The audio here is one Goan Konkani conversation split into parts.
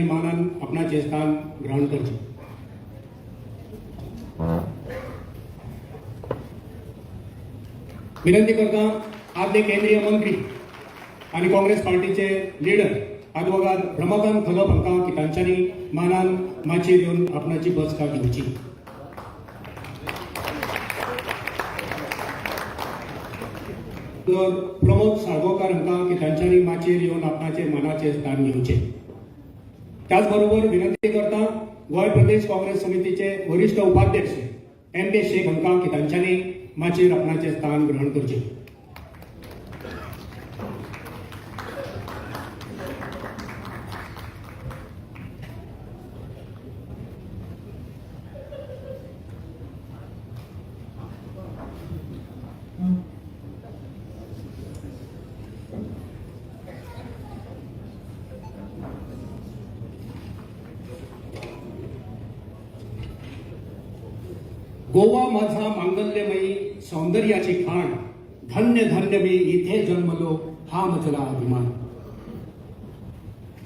मानान आपणाचें स्थान ग्रहण करचें. विनंती करता आदले केंद्रीय मंत्री आनी काँग्रेस पार्टीचे लिडर आदवोगाद रमाकांत खलप हांकां की तांच्यांनी मानान माचयेर येवन आपणाची बसका घेवची. तर प्रमोद साळगांवकार हांकां की तांच्यांनी माचयेर येवन आपणाचे मानाचे स्थान घेवचें. त्याच बरोबर विनंती करता गोंय प्रदेश काँग्रेस समितीचे वरिश्ठ उपाध्यक्ष एम के शेख हांकां की तांच्यांनी माचयेर आपणाचें स्थान ग्रहण करचें. गोवा माझा मांगल्यमयी सौंदर्याची खाण, धन्य धन्य मी इथे जन्मलो हा मजला अभिमान.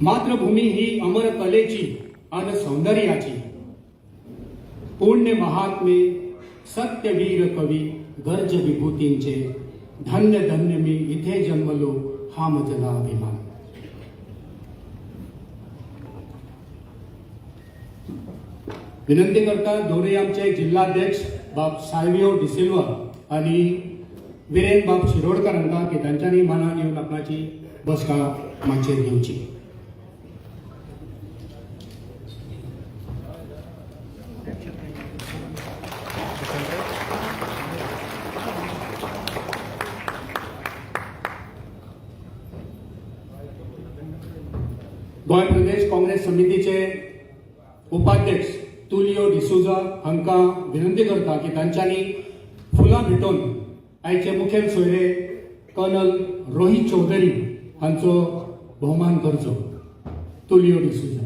मातृभूमी ही अमर कलेची अन सौंदर्याची, पुण्य महात्मे सत्यवीर कवी गर्ज विभूतींचे, धन्य धन्य मी इथे जन्मलो हा मजला अभिमान. विनंती करता दोनूय आमचे जिल्हाध्यक्ष बाब साल्वियो डिसिल्वा आनी विरेन बाब शिरोडकर हांकां की तांच्यांनी मानान येवन आपणाची बसका माचयेर घेवची. गोंय प्रदेश काँग्रेस समितीचे उपाध्यक्ष तुलियो डिसोजा हांकां विनंती करता की तांच्यांनी फुलां भेटोवन आयचे मुखेल सोयरे कर्नल रोहित चौधरी हांचो भोवमान करचो. तुलियो डिसोजा.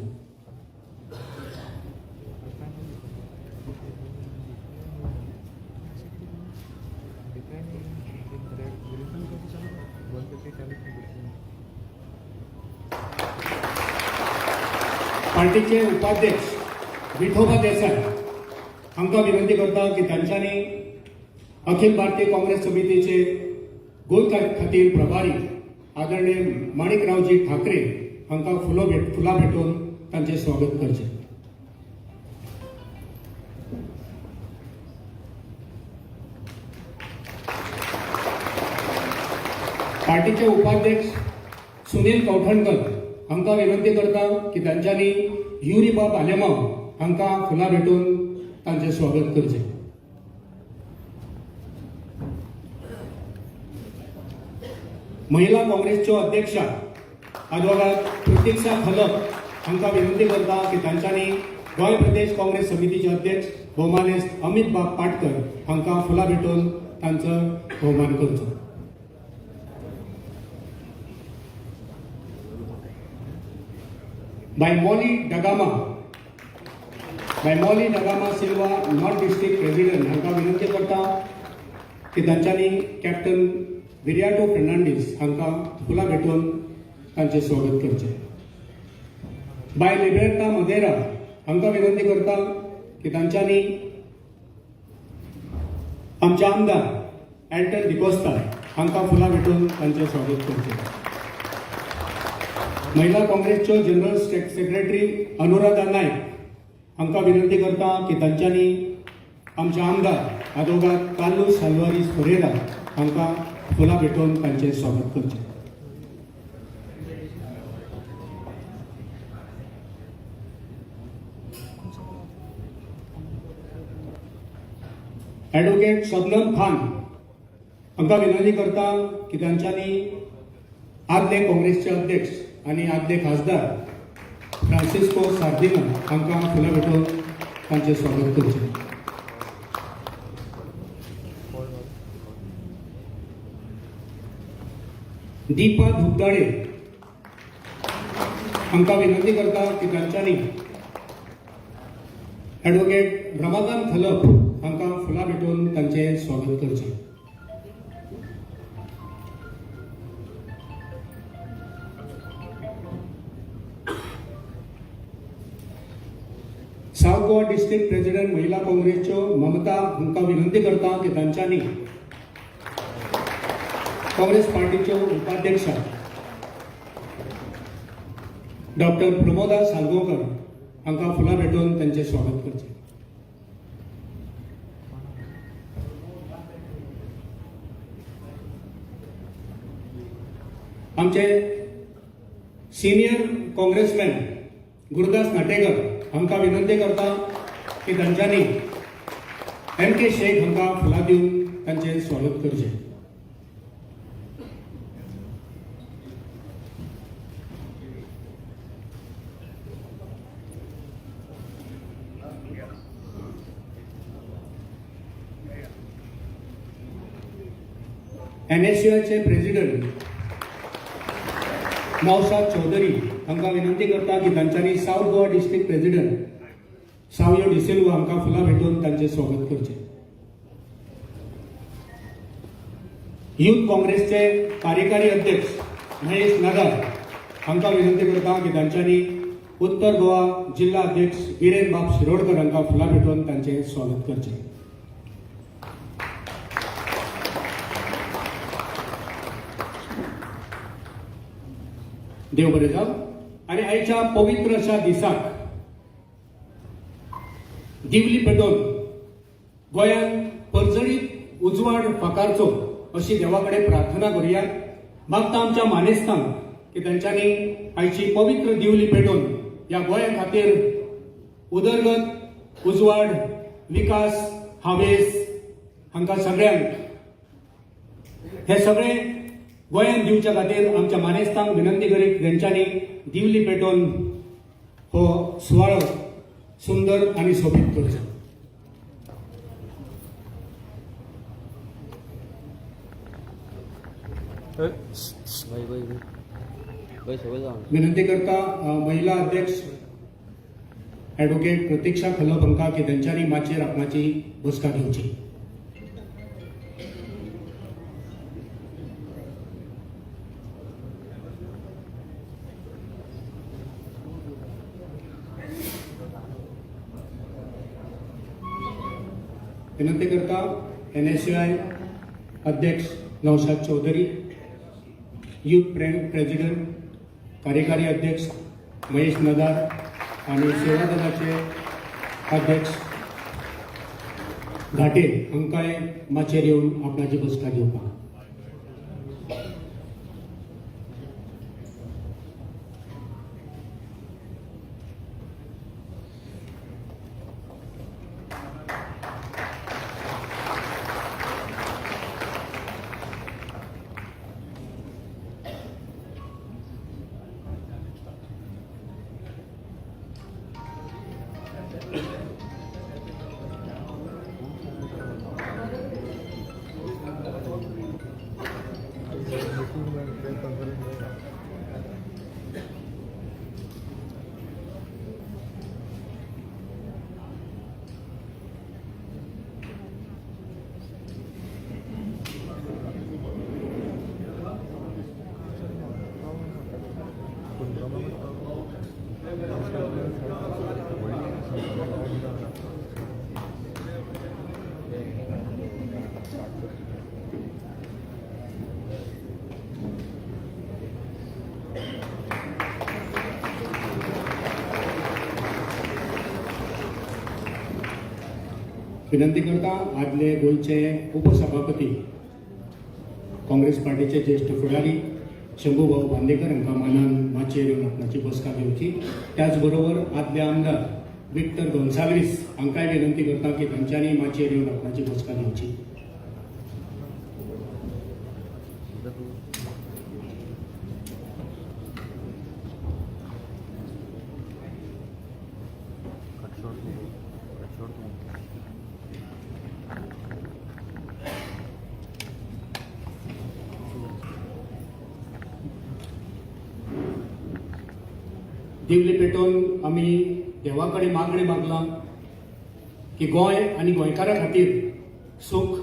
पार्टीचे उपाध्यक्ष विठोबा देसाय हांकां विनंती करता की तांच्यांनी अखिल भारतीय काँग्रेस समितीचे गोंय खातीर प्रभारी आदरणीय माणिकरावजी ठाकरे हांकां फुलां भेटोवन तांचें स्वागत करचें. पार्टीचे उपाध्यक्ष सुनील कवठणकर हांकां विनंती करता की तांच्यांनी युरीबाब आलेमाव हांकां फुलां भेटोवन तांचें स्वागत करचें. महिला काँग्रेसच्यो अध्यक्षा आदवोगाद प्रतिक्षा खलप हांकां विनंती करता की तांच्यांनी गोंय प्रदेश काँग्रेस समितीचे अध्यक्ष भोवमानेस्त अमित बाब पाटकर हांकां फुलां भेटोवन तांचो भोवमान करचो. बाय Molly D'Gama, bye Molly D'Gama Silva, north district president हांकां विनंती करता की तांच्यांनी कॅप्टन विरियाटो फर्नांडीस हांकां फुलां भेटोवन तांचें स्वागत करचें. बाय लिबेर्ता मदेरा हांकां विनंती करता की तांच्यांनी आमचे आमदार एल्टन डिकोस्ता हांकां फुलां भेटोवन तांचें स्वागत करचें. महिला काँग्रेसच्यो जनरल सेक्रेटरी अनुराधा नायक हांकां विनंती करता की तांच्यांनी आमचे आमदार आदवोगाद कार्लूस साल्वारीस फरेरा हांकां फुलां भेटोवन तांचें स्वागत करचें. ॲडव्होकेट शबनम खान हांकां विनंती करता की तांच्यांनी आदले काँग्रेसचे अध्यक्ष आनी आदले खासदार फ्रांसिस्को सार्दिना हांकां फुलां भेटोवन तांचें स्वागत करचें. दीपा धुपदाळे हांकां विनंती करता की तांच्यांनी ॲडव्होकेट रमाकांत खलप हांकां फुलां भेटोवन तांचें स्वागत करचें. सावथ गोवा डिस्ट्रिक्ट प्रेसिडेंट महिला काँग्रेसच्यो ममता हांकां विनंती करता की तांच्यांनी काँग्रेस पार्टीच्यो उपाध्यक्ष डॉक्टर प्रमोदा सालगांवकर हांकां फुलां भेटोवन तांचें स्वागत करचें. आमचे सिनियर काँग्रेसमॅन गुरुदास नाटेकर हांकां विनंती करता की तांच्यांनी एम के शेख हांकां फुलां दिवन तांचें स्वागत करचें. एनएसयूआयचे प्रेसिडेंट नौशाद चौधरी हांकां विनंती करता की तांच्यांनी south Goa district president Savio D'Silva हांकां फुलां भेटोवन तांचें स्वागत करचें. यूथ काँग्रेसचे कार्यकारी अध्यक्ष महेश नगर हांकां विनंती करता की तांच्यांनी उत्तर गोवा जिल्हा अध्यक्ष विरेन बाब शिरोडकर हांकां फुलां भेटोवन तांचें स्वागत करचें. देव बरें जावं आनी आयच्या पवित्र अशा दिसाक दिवली पेटोवन गोंयांत परजळीत उजवाड फाकारचो अशी देवा कडेन प्रार्थना करुया. मागता आमच्या मानेस्तांक की तांच्यांनी आयची पवित्र दिवली पेटोवन ह्या गोंया खातीर उदरगत, उजवाड, विकास, हावेस हांकां सगळ्यांक हे सगळे गोंयांत दिवच्या खातीर आमच्या मानेस्तांक विनंती करीत तेंच्यांनी दिवली पेटोवन हो सुवाळो सुंदर आनी सोबीत करचो. भाई भाई भाई भाई सगळं जाऊन विनंती करता महिला अध्यक्ष ॲडव्होकेट प्रतीक्षा खलप हांकां की तेंच्यांनी माचयेर आपणाची बसका घेवची. विनंती करता एनएसयूआय अध्यक्ष नौशाद चौधरी, यूथ प्रेसिडेंट, कार्यकारी अध्यक्ष महेश नदार आनी सेवा दलाचे अध्यक्ष घाटे हांकांय माचयेर येवन आपणाची बसका घेवपाक. विनंती करता आदले गोंयचे उपसभापती, काँग्रेस पार्टीचे ज्येश्ठ फुडारी शंभू भाऊ बांदेकर हांकां मानान माचयेर येवन आपणाची बसका घेवची. त्याच बरोबर आदले आमदार विक्टर गोन्साल्वीस हांकांय विनंती करता की तांच्यांनी माचयेर येवन आपणाची बसका घेवची. कट सोड तू. दिवली पेटोवन आमी देवा कडेन मागणें मागलां की गोंय आनी गोंयकारां खातीर सूख,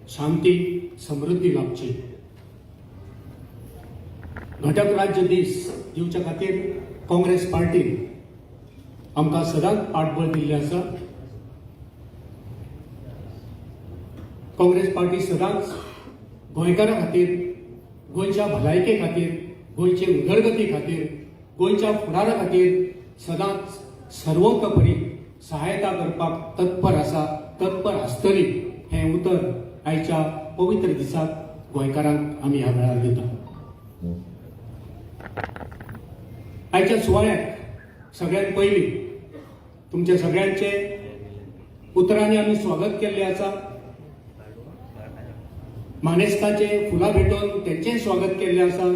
शांती, समृद्धी लाभची. घटक राज्य दीस दिवच्या खातीर काँग्रेस पार्टीन आमकां सदांच पाठबळ दिल्लें आसा. काँग्रेस पार्टी सदांच गोंयकारां खातीर, गोंयच्या भलायके खातीर, गोंयचे उदरगती खातीर, गोंयच्या फुडारा खातीर सदांच सर्वतोपरी सहायता करपाक तत्पर आसा, तत्पर आसतली हें उतर आयच्या पवित्र दिसाक गोंयकारांक आमी ह्या वेळार दिता. आयच्या सुवाळ्याक सगळ्यात पयलीं तुमच्या सगळ्यांचे उतरांनी आमी स्वागत केल्लें आसा. मानेस्ताचे फुलां भेटोवन तेंचें स्वागत केल्लें आसा.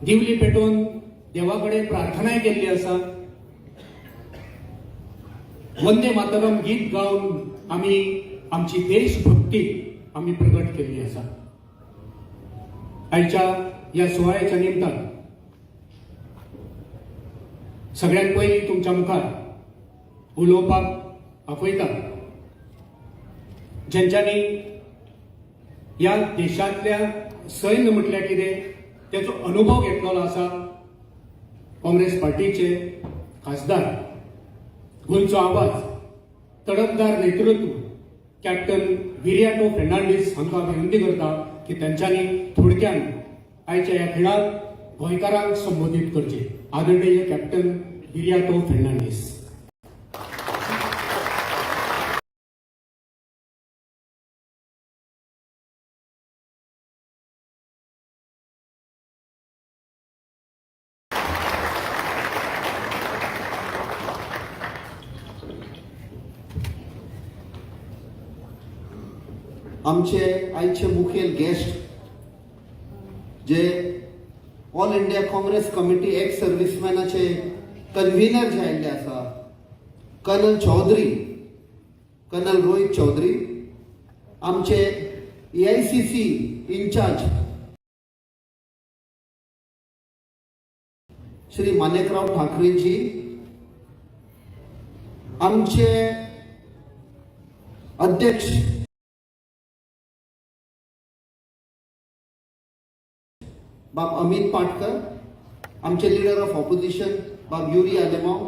दिवली पेटोवन देवा कडेन प्रार्थनाय केल्ली आसा. वंदे मातरम गीत गावन आमी आमची देशभक्ती आमी प्रगट केल्ली आसा. आयच्या ह्या सुवाळ्याच्या निमतान सगळ्यात पयलीं तुमच्या मुखार उलोवपाक आपयता जेंच्यांनी ह्या देशांतल्या सैन्य म्हटल्यार कितें तेचो अनुभव घेतलेलो आसा, काँग्रेस पार्टीचे खासदार, गोंयचो आवाज, तडफदार नेतृत्व कॅप्टन विरियाटो फेर्नांडीस हांकां विनंती करता की तेंच्यांनी थोडक्यान आयच्या ह्या खिणाक गोंयकारांक संबोधीत करचे. आदरणीय कॅप्टन विरियाटो फेर्नांडीस. आमचे आयचे मुखेल गेस्ट जे all India Congress committee ex सर्विसमॅनाचे convener जे आयिल्ले आसा, कर्नल चौधरी, कर्नल रोहित चौधरी, आमचे AICC in-charge Shri Manekrao ठाकरेजी, आमचे अध्यक्ष बाब अमित पाटकर, आमचे लिडर ऑफ ऑपोजिशन बाब युरी आलेमाव,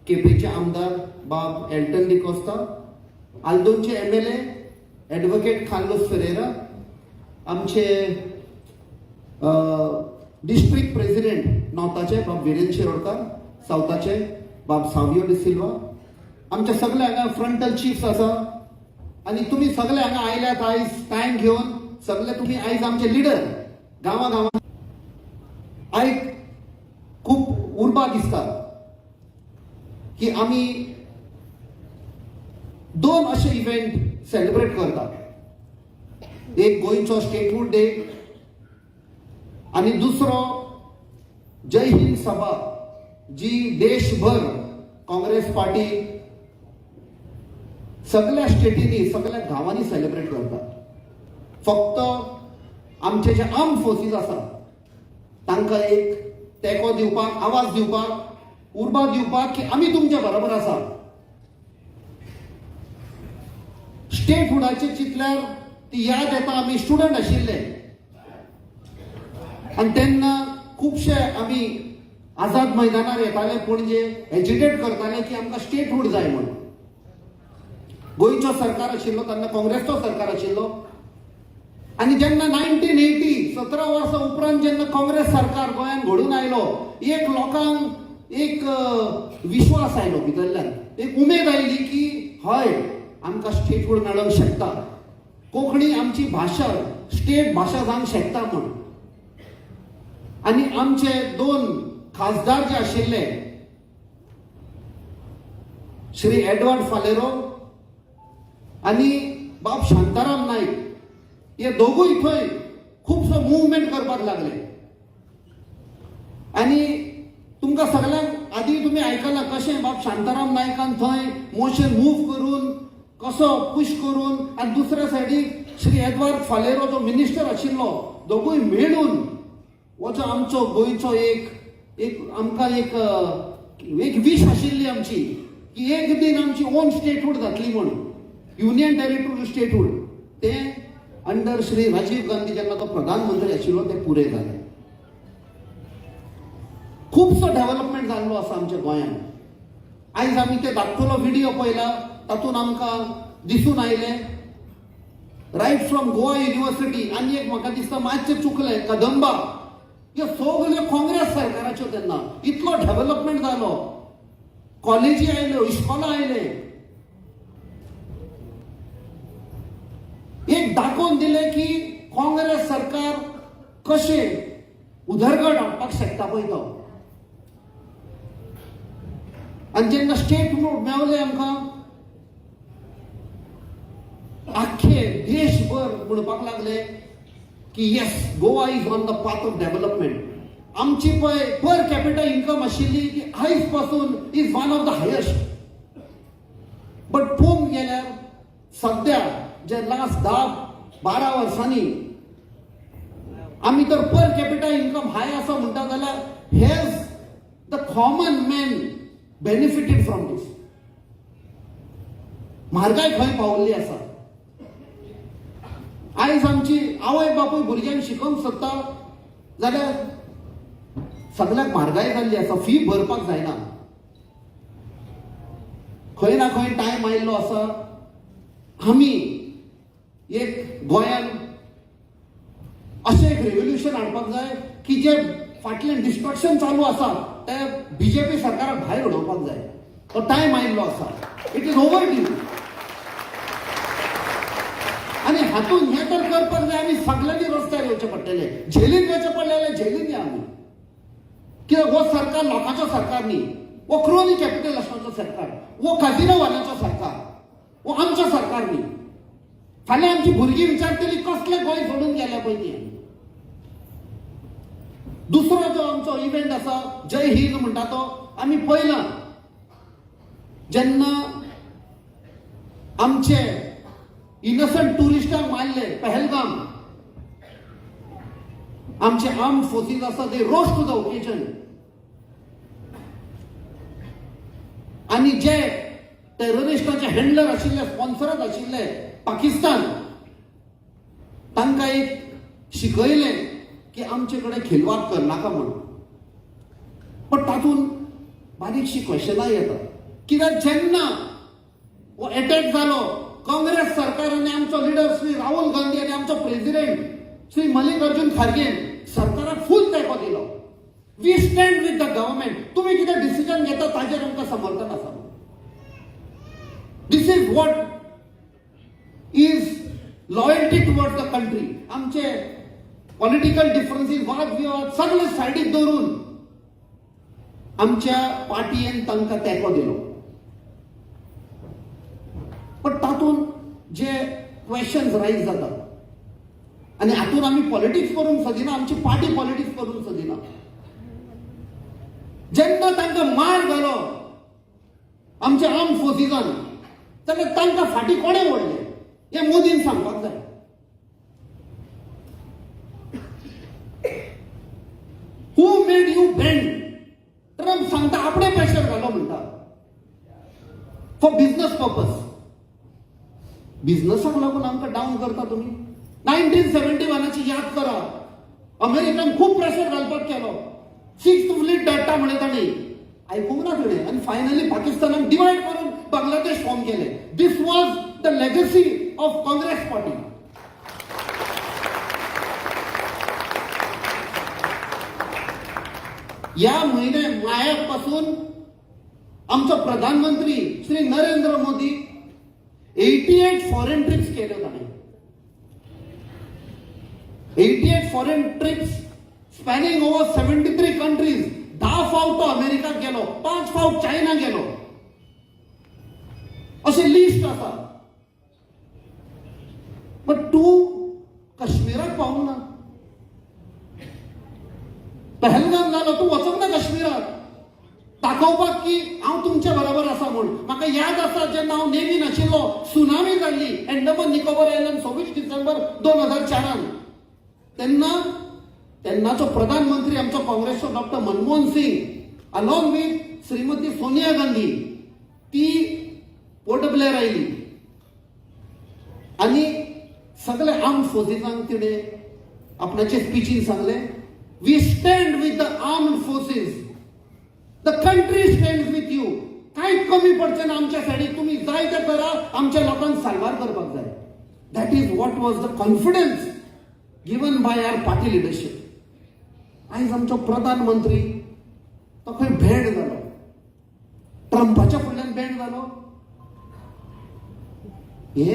केपेचे आमदार बाब एल्टन डिकोस्ता, आल्दोनचे MLA advocate Carlos Ferreira, आमचे डिस्ट्रिक्ट प्रेसिडेंट नॉर्थाचे बाब विरेन शिरोडकर, सावथाचे बाब सावियो डिसिल्वा, आमच्या सगळे हांगा फ्रंटल चिफ्स आसा आनी तुमी सगळे हांगा आयल्यात आयज टायम घेवन. सगळे तुमी आयज आमचे लिडर गांवा गांवां. आयज खूब उर्बा दिसता की आमी दोन अशे इव्हेंट सेलिब्रेट करतात, एक गोंयचो स्टेटहूड डे आनी दुसरो जय हिंद सभा, जी देशभर काँग्रेस पार्टी सगळ्या स्टेटींनी, सगळ्या गांवांनी सेलिब्रेट करतात. फक्त आमचे जे आर्म फोर्सीस आसा तांकां एक तेंको दिवपाक, आवाज दिवपाक, उर्बा दिवपाक की आमी तुमच्या बरोबर आसा. स्टेटहुडाचे चिंतल्यार ती याद येता, आमी स्टुडंट आशिल्ले आनी तेन्ना खुबशे आमी आझाद मैदानार येताले पणजे, एजिटेट करताले की आमकां स्टेटहूड जाय म्हूण. गोंयचो सरकार आशिल्लो तेन्ना, काँग्रेसचो सरकार आशिल्लो आनी जेन्ना 1980, 17 वर्सां उपरांत जेन्ना काँग्रेस सरकार गोंयांत घडून आयलो, एक लोकांक एक विश्वास आयलो भितरल्यान, एक उमेद आयली की हय, आमकां स्टेटहूड मेळोंक शकता, कोंकणी आमची भाशा स्टेट भाशा जावंक शकता म्हूण. आनी आमचे दोन खासदार जे आशिल्ले, श्री एडवर्ड फालेरो आनी बाब शांताराम नाईक, हे दोगूय थंय खुबसो मुवमेंट करपाक लागले. आनी तुमकां सगळ्यांक आदी तुमी आयकलां कशें बाब शांताराम नायकान थंय मोशन मूव करून कसो पुश करून आनी दुसऱ्या सायडीक श्री एडवर्ड फालेरो जो मिनिस्टर आशिल्लो, दोगूय मेळून हो जो आमचो गोंयचो एक एक आमकां एक एक वीश आशिल्ली आमची की एक दीन आमची ओन स्टेटहूड जातली म्हूण, युनियन टेरिटरी स्टेटहूड, तें अंडर श्री राजीव गांधी जेन्ना तो प्रधानमंत्री आशिल्लो तें पुरें जालें. खुबसो डेव्हलपमेंट जाल्लो आसा आमच्या गोंयांत. आयज आमी ते धाकटुलो व्हिडियो पळयला, तातूंत आमकां दिसून आयलें रायट फ्रॉम गोवा युनिव्हर्सिटी. आनी एक म्हाका दिसता मातशें चुकलें, कदंबा, ह्यो सगल्यो काँग्रेस सरकाराच्यो. तेन्ना इतलो डेव्हलपमेंट जालो, कॉलेजी आयल्यो, इस्कॉलां आयले. एक दाखोवन दिलें की काँग्रेस सरकार कशें उदरगत हाडपाक शकता पळय तो. आनी जेन्ना स्टेट मेवले आमकां, आख्खे देशभर म्हणपाक लागले की yes, Goa is on the path of development. आमची पळय पर कॅपिटल इन्कम आशिल्ली ती आयज पासून is one of the highest. But पळोवंक गेल्यार सद्या जे लास्ट 10-12 वर्सांनी आमी तर पर कॅपिटल इन्कम हाय आसा म्हणटा जाल्यार has the common man benefited from this? म्हारगाय खंय पावल्ली आसा. आयज आमची आवय बापूय भुरग्यांक शिकोवंक सोदता जाल्यार सगल्याक म्हारगाय जाल्ली आसा, फी भरपाक जायना. खंय ना खंय टायम आयिल्लो आसा आमी एक गोंयान अशें एक रेव्होल्युशन हाडपाक जाय की जे फाटल्यान डिस्ट्रक्शन चालू आसा ते बीजेपी सरकाराक भायर उडोवपाक जाय. तो टायम आयिल्लो आसा, it is overdue. आनी हातून हें तर करपाक जाय, आमी सगल्यांनी रस्त्यार येवचें पडटलें. झेलीन वचचें पडलें जाल्यार झेलीन या आमी. कित्याक हो सरकार लोकांचो सरकार न्ही, हो क्रोनी कॅपिटलिस्टांचो सरकार, हो काजिनोवाल्यांचो सरकार, हो आमचो सरकार न्ही. फाल्यां आमची भुरगीं विचारतली कसलें गोंय सोडून गेल्या पयलीं. दुसरो जो आमचो इव्हेंट आसा जय हिंद म्हणटा तो आमी पळयला, जेन्ना आमचे इनोसंट टुरिस्टांक मारले पहलगाम, आमचे आर्म्ड फोर्सीस आसा they rose to the occasion. आनी जे टेररिस्टाचे हँडलर आशिल्ले, स्पॉन्सरच आशिल्ले पाकिस्तान, तांकां एक शिकयलें की आमचे कडेन खिलवाड करनाका म्हणून. पण तातूंत बारीकशी क्वेश्चनां येतात, कित्याक जेन्ना हो एटॅक जालो, काँग्रेस सरकार आनी आमचो लिडर श्री राहुल गांधी आनी आमचो प्रेसिडेंट श्री मल्लिकार्जुन खारगेन सरकाराक फूल तेंको दिलो. We stand with the government, तुमी कितें डिसिजन घेता ताजेर आमकां समर्थन आसा. This is what is loyalty towards the country. आमचे पॉलिटिकल डिफरन्सीस, वाद विवाद सगळे सायडीक दवरून आमच्या पार्टीन तांकां तेंको दिलो. पण तातूंत जे क्वेश्चन्स रायज जातात, आनी हातूंत आमी पॉलिटिक्स करूंक सोदिना, आमची पार्टी पॉलिटिक्स करूंक सोदिना. जेन्ना तांकां मार घालो आमच्या आर्म फोर्सीसान, जाल्यार तांकां फाटीं कोणें ओडलें हें मोदीन सांगपाक जाय. Who made you bend? Trump सांगता आपणे प्रेशर घालो म्हणटा फॉर बिझनस पर्पज. बिझनसाक लागून आमकां डावन करता तुमी. 1971ची याद करा, अमेरिकन खूब प्रेशर घालपाक केलो, सिक्स फ्लीट धाडटा म्हणे तांणी, आयकूंक ना तुवें. आनी फायनली पाकिस्तानाक डिवायड करून बांगलादेश फॉर्म केले. This was the legacy of Congress party. या म्हयन्या मायाक पासून आमचो प्रधानमंत्री श्री नरेंद्र मोदी 88 फॉरेन ट्रिप्स केल्यो ताणें. 88 foreign trips spanning over 73 countries. 10 फावट तो अमेरिकाक गेलो, 5 फावट चायना गेलो, अशें लिस्ट आसा. बट तूं काश्मीराक पावूंक ना. पहलगाम जालो, तूं वचूंक ना काश्मीराक दाखोवपाक की हांव तुमच्या बरोबर आसा म्हूण. म्हाका याद आसा, जेन्ना हांव नेवीन आशिल्लो, सुनामी जाल्ली अंडमान निकोबार आयलंड 26 डिसेंबर 2004, तेन्ना तेन्नाचो प्रधानमंत्री आमचो काँग्रेसचो doctor Manmohan Singh along with Shrimati Sonia Gandhi ती पोर्ट ब्लेअर आयली आनी सगळे आर्म फोर्सीसांक तिणें आपणाचे स्पिचीन सांगलें, we stand with the armed forces. The country stand with you. कांयच कमी पडचें ना आमच्या सायडीक. तुमी जाय ते करा, आमच्या लोकांक साल्वार करपाक जाय. That is what was the confidence given by our party leadership. आयज आमचो प्रधानमंत्री तो खंय भेंड जालो, ट्रंपाच्या फुडल्यान भेंड जालो. हे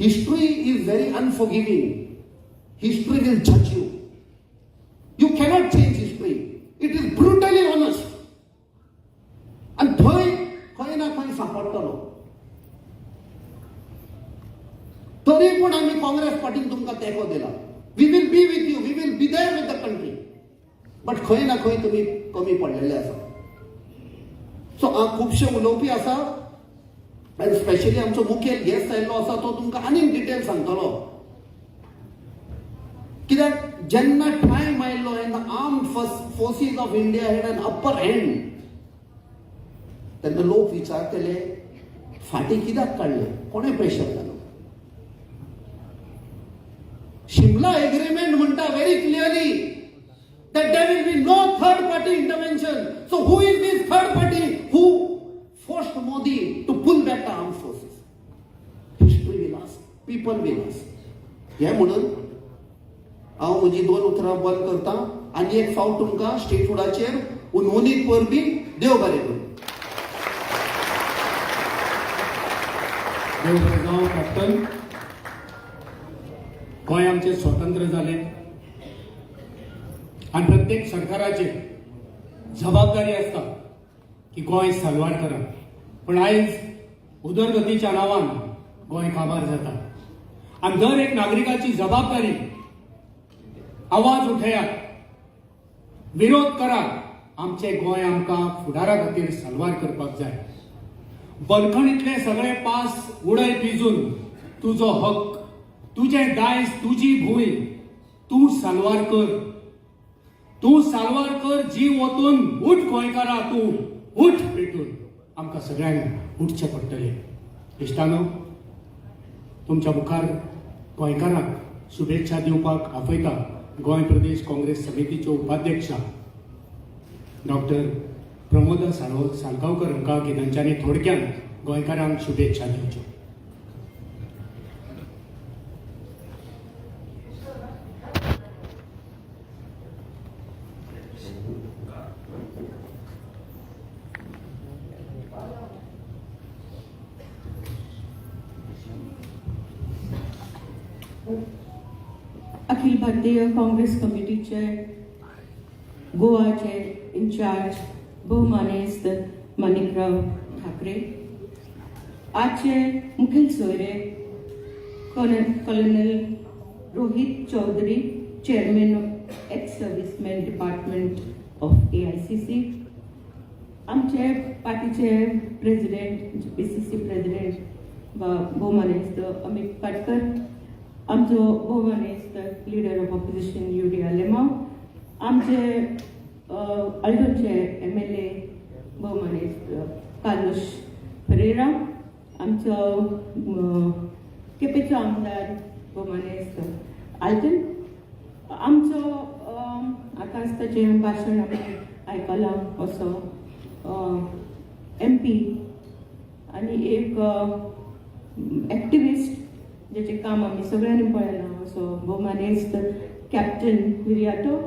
history is very unforgiving. History will जज you. You cannot change history. It is brutally honest. आनी थंय खंय ना खंय सांपडटलो. तरी पूण आमी काँग्रेस पार्टीन तुमकां तेंको दिला. We will be with you, we will be there with the country. But खंय ना खंय तुमी कमी पडलेले आसा. सो खुबशे उलोवपी आसा आनी स्पेशली आमचो मुखेल गेस्ट आयिल्लो आसा, तो तुमकां आनीक डिटेल सांगतलो. कित्याक जेन्ना टायम आयलो and the armed forces of India had an upper hand, तेन्ना लोक विचारतले, फाटीं कित्याक काडले, कोणें प्रेशर घालो? शिमला एग्रीमेंट म्हणटा very clearly that there will be no third party intervention. So who is this third party who forced Modi to pull back the armed forces? History will ask, people will ask. हे म्हणून हांव म्हजी दोन उतरां बंद करता आनी एक फावट तुमकां स्टेटहुडाचेर उनउनीत परबीं. देव बरें करूं. देव बरें जावं कॅप्टन. गोंय आमचें स्वतंत्र जालें आनी प्रत्येक सरकाराचेर जबाबदारी आसता की गोंय साल्वार करप. पूण आयज उदरगतीच्या नांवान गोंय काबार जाता आनी दर एक नागरिकाची जबाबदारी, आवाज उठयात, विरोध करात. आमचें गोंय आमकां फुडारा खातीर साल्वार करपाक जाय. बंदखणींतले सगळे पास उडय पिजून. तुजो हक्क, तुजें दायज, तुजी भूंय तूं साल्वार कर, तूं साल्वार कर जीव ओतून. उठ गोंयकारा, तूं उठ पेटून. आमकां सगळ्यांक उठचें पडटलें. इश्टानो, तुमच्या मुखार गोंयकारांक शुभेच्छा दिवपाक आपयता गोंय प्रदेश काँग्रेस समितीच्यो उपाध्यक्षा डॉक्टर प्रमोदा साळगांवकर हांकां की तांच्यांनी थोडक्यान गोंयकारांक शुभेच्छा दिवच्यो. अखिल भारतीय काँग्रेस कमिटीचे गोवाचे इन्चार्ज भोवमानेस्त माणिकराव ठाकरे, आजचे मुखेल सोयरे colonel Rohit Chaudhary, chairman of ex serviceman department of AICC, आमचे पार्टीचे प्रेसिडेंट, पीसीसी प्रेसिडेंट भोवमानेस्त अमित पाटकर, आमचो भोवमानेस्त leader of opposition Yuri Alemao, आमचे आल्दोनचे एमएलए भोवमानेस्त कार्लोश फरेरा, आमचो केपेंचो आमदार भोवमानेस्त आल्टन, आमचो आतांच ताचें भाशण आमी आयकलां असो एमपी आनी एक एक्टिविस्ट ज्याचें काम आमी सगळ्यांनी पळयलां असो भोवमानेस्त कॅप्टन विरियाटो,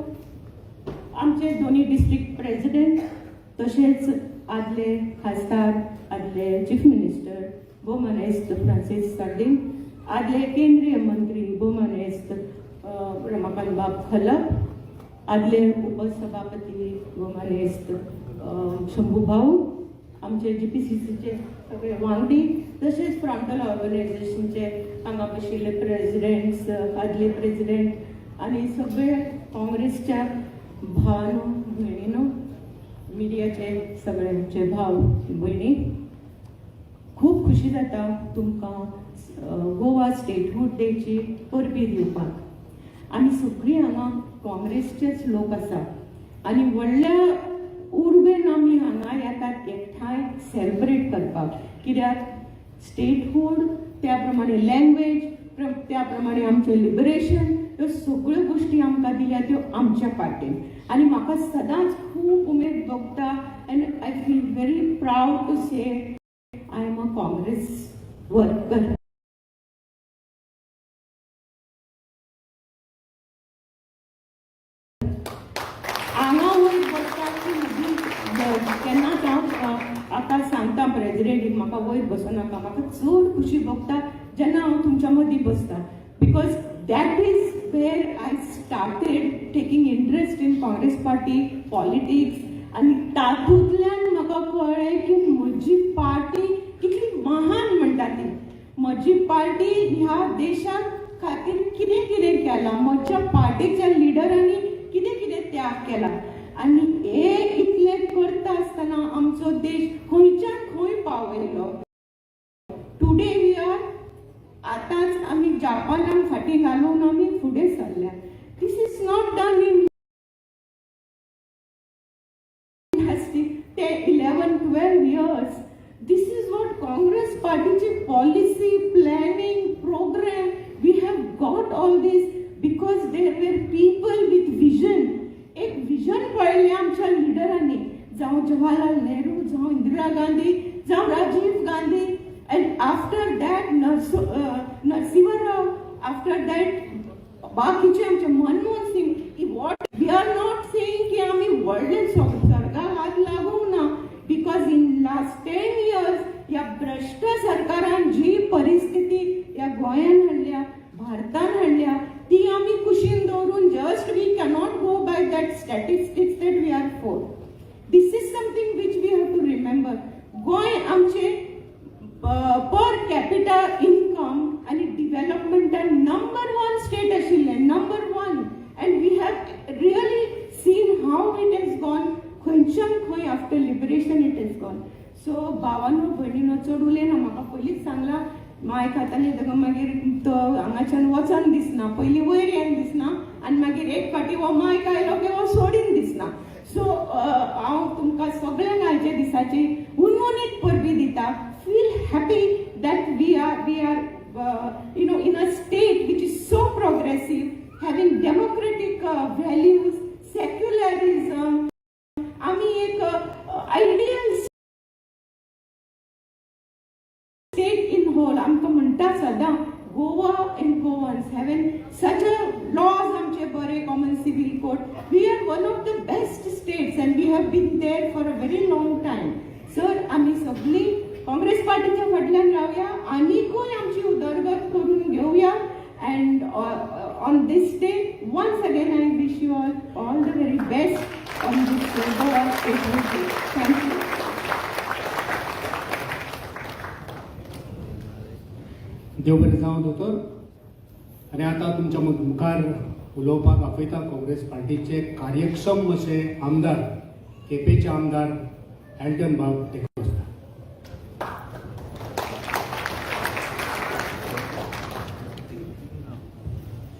आमचे दोनी डिस्ट्रिक्ट प्रेसिडेंट, तशेंच आदले खासदार, आदले चीफ मिनिस्टर भोवमानेस्त फ्रांसीस सार्दीन, आदले केंद्रीय मंत्री भोवमानेस्त रमाकांत बाब खलप, आदले उपसभापती भोवमानेस्त शंभू भाऊ, आमचे जीपीसीसीचे सगळे वांगडी, तशेंच फ्रंटल ऑर्गनायझेशनचे हांगा बशिल्ले प्रेसिडेंट्स, आदले प्रेसिडेंट आनी सगळे काँग्रेसच्या भावानो, भयणीनो, मिडियाचे सगळ्यांचे भाव भयणी, खूब खुशी जाता तुमकां गोवा स्टेटहूड डेची परबी दिवपाक. आमी सगळीं हांगा काँग्रेसचेच लोक आसा आनी व्हडल्या उर्बेन आमी हांगा येतात एकठांय सेलिब्रेट करपाक, कित्याक स्टेटहूड, त्या प्रमाणे लँग्वेज, त्या प्रमाणे आमचें लिबरेशन. ह्यो सगळ्यो गोश्टी आमकां दिल्या त्यो आमच्या पार्टीन. आनी म्हाका सदांच खूब उमेद भोगता and I feel very proud to say I am a Congress worker. हांगा वयर बसता की म्हजी केन्नाच हांव आतां सांगता प्रेजिडेंटीक, म्हाका वयर बसोनाका. म्हाका चड खुशी भोगता जेन्ना हांव तुमच्या मदीं बसता, because that is where I started taking interest in Congress party politics. आनी तातूंतल्यान म्हाका कळ्ळें की म्हजी पार्टी कितली महान म्हणटा ती. म्हजी पार्टी ह्या देशा खातीर कितें कितें केलां, म्हज्या पार्टीच्या लिडरांनी कितें कितें त्याग केला आनी हे इतलें करता आसतना आमचो देश खंयच्यान खंय पावयलो. टुडे we are, आतांच आमी जापानाक फाटीं घालून आमी फुडें सरल्या. This is not done in ते 11-12 years. This is what Congress पार्टीची policy, planning, program. We have got all this because there were people with vision. एक विजन पळयलें आमच्या लिडरांनी, जावं जवाहरलाल नेहरू, जावं इंदिरा गांधी, जावं Rajiv Gandhi, and after that Narasimha Rao, after that बाकीचे आमचे Manmohan Singh. What we are not saying की आमी व्हडले सरकार हात लागूंक ना, because in last 10 years ह्या भ्रश्ट सरकारान जी परिस्थिती ह्या गोंयान हाडल्या, भारतान हाडल्या, ती आमी कुशीन दवरून just we cannot go by that statistics that we are four. This is something which we have to remember. Goa आमचे पर कॅपिटा इन्कम आनी डिव्हलपमेंटान नंबर वन स्टेट आशिल्लें, number one, and we have really seen how it has gone. खंयच्यान खंय after liberation it has gone. So भावानो, भयणीनो, चड उलयना. म्हाका पयलींच सांगलां, मायक हातान येतकच मागीर तो हांगाच्यान वचन दिसना, पयलीं वयर येन दिसना आनी मागीर एक फावटी हो मायक आयलो की हो सोडीन दिसना. सो हांव तुमकां सगळ्यांक आयच्या दिसाची हुनहुनीत परबी दिता. Feel happy that we are in a state which is so progressive, having democratic values, secularism. आमी एक आयडियल स्टेट इन होल आमकां म्हणटा सदां. Goa and Goans having such a laws, आमचे बरे common civil code, we are one of the best states and we have been there for a very long time. Sir, आमी सगळीं काँग्रेस पार्टीच्या फाटल्यान रावया, आनिकूय आमची उदरगत करून घेवया. And on this day, once again I wish you all the very best on this Goa State Day. Thank you. देव बरें जावं दोतोर. आनी आतां तुमच्या मुखार उलोवपाक आपयता काँग्रेस पार्टीचे कार्यक्षम अशे आमदार, केपेंचे आमदार एल्टन बाब डिकोस्ता.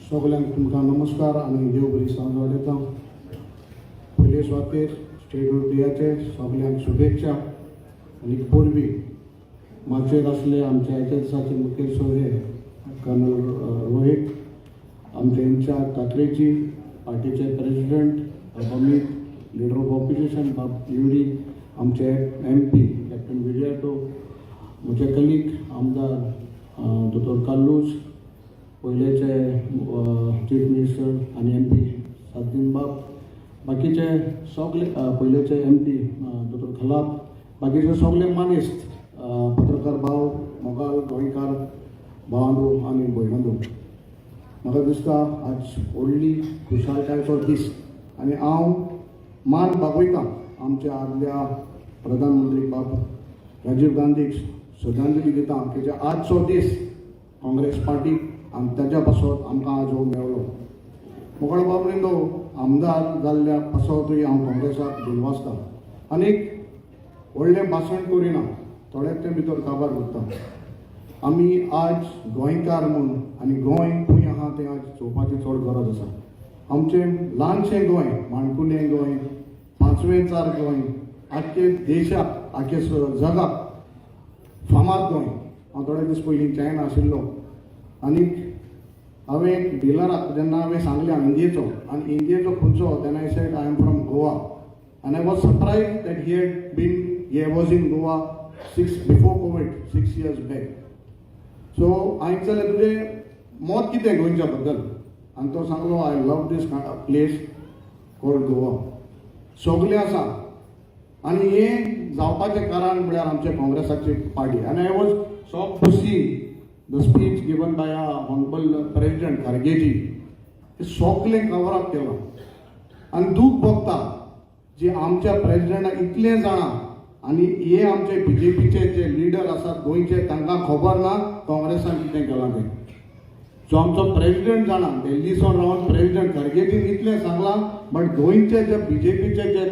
सगल्यांक तुमकां नमस्कार आनी देव बरी सांज वाडयता. पयले सुवातेर स्टेटहूड डेयाचे सगल्यांक शुभेच्छा आनी परबीं. माचयेर आसले आमचे आयच्या दिसाचे मुखेल सोयरे कर्नल रोहीत, आमचे इन्चार्ज ठाकरेजी, पार्टीचे प्रेसिडेंट बाब अमीत, लिडर ऑफ ऑपोजिशन बाब युरी, आमचे एमपी कॅप्टन विरियाटो, म्हजे कलीग आमदार दोतोर कार्लूस, पयलेचे चीफ मिनिस्टर आनी एमपी साद्दीन बाब, बाकीचे सगळे, पयलेचे एमपी दोतोर खलाप, बाकीचे सगळे मानेस्त, पत्रकार भाव, मोगाल गोंयकार भावांनो आनी भयणांनो, म्हाका दिसता आज व्हडली खुशालकायेचो दीस आनी हांव मान बागयता आमच्या आदल्या प्रधानमंत्री बाब राजीव गांधीक श्रद्धांजली दिता की जे आजचो दीस काँग्रेस पार्टीक आनी ताच्या पासत आमकां आज हो मेळ्ळो. मोगाळ बाब रिंदो, आमदार जाल्ल्या पासतूय हांव काँग्रेसाक दिनवासता. आनीक व्हडलें भाशण करिना, थोडें ते भितर काबार करता. आमी आज गोंयकार म्हूण आनी गोंय खंय आहा तें आज चोवपाची चड गरज आसा. आमचें ल्हानशें गोंय, माणकुलें गोंय, पांचवेंचार गोंय, आख्खे देशाक, आख्खे जगाक फामाद गोंय. हांव थोडे दीस पयलीं चायना आशिल्लो आनीक हांवें एक डिलराक जेन्ना हांवें सांगलें हांव इंडियेचो आनी इंडियेचो खंयचो, then I said I am from Goa, and I was surprised that he had been he was in Goa six before Covid, 6 years back. So हांवें विचारलें, तुजें मत कितें गोंयच्या बद्दल? आनी तो सांगलो, I love this place called Goa. सगलें आसा आनी हें जावपाचें कारण म्हळ्यार आमच्या काँग्रेसाची पार्टी. आनी I was shocked to see the speech given by a honourable President खरगेजी. हे सगलें कवर अप केलां आनी दूख भोगता जे आमच्या प्रेजिडेंटाक इतलें जाणा आनी हे आमचे बीजेपीचे जे लिडर आसात गोंयचे, तांकां खबर ना काँग्रेसान कितें केलां तें. जो आमचो प्रेजिडेंट जाणा, दिल्लीसून रावन प्रेजिडेंट खरगेजीन इतलें सांगलां, बट गोंयचे जे बीजेपीचे जे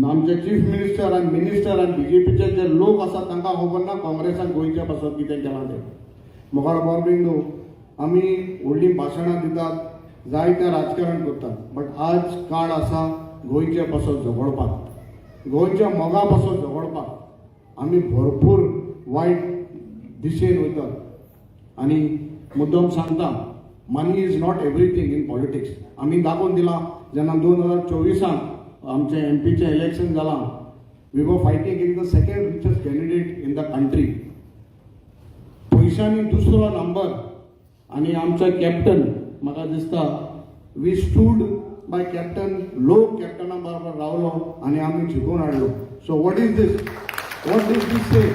आमचे चीफ मिनिस्टर आनी मिनिस्टर आनी बीजेपीचे जे लोक आसात, तांकां खबर ना काँग्रेसान गोंयच्या पासत कितें केलां तें. मोगाळ बाबरिंदो, आमी व्हडलीं भाशणां दितात, जायतें राजकारण करतात, बट आज काळ आसा गोंयचे पासत झगडपाक, गोंयच्या मोगा पासत झगडपाक. आमी भरपूर वायट दिशेन वयतात आनी मुद्दम सांगता, money is not everything in politics. आमी दाखोवन दिलां जेन्ना 2024आंत आमचें एमपीचें इलेक्शन जालां, we were fighting in the second richest candidate in the country. पयशांनी दुसरो नंबर आनी आमचो कॅप्टन, म्हाका दिसता we stood by captain. लोक कॅप्टना बरोबर रावलो आनी आमी जिखून हाडलो. So what is this? What is this say?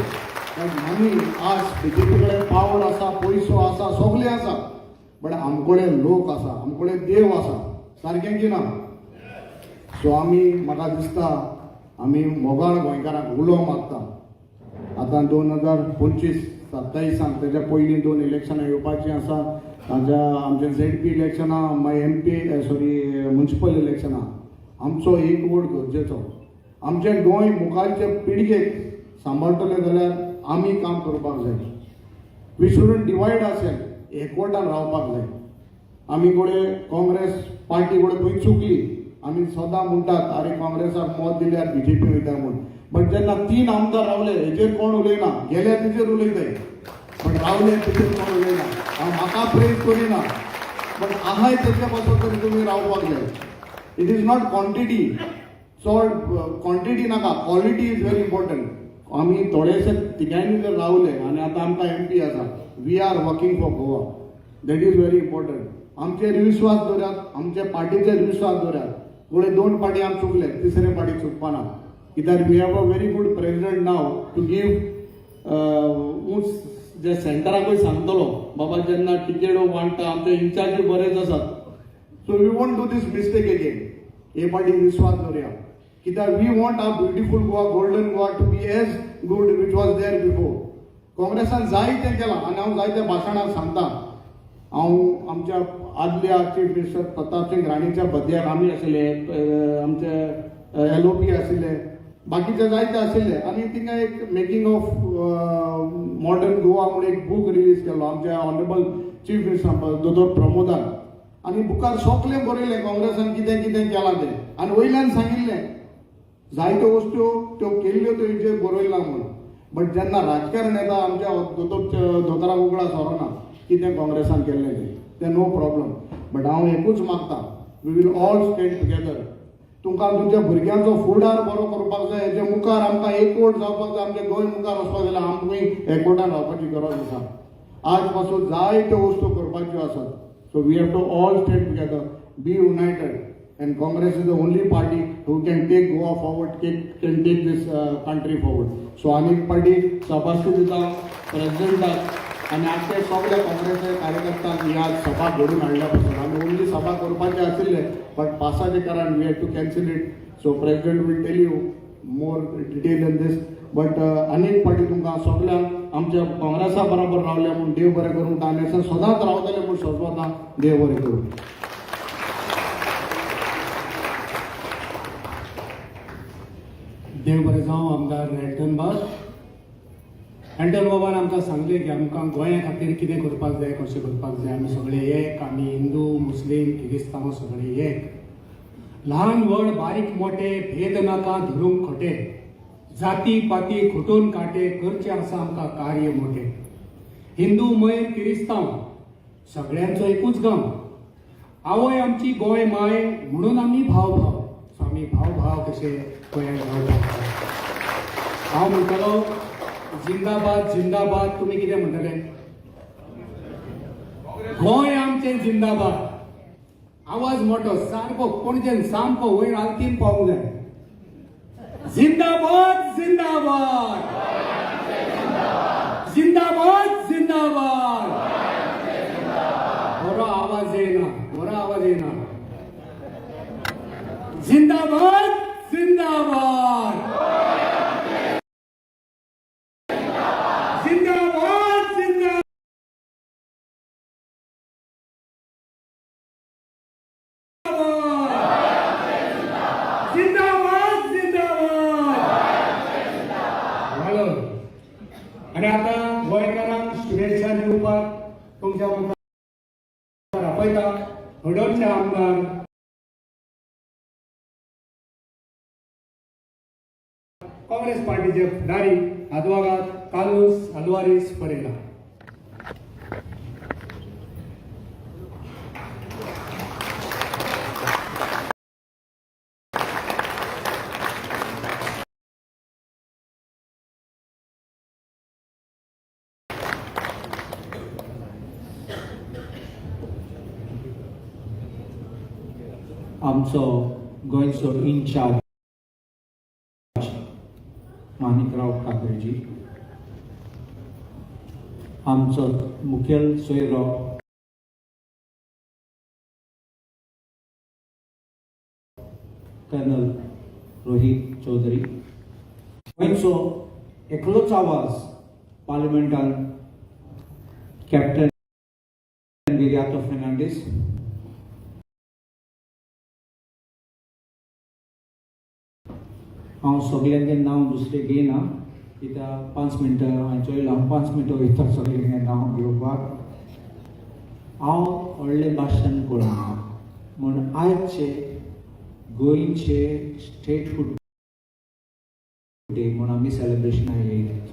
Money, आज बीजेपी कडेन पावर आसा, पयसो आसा, सगळें आसा, बट आमकडे लोक आसा, आमकडे देव आसा. सारकें की ना? सो आमी, म्हाका दिसता, आमी मोगाळ गोंयकारांक उलो मागता. आतां 2025 27आंक, तेज्या पयलीं दोन इलेक्शनां येवपाचीं आसा. ताज्या आमचे झेडपी इलेक्शनां, मागीर एमपी, सॉरी, म्युनिसिपल इलेक्शनां. आमचो एकवट गरजेचो. आमचें गोंय मुखारचे पिळगेक सांबाळटले जाल्यार आमी काम करपाक जाय. We shouldn't divide ourself. एकवटान रावपाक जाय. आमी गोडे काँग्रेस पार्टी गोडे खंय चुकली, आमी सदां म्हणटात, अरे, काँग्रेसाक मत दिल्यार बीजेपी वयता म्हूण. बट जेन्ना तीन आमदार रावले, हेजेर कोण उलयना. गेल्या तेजेर उलयताय, बट रावले तेजेर कोण उलयना. हांव म्हाका प्रेज करिना, बट आहाय तेजे पासून तरी तुमी रावपाक जाय. It is not quantity. चड क्वॉन्टिटी नाका, quality is very important. आमी थोडेशे तिगांनी जर रावले आनी आतां आमकां एमपी आसा, we are working for Goa, that is very important. आमचेर विश्वास दवरात, आमच्या पार्टीचेर विश्वास दवरात. फुडें दोन पार्टी आमी चुकले, तिसरे पार्टी चुकपाना, कित्याक we have a very good president now to give ऊंच जे सेंटराकूय सांगतलो बाबा, जेन्ना टिकेट वांट्टा, आमचे इन्चार्जूय बरेच आसात. So we won't do this mistake again. हे पार्टी विश्वास दवरया, कित्याक we want our beautiful Goa, golden Goa to be as good which was there before. काँग्रेसान जायतें केलां आनी हांव जायत्या भाशणां सांगता, हांव आमच्या आदल्या चीफ मिनिस्टर प्रताप सिंग राणेच्या बद्याक आमी आशिल्ले, आमचे एलओपी आशिल्ले, बाकीचे जायते आशिल्ले आनी थिंगा एक मेकिंग ऑफ मॉडर्न गोवा म्हणून एक बूक रिलीज केलो आमच्या ऑनरेबल चीफ मिनिस्टर दोतोर प्रमोदान. आनी बुकार सगलें बरयलें काँग्रेसान कितें कितें केलां तें आनी वयल्यान सांगिल्लें जायत्यो वस्तू त्यो केल्ल्यो त्यो हेचेर बरयलां म्हूण. बट जेन्ना राजकारण येता, आमच्या दोतोर दोतोराक उगडास व्हरना कितें काँग्रेसान केल्लें तें. तें नो प्रॉब्लम, बट हांव एकूच मागता, we will all stand together. तुमकां तुमच्या भुरग्यांचो फुडार बरो करपाक जाय, हेच्या मुखार आमकां एकवट जावपाक जाय. आमचें गोंय मुखार वचपाक जाल्यार आमकां एकवटान रावपाची गरज आसा. आज पासून जायत्यो वस्तू करपाच्यो आसात. So we have to all stand together, be united, and Congress is the only party who can take Goa forward, can take this country forward. So आनी एक पार्टी शाबासकी दिता प्रेसिडेंटाक आनी आमचे सगळे काँग्रेसचे कार्यकर्त्यांक ही आज सभा घडून हाडल्या पासून. आमी ओन्ली सभा करपाचे आशिल्ले, बट पासाचे कारण we had to cancel it. So President will tell you more detail in this, but आनी एक पार्टी तुमकां सगळ्यांक आमच्या काँग्रेसा बरोबर रावल्या म्हूण देव बरें करूं. आनी सदांच रावतले म्हूण सोदता. देव बरें करूं. देव बरें जावं आमदार एल्टन बाब. एल्टन बाबान आमकां सांगलें की आमकां गोंया खातीर कितें करपाक जाय, कशें करपाक जाय. आमी सगळे एक, आमी हिंदू, मुस्लीम, किरिस्तांव सगळे एक. ल्हान व्हड, बारीक मोटे, भेद नाका धरूंक खोटे. जाती पाती खुटून काटे, करचें आसा आमकां कार्य मोठे. हिंदू, मयर, किरिस्तांव. सगळ्यांचो एकूच गम, आवय आमची गोंय माय म्हणून आमी भाव भाव. सो आमी भाव भाव कशे गोंयांत रावता. हांव म्हणटलो जिंदाबाद जिंदाबाद, तुमी कितें म्हणटले? गोंय आमचें जिंदाबाद. आवाज मोठो सारको पणजेन सामको वयर आलतीन पावूंक जाय. जिंदाबाद जिंदाबाद जिंदाबाद जिंदाबाद. बरो आवाज येना, बरो आवाज येना. जिंदाबाद जिंदाबाद जिंदाबाद जिंदाबाद जिंदाबाद जिंदाबाद. हॅलो, आणि आता गोंयकारांक शुभेच्छा दिवपाक तुमच्या मुखार आपयता हडोरचे आमदार काँग्रेस पार्टीचे फुडारी आदवोगाद कार्लूस अल्वारीस परेरा. आमचो गोंयचो इन्चार्ज माणिकराव काकोडजी, आमचो मुखेल सोयरो कर्नल रोहीत चौधरी, गोंयचो एकलोच आवाज पार्लमेंटान कॅप्टन विरियातो फेर्नांडीस, हांव सगल्यांचें नांव दुसरें घेयना कित्याक 5 मिनटां हांवें चोयलां, हांव 5 मिनटां वयता सगल्यांचें नांव घेवपाक. हांव व्हडलें भाशण करूंक म्हूण आयचे गोंयचे स्टेटहूड डे म्हूण आमी सेलेब्रेशनाक येयल्यात.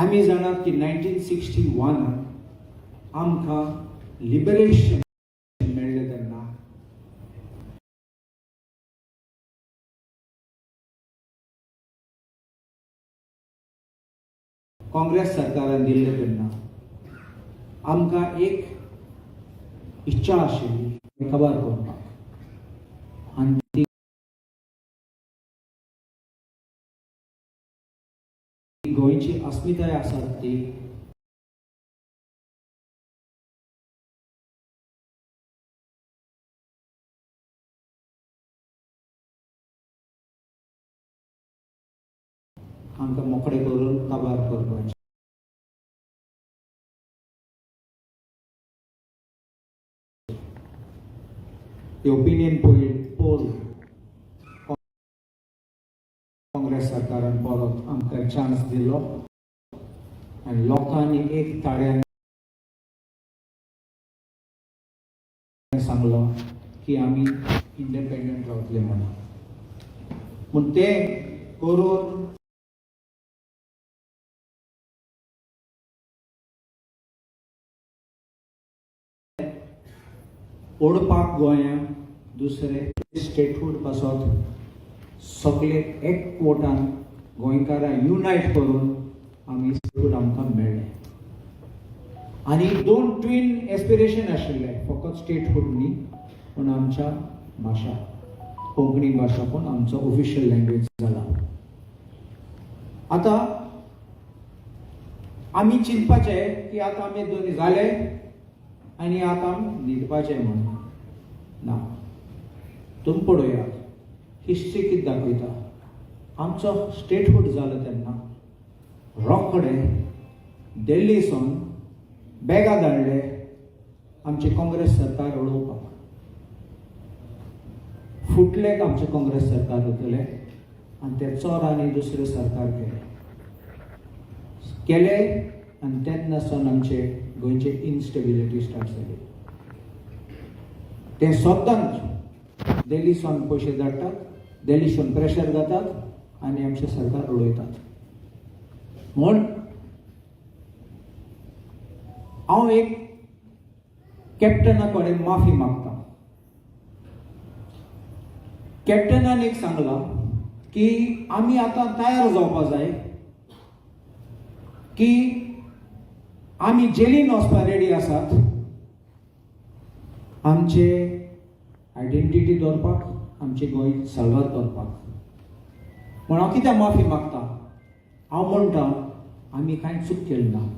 आमी जाणात की 1961 आमकां लिबरेशन मेळ्ळें तेन्ना काँग्रेस सरकारान दिल्लें तेन्ना आमकां एक इच्छा आशिल्ली खबर करपाक आनी ती गोंयची अस्मिताय आसा ती आमकां मोकळे करून काबार करपाची. ओपिनियन पोल काँग्रेस सरकारान परत आमकां चान्स दिलो आनी लोकांनी एक ताळ्यान सांगलो की आमी इंडिपेंडंट रावतले म्हणून. पूण तें करून ओडपाक गोंयांक दुसरे स्टेटहूड पासत सगळे एक वोटान गोंयकारां युनायट करून आमी स्टेटहूड आमकां मेळ्ळें. आनी 2 ट्वीन एस्पिरेशन आशिल्लें, फकत स्टेटहूड न्ही पूण आमच्या भाशा कोंकणी भाशा पूण आमचो ऑफिशियल लँग्वेज जाला. आतां आमी चिंतपाचें की आतां आमी दोनी जाले आनी आतां आमी न्हिदपाचें म्हणून ना. तुमी पळयात हिस्ट्री कितें दाखयता. आमचो स्टेटहूड जालो तेन्ना रोखडे दिल्ली सावन बॅगां धाडले आमचे काँग्रेस सरकार उडोवपाक. फुटले आमचें काँग्रेस सरकार उरतलें आनी ते चोरांनी दुसरें सरकार केलें केलें आनी तेन्ना सावन आमचे गोंयचे इनस्टेबिलिटी स्टार्ट जाली. ते सद्दांच दिल्ली सावन पयशे धाडटात, दिल्ली सावन प्रेशर घातात आनी आमचें सरकार उडयतात. म्हूण हांव एक कॅप्टना कडेन माफी मागता. कॅप्टनान एक सांगलां की आमी आतां तयार जावपा जाय की आमी जेलीन वचपाक रेडी आसात, आमचे आयडेंटिटी दवरपाक, आमचे गोंय साल्वार करपाक. म्हण हांव कित्याक माफी मागता? हांव म्हणटा आमी कांय चूक केली ना,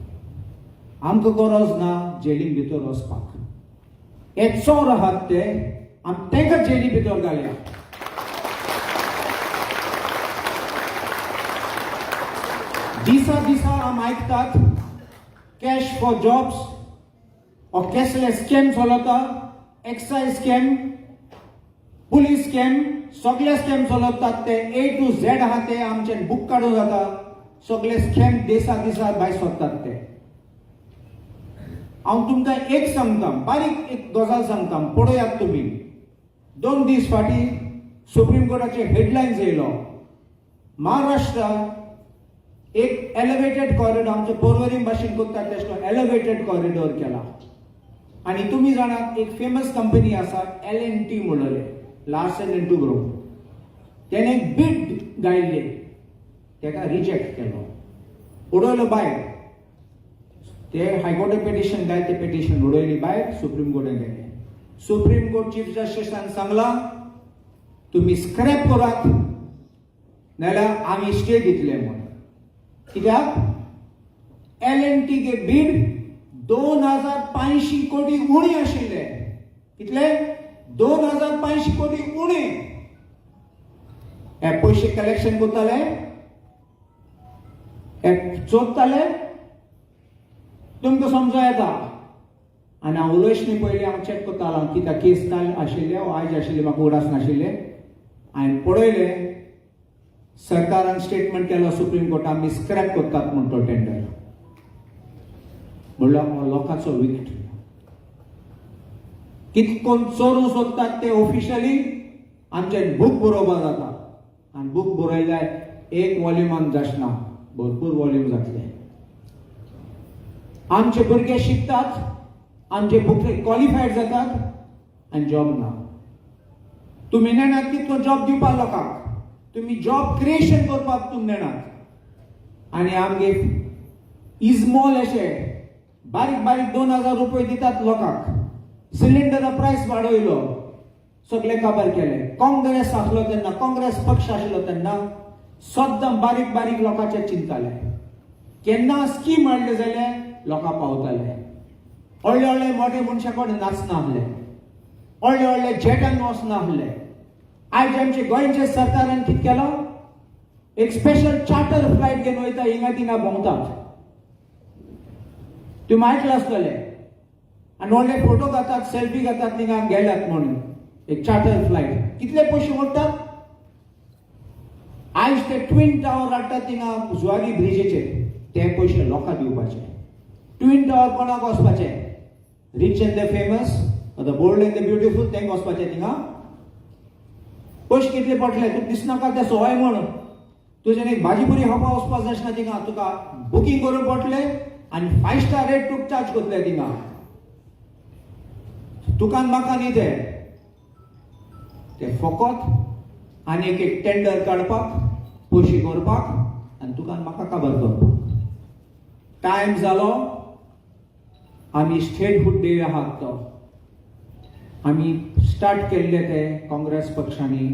आमकां गरज ना जेलीन भितर वचपाक. हे चोर आहात ते आमी तांकां जेली भितर घालया. दिसा दिसा आमी आयकतात कॅश फॉर जॉब्स ओ कसले स्कॅम चलता, एक्सायज स्कॅम, पुलीस स्कॅम, सगळे स्कॅम चलतात ते ए टू झेड आहा ते आमचे बूक काडून जाता. सगळे स्कॅम दिसा दिसा भायर सोदतात ते. हांव तुमकां एक सांगता, बारीक एक गजाल सांगता, पळयात तुमी. 2 दीस फाटीं सुप्रीम कोर्टाचे हेडलायन्स येयलो, महाराष्ट्र एक एलिवेटेड कॉरिडॉर, आमचे पोरवरीम भाशेन करतात तशें एलिवेटेड कॉरिडॉर केला. आनी तुमी जाणात एक फेमस कंपनी आसा LNT म्हणलेले, लार्सन एंड टुब्रो, तेणें एक बीड घायल्ले, तेका रिजेक्ट केलो, उडयलो भायर. ते हायकोर्टाक पिटिशन घाय, ते पिटिशन उडयली भायर, सुप्रीम कोर्टान गेले. सुप्रीम कोर्ट चीफ जस्टिसान सांगलां तुमी स्क्रॅप करात नाल्यार आमी स्टे दितले म्हूण. कित्याक LNT के बीड 2500 कोटी उणी आशिल्ले. कितले? 2500 कोटी उणे. हे पयशे कलेक्शन करताले, हे चोरताले, तुमकां समजो येता. आनी हांव उलयश न्ही पयलीं हांव चॅक करतालो कित्याक केस काल आशिल्ले वो आयज आशिल्ले, म्हाका उगडास नाशिल्ले. हांवें पळयलें सरकारान स्टेटमेंट केलो सुप्रीम कोर्टान आमी स्क्रॅप करतात म्हूण तो टेंडर. म्हणल्यार हो लोकांचो विक्ट्री. कितकोन कोण चोरूं सोदतात ते ऑफिशियली आमचे बूक बरोवपा जाता. आनी बूक बरयल्यार एक वॉल्युमान जाचना, भरपूर वॉल्यूम जातले. आमचे भुरगे शिकतात, आमचे भुरगे क्वॉलिफायड जातात आनी जॉब ना. तुमी नेणात कितलो जॉब दिवपाक लोकांक, तुमी जॉब क्रिएशन करपाक तुमी नेणात. आनी आमगे इजमॉल अशे बारीक बारीक 2000 रुपये दितात लोकांक. सिलिंडरा प्रायस वाडयलो, सगळे काबार केले. काँग्रेस आसलो तेन्ना, काँग्रेस पक्ष आशिल्लो तेन्ना सद्दां बारीक बारीक लोकांचे चिंताले. केन्ना स्कीम हाडले जाल्यार लोकां पावताले. व्हडले व्हडले मोठे मनशां कडेन नाचना आसले, व्हडले व्हडले जेटान वचना आसले. आयज आमचे गोंयच्या सरकारान कितें केलो, एक स्पेशल चार्टर फ्लायट घेवन वयता, हिंगा थिंगा भोंवतात. तुमी आयकलां आसतलें. आनी व्हडले फोटो घेतात, सेल्फी घेतात थिंगा गेल्यात म्हणून एक चार्टर फ्लायट. कितले पयशे मोडटात. आयज ते ट्विन टावर हाडटात थिंगा जुवारी ब्रिजीचेर, ते पयशे लोकांक दिवपाचे. ट्विन टावर कोणाक वचपाचे? Rich and the famous, the bold and the beautiful, तांकां वचपाचे थिंगा. पयशे कितले पडले तुका दिसनाका ते सवाय म्हण. तुजें एक भाजी पुरी खावपाक वचपाक जायना थिंगा, तुका बुकींग करून पडले आनी 5 स्टार रेट तुका चार्ज करतले थिंगा. तुका म्हाका न्ही ते, ते फकत आनी एक एक टेंडर काडपाक, पयशे करपाक आनी तुका म्हाका काबर करपाक. टायम जालो, आमी स्टेटहूड डे आहात तो आमी स्टार्ट केल्ले ते काँग्रेस पक्षांनी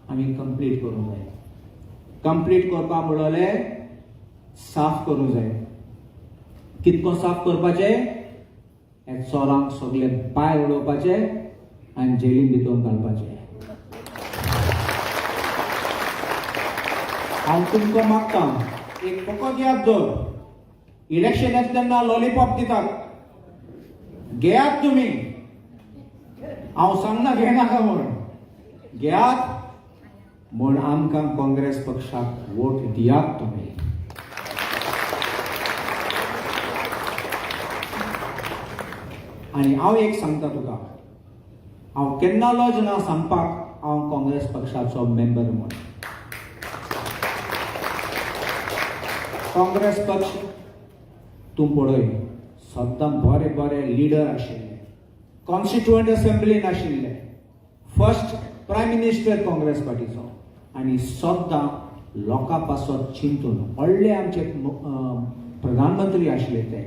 आमी कंप्लीट करूंक जाय. कंप्लीट करपा म्हणलें साफ करूंक जाय. कितको साफ करपाचें? हे चोरांक सगळे भायर उडोवपाचे आनी जेलीन भितर घालपाचे. हांव तुमकां मागता एक फकत याद दवर, इलेक्शन येता तेन्ना लॉलीपॉप दितात, घेयात तुमी. हांव सांगना घेनाका म्हूण, घेयात म्हूण आमकां काँग्रेस पक्षाक वोट दियात तुमी. आनी हांव एक सांगता तुका, हांव केन्ना लज ना सांगपाक हांव काँग्रेस पक्षाचो मेंबर म्हूण. काँग्रेस पक्ष तूं पळय सद्दां बरे बरे लिडर आशिल्ले, कॉन्स्टिट्युएंट असेंब्लीन आशिल्ले, फर्स्ट प्रायम मिनिस्टर काँग्रेस पार्टीचो आनी सद्दां लोकां पासत चिंतून व्हडले आमचे प्रधानमंत्री आशिल्ले ते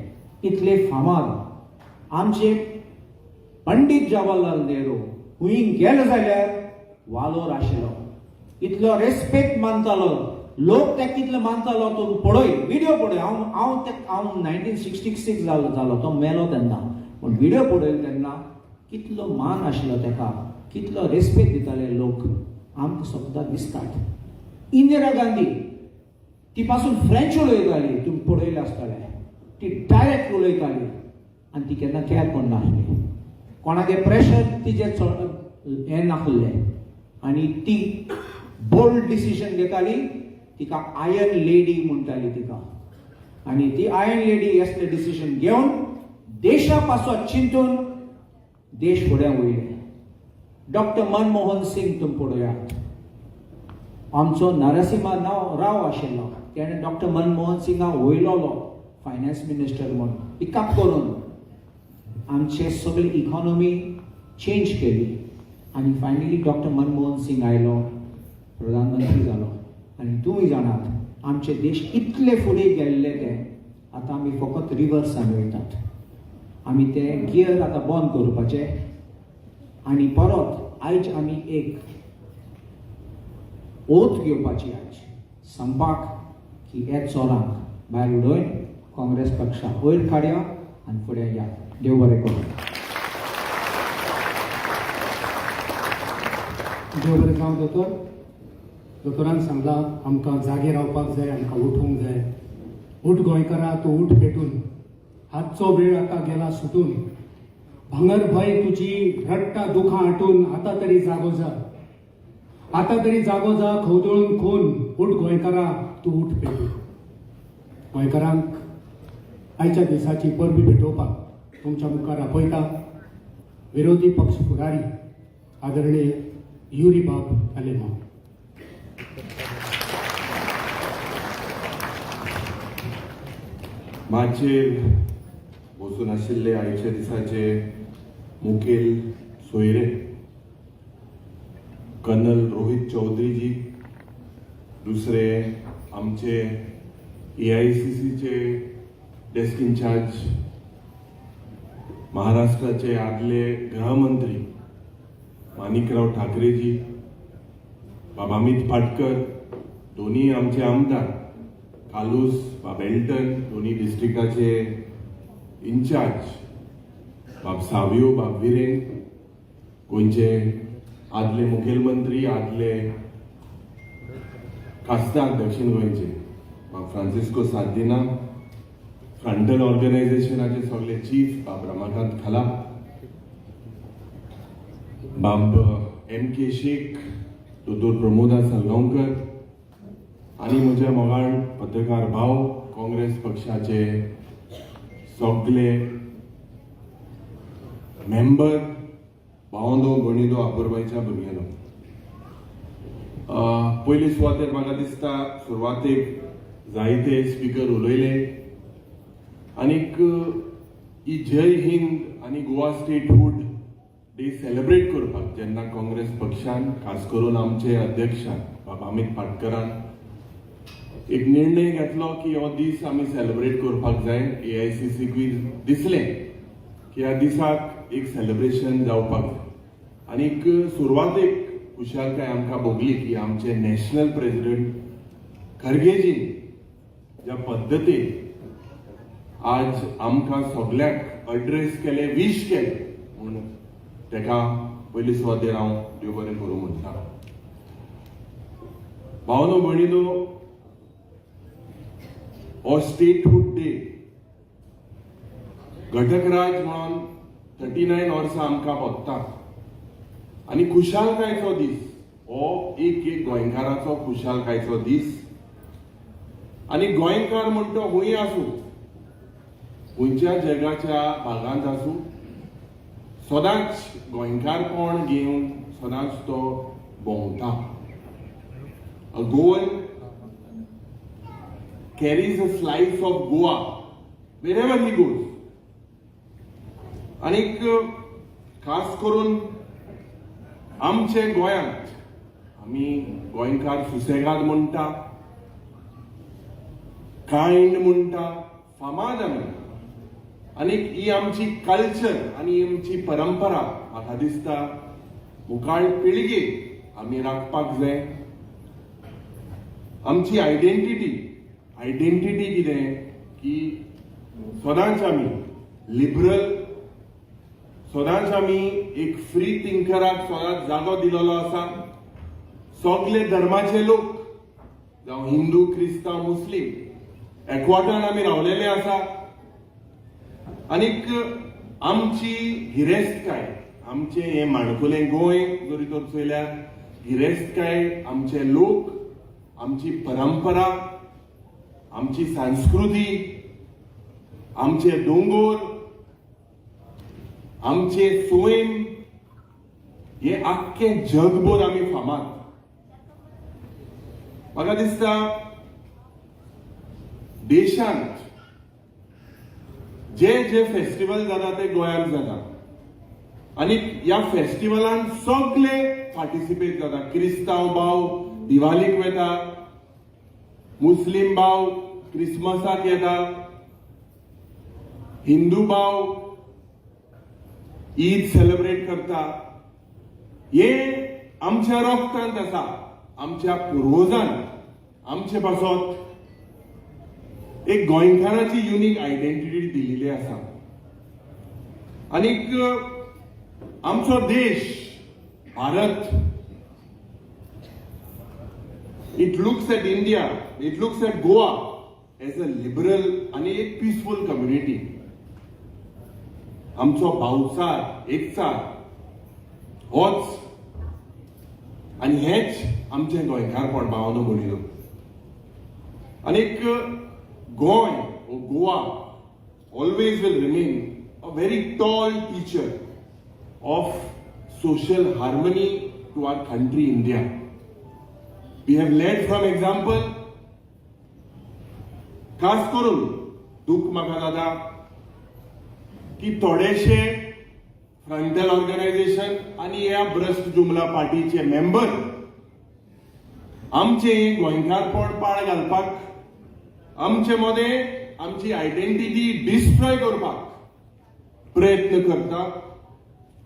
इतले फामाद. आमचे पंडीत जवाहरलाल नेहरू हुंय गेले जाल्यार वालोर आशिल्लो, इतलो रेस्पेक्ट मानतालो लोक, ते कितलो मानतालो. तूं पळय, विडियो पळय. हांव हांव ते हांव 1966 जालो जालो तो मेलो तेन्ना, पूण विडियो पळयलो तेन्ना कितलो मान आशिल्लो तेका, कितलो रेस्पेक्ट दिताले लोक, आमकां सद्दां दिसतात. इंदिरा गांधी ती पासून फ्रेंच उलयताली, तुमी पळयलें आसतलें. ती डायरेक्ट उलयताली आनी ती केन्ना कॅर करनासली, कोणागे प्रेशर तिजेर चड हें नासलें आनी ती बोल्ड डिसिजन घेताली. तिका आयर्न लेडी म्हणटाली तिका. आनी ती आयर्न लेडी असले डिसिजन घेवन देशा पासत चिंतून देश फुडें वयले. डॉक्टर मनमोहन सिंग तुमी पळयात. आमचो नरसिंहा नाव राव आशिल्लो, तेणें डॉक्टर मनमोहन सिंगाक वयलोलो फायनान्स मिनिस्टर म्हूण पिकअप करून आमचे सगळी इकॉनॉमी चेंज केली आनी फायनली डॉक्टर मनमोहन सिंग आयलो, प्रधानमंत्री जालो. आनी तुमी जाणात, आमचे देश इतले फुडें गेल्ले ते आतां आमी फकत रिवर्सान वयतात. आमी ते गियर आतां बंद करपाचे आनी परत आयज आमी एक ओथ घेवपाची आयज, सांगपाक की हे चोरांक भायर उडोवन काँग्रेस पक्षाक वयर काडया आनी फुडें या. देव बरें करूं. देव बरें जावं दोतोर. दोतोरान सांगलां, आमकां जागे रावपाक जाय, आमकां उठूंक जाय. उठ गोंयकारा, तूं उठ पेटून, हातचो वेळ आतां गेला सुटून. भांगर भंय तुजी रडटा दुखां आटून, आतां तरी जागो जा, आतां तरी जागो जा खवदळून खून. उठ गोंयकारा, तूं उठ पेटून. गोंयकारांक आयच्या दिसाची परबी भेटोवपाक तुमच्या मुखार आपयता विरोधी पक्ष फुडारी आदरणीय युरी बाब आलेमाव. माचयेर बसून आशिल्ले आयच्या दिसाचे मुखेल सोयरे कर्नल रोहित चौधरीजी, दुसरे आमचे एआयसीसीचे डेस्क इन्चार्ज, महाराष्ट्राचे आदले गृहमंत्री माणिकराव ठाकरेजी, बाबा अमित पाटकर, दोन्ही आमचे आमदार कालूस, बाब एल्टन, दोन्ही डिस्ट्रिक्टाचे इन्चार्ज बाब सावियो, बाब विरेन, गोंयचे आदले मुखेलमंत्री, आदले खासदार दक्षिण गोंयचे बाब फ्रांसिस्को सार्दिना, फ्रंटल ऑर्गनायझेशनाचे सगळे चीफ बाब रमाकांत खला, बाब एम के शेख, दोतोर प्रमोदा सलगांवकर आनी म्हज्या मोगाळ पत्रकार भाव, काँग्रेस पक्षाचे सगळे मेंबर, भावंदो, भयणीनो, आपुरबायच्या भुरग्यांनो, पयली सुवातेर म्हाका दिसता सुरवातेक जायते स्पिकर उलयले आनीक ही जय हिंद आनी गोवा स्टेटहूड डे सेलिब्रेट करपाक जेन्ना काँग्रेस पक्षान, खास करून आमचे अध्यक्षान बाबा अमित पाटकरान एक निर्णय घेतलो की हो दीस आमी सेलिब्रेट करपाक जाय, एआयसीसीकूय दिसलें की ह्या दिसाक एक सेलिब्रेशन जावपाक जाय. आनीक सुरवातेक खुशालकाय आमकां भोगली की आमचे नॅशनल प्रेसिडेंट खरगेजी ज्या पद्दतीन आज आमकां सगळ्यांक अड्रेस केले, विश केले, म्हूण तेका पयली सुवातेर हांव देव बरें करूं म्हणटा. भावनो, भयणीनो, हो स्टेटहूड डे घटक राज म्हणून 39 वर्सां आमकां भोगता आनी खुशालकायचो दीस हो, एक एक गोंयकाराचो खुशालकायचो दीस. आनी गोंयकार म्हणटा खंय आसूं, खंयच्या जगाच्या भागांत आसूं, सदांच गोंयकारपण घेवन सदांच तो भोंवता. A Goan carries a slice of Goa wherever he goes. आनीक खास करून आमचे गोंयांत आमी गोंयकार सुसेगाद म्हणटा, कायंड म्हणटा, फामाद आमी. आनीक ही आमची कल्चर आनी ही आमची परंपरा म्हाका दिसता मुखार पिळगे आमी राखपाक जाय. आमची आयडेंटिटी, आयडेंटिटी कितें की सदांच आमी लिबरल, सदांच आमी एक फ्री थिंकराक सदांच जागो दिलेलो आसा. सगले धर्माचे लोक, जावं हिंदू, क्रिस्तांव, मुस्लीम, एकवटान आमी रावलेले आसा. आनीक आमची गिरेस्तकाय, आमचें हें माणकुलें गोंय जरी तर चोयल्यार गिरेस्तकाय, आमचे लोक, आमची परंपरा, आमची संस्कृती, आमचे दोंगोर, आमचे सैम, हे आख्खें जगभर आमी फामाद. म्हाका दिसता देशांत जे जे फेस्टिवल जाता ते गोंयांत जाता आनी ह्या फेस्टिवलान सगळे पार्टिसिपेट जाता. क्रिस्तांव भाव दिवालीक वता, मुस्लीम भाव क्रिसमसाक येता, हिंदू भाव ईद सेलिब्रेट करता. हे आमच्या रक्तांत आसा. आमच्या पुर्वजान आमचे पासत एक गोंयकाराची युनीक आयडेंटिटी दिलेली आसा. आनीक आमचो देश Bharat, it looks at India, it looks at Goa as a liberal आनी एक पिसफूल कम्युनिटी. आमचो भावचार, एकचार होच आनी हेच आमचें गोंयकारपण, भावानो भयणीनो. आनीक Goa, Goa always will remain a very tall teacher of social harmony to our country India. We have led from example. खास करून दुःख म्हाका जाता की थोडेशे फ्रंटल ऑर्गनायझेशन आनी ह्या भ्रश्ट जुमला पार्टीचे मेंबर आमचे गोंयकारपण पाळ घालपाक, आमचे मदें आमची आयडेंटिटी डिस्ट्रॉय करपाक प्रयत्न करता.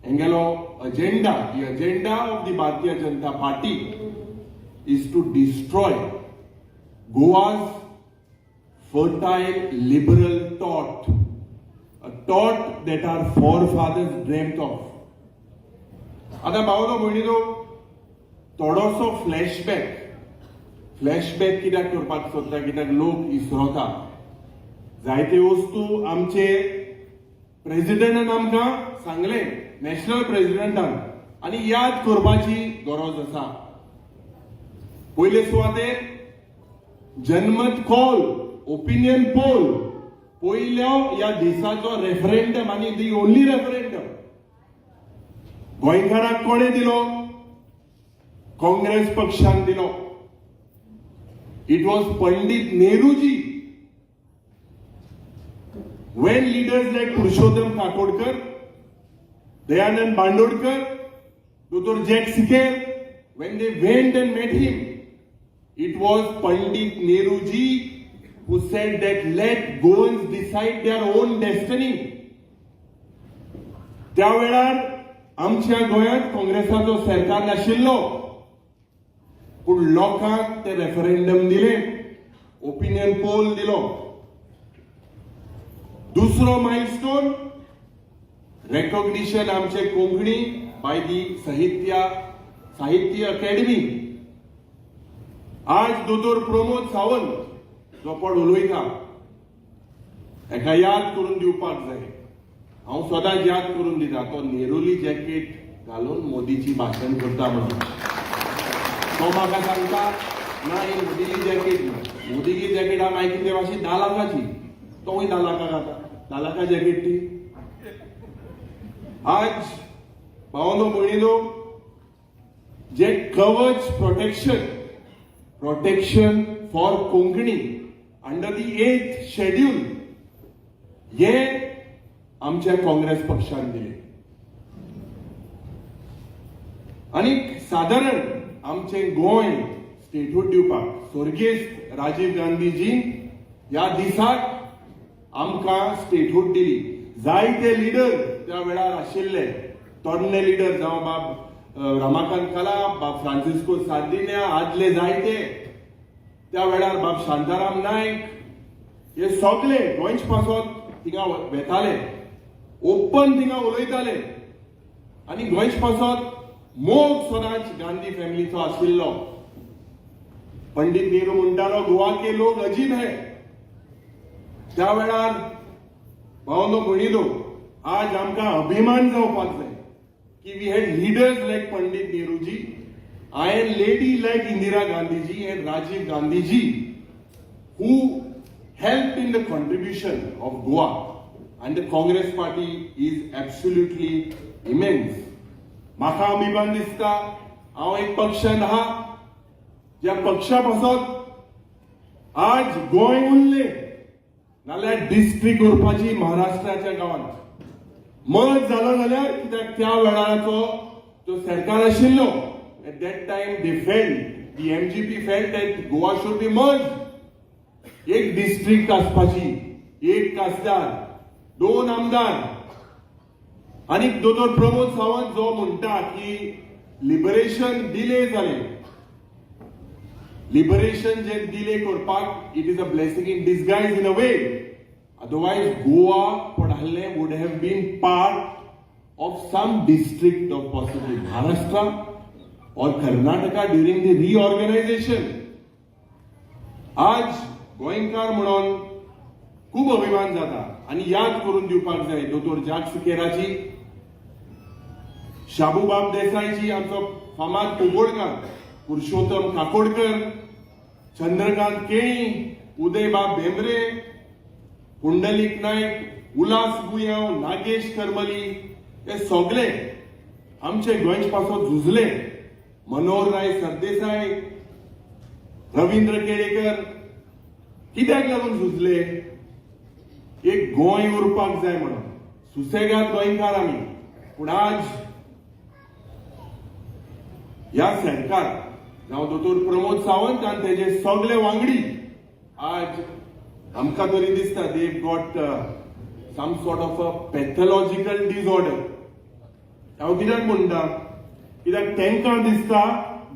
हेंगेलो agenda, the agenda of the Bharatiya Janata Party is to destroy Goa's fertile liberal thought, a thought that our forefathers dreamt of. आता भावनो भयणीनो, थोडोसो फ्लॅशबॅक. फ्लॅशबॅक कित्याक करपाक सोदता? कित्याक लोक इसरोता जायते वस्तू. आमचे प्रेसिडेंटान आमकां सांगलें, नॅशनल प्रेसिडेंटान, आनी याद करपाची गरज आसा. पयले सुवातेर जनमत कौल, ओपिनियन पोल, पयलो ह्या देशाचो रेफरेंडम आनी दी ओनली रेफरेंडम गोंयकाराक कोणें दिलो? काँग्रेस पक्षान दिलो. It was Pandit Nehruji. When leaders like Purushottam Kakodkar, Dayanand Bandodkar, Dr. Jack Siker, when they went and met him, it was Pandit Nehruji who said that let Goans decide their own destiny. त्या वेळार आमच्या गोंयांत काँग्रेसाचो सरकार नाशिल्लो, पूण लोकांक ते रेफरेंडम दिले, ओपिनियन पोल दिलो. दुसरो मायलस्टोन, रेकॉग्निशन आमचे कोंकणी बाय दी साहित्य अकॅडमी. आज दोतोर प्रमोद सावंत जो पण उलयता, हेका याद करून दिवपाक जाय. हांव सदांच याद करून दिता, तो नेरुली जॅकेट घालून मोदीची भाशण करता म्हणून. तो म्हाका सांगता, ना, ही मोदीली जॅकेट ना. मोदीली जॅकेट हा मागीर कितें मातशी 10 लाखाची. तोवूय 10 लाखाक आता 10 लाखा जॅकेट ती. आज भावानो भयणीनो, जे कवच protection for Konkani under the Eighth Schedule, हे आमच्या काँग्रेस पक्षान दिले. आनी सादारण आमचें गोंय स्टेटहूड दिवपाक स्वर्गेस्त राजीव गांधीजी ह्या दिसाक आमकां स्टेटहूड दिली. जायते लिडर त्या वेळार आशिल्ले, तरणे लिडर, जावं बाब रमाकांत कलाप, बाब फ्रांसिस्को सार्दिन्या, आदले जायते त्या वेळार बाब शांताराम नायक, हे सगळे गोंयचे पासत थिंगा वेताले, ओपन थिंगा उलयताले आनी गोंयचे पासत मोग सदांच गांधी फॅमिलीचो आशिल्लो. पंडित नेहरू म्हणटालो, "गोवा के लोग अजीब है." त्या वेळार, भावनो भयणीनो, आज आमकां अभिमान जावपाक जाय की we had leaders like Pandit Nehruji and lady like Indira Gandhiji and Rajiv Gandhiji who helped in the contribution of Goa, and the Congress party is absolutely immense. म्हाका अभिमान दिसता, हांव एक पक्षान आहा ज्या पक्षा पासत आज गोंय उरलें, नाल्यार डिस्ट्रिक्ट उरपाची महाराष्ट्राच्या गांवांत मत जालो जाल्यार. कित्याक त्या वेळाचो जो सरकार आशिल्लो, at that time they felt, the MGP felt that Goa should be merge. एक डिस्ट्रिक्ट आसपाची, एक खासदार, दोन आमदार. आनी दोतोर प्रमोद सावंत जो म्हणटा की लिबरेशन डिले जालें, लिबरेशन जे डिले करपाक, it is a blessing in disguise in a way. Otherwise Goa पडाल्लें would have been part of some district of possibly Maharashtra or Karnataka during the reorganization. आज गोंयकार म्हणून खूब अभिमान जाता आनी याद करून दिवपाक जाय दोतोर जाक सिकेराची, शाबूबाब देसायची, आमचो फामाद कोगोडकार पुरुषोत्तम काकोडकर, चंद्रकांत केणी, उदयबाब भेंब्रे, पुंडलीक नायक, उल्हास बुयांव, नागेश करमली, हे सगळे आमचे गोंयचे पासत झुजले. मनोहरराय सरदेसाय, रवींद्र केळेकर कित्याक लागून झुजले? एक गोंय उरपाक जाय म्हणून. सुसेगाद गोंयकार आमी. पूण आज ह्या सरकार, जावं दोतोर प्रमोद सावंत आनी तेजे सगळे वांगडी, आज आमकां तरी दिसता they got some sort of a pathological disorder. हांव कित्याक म्हणटा? कित्याक तांकां दिसता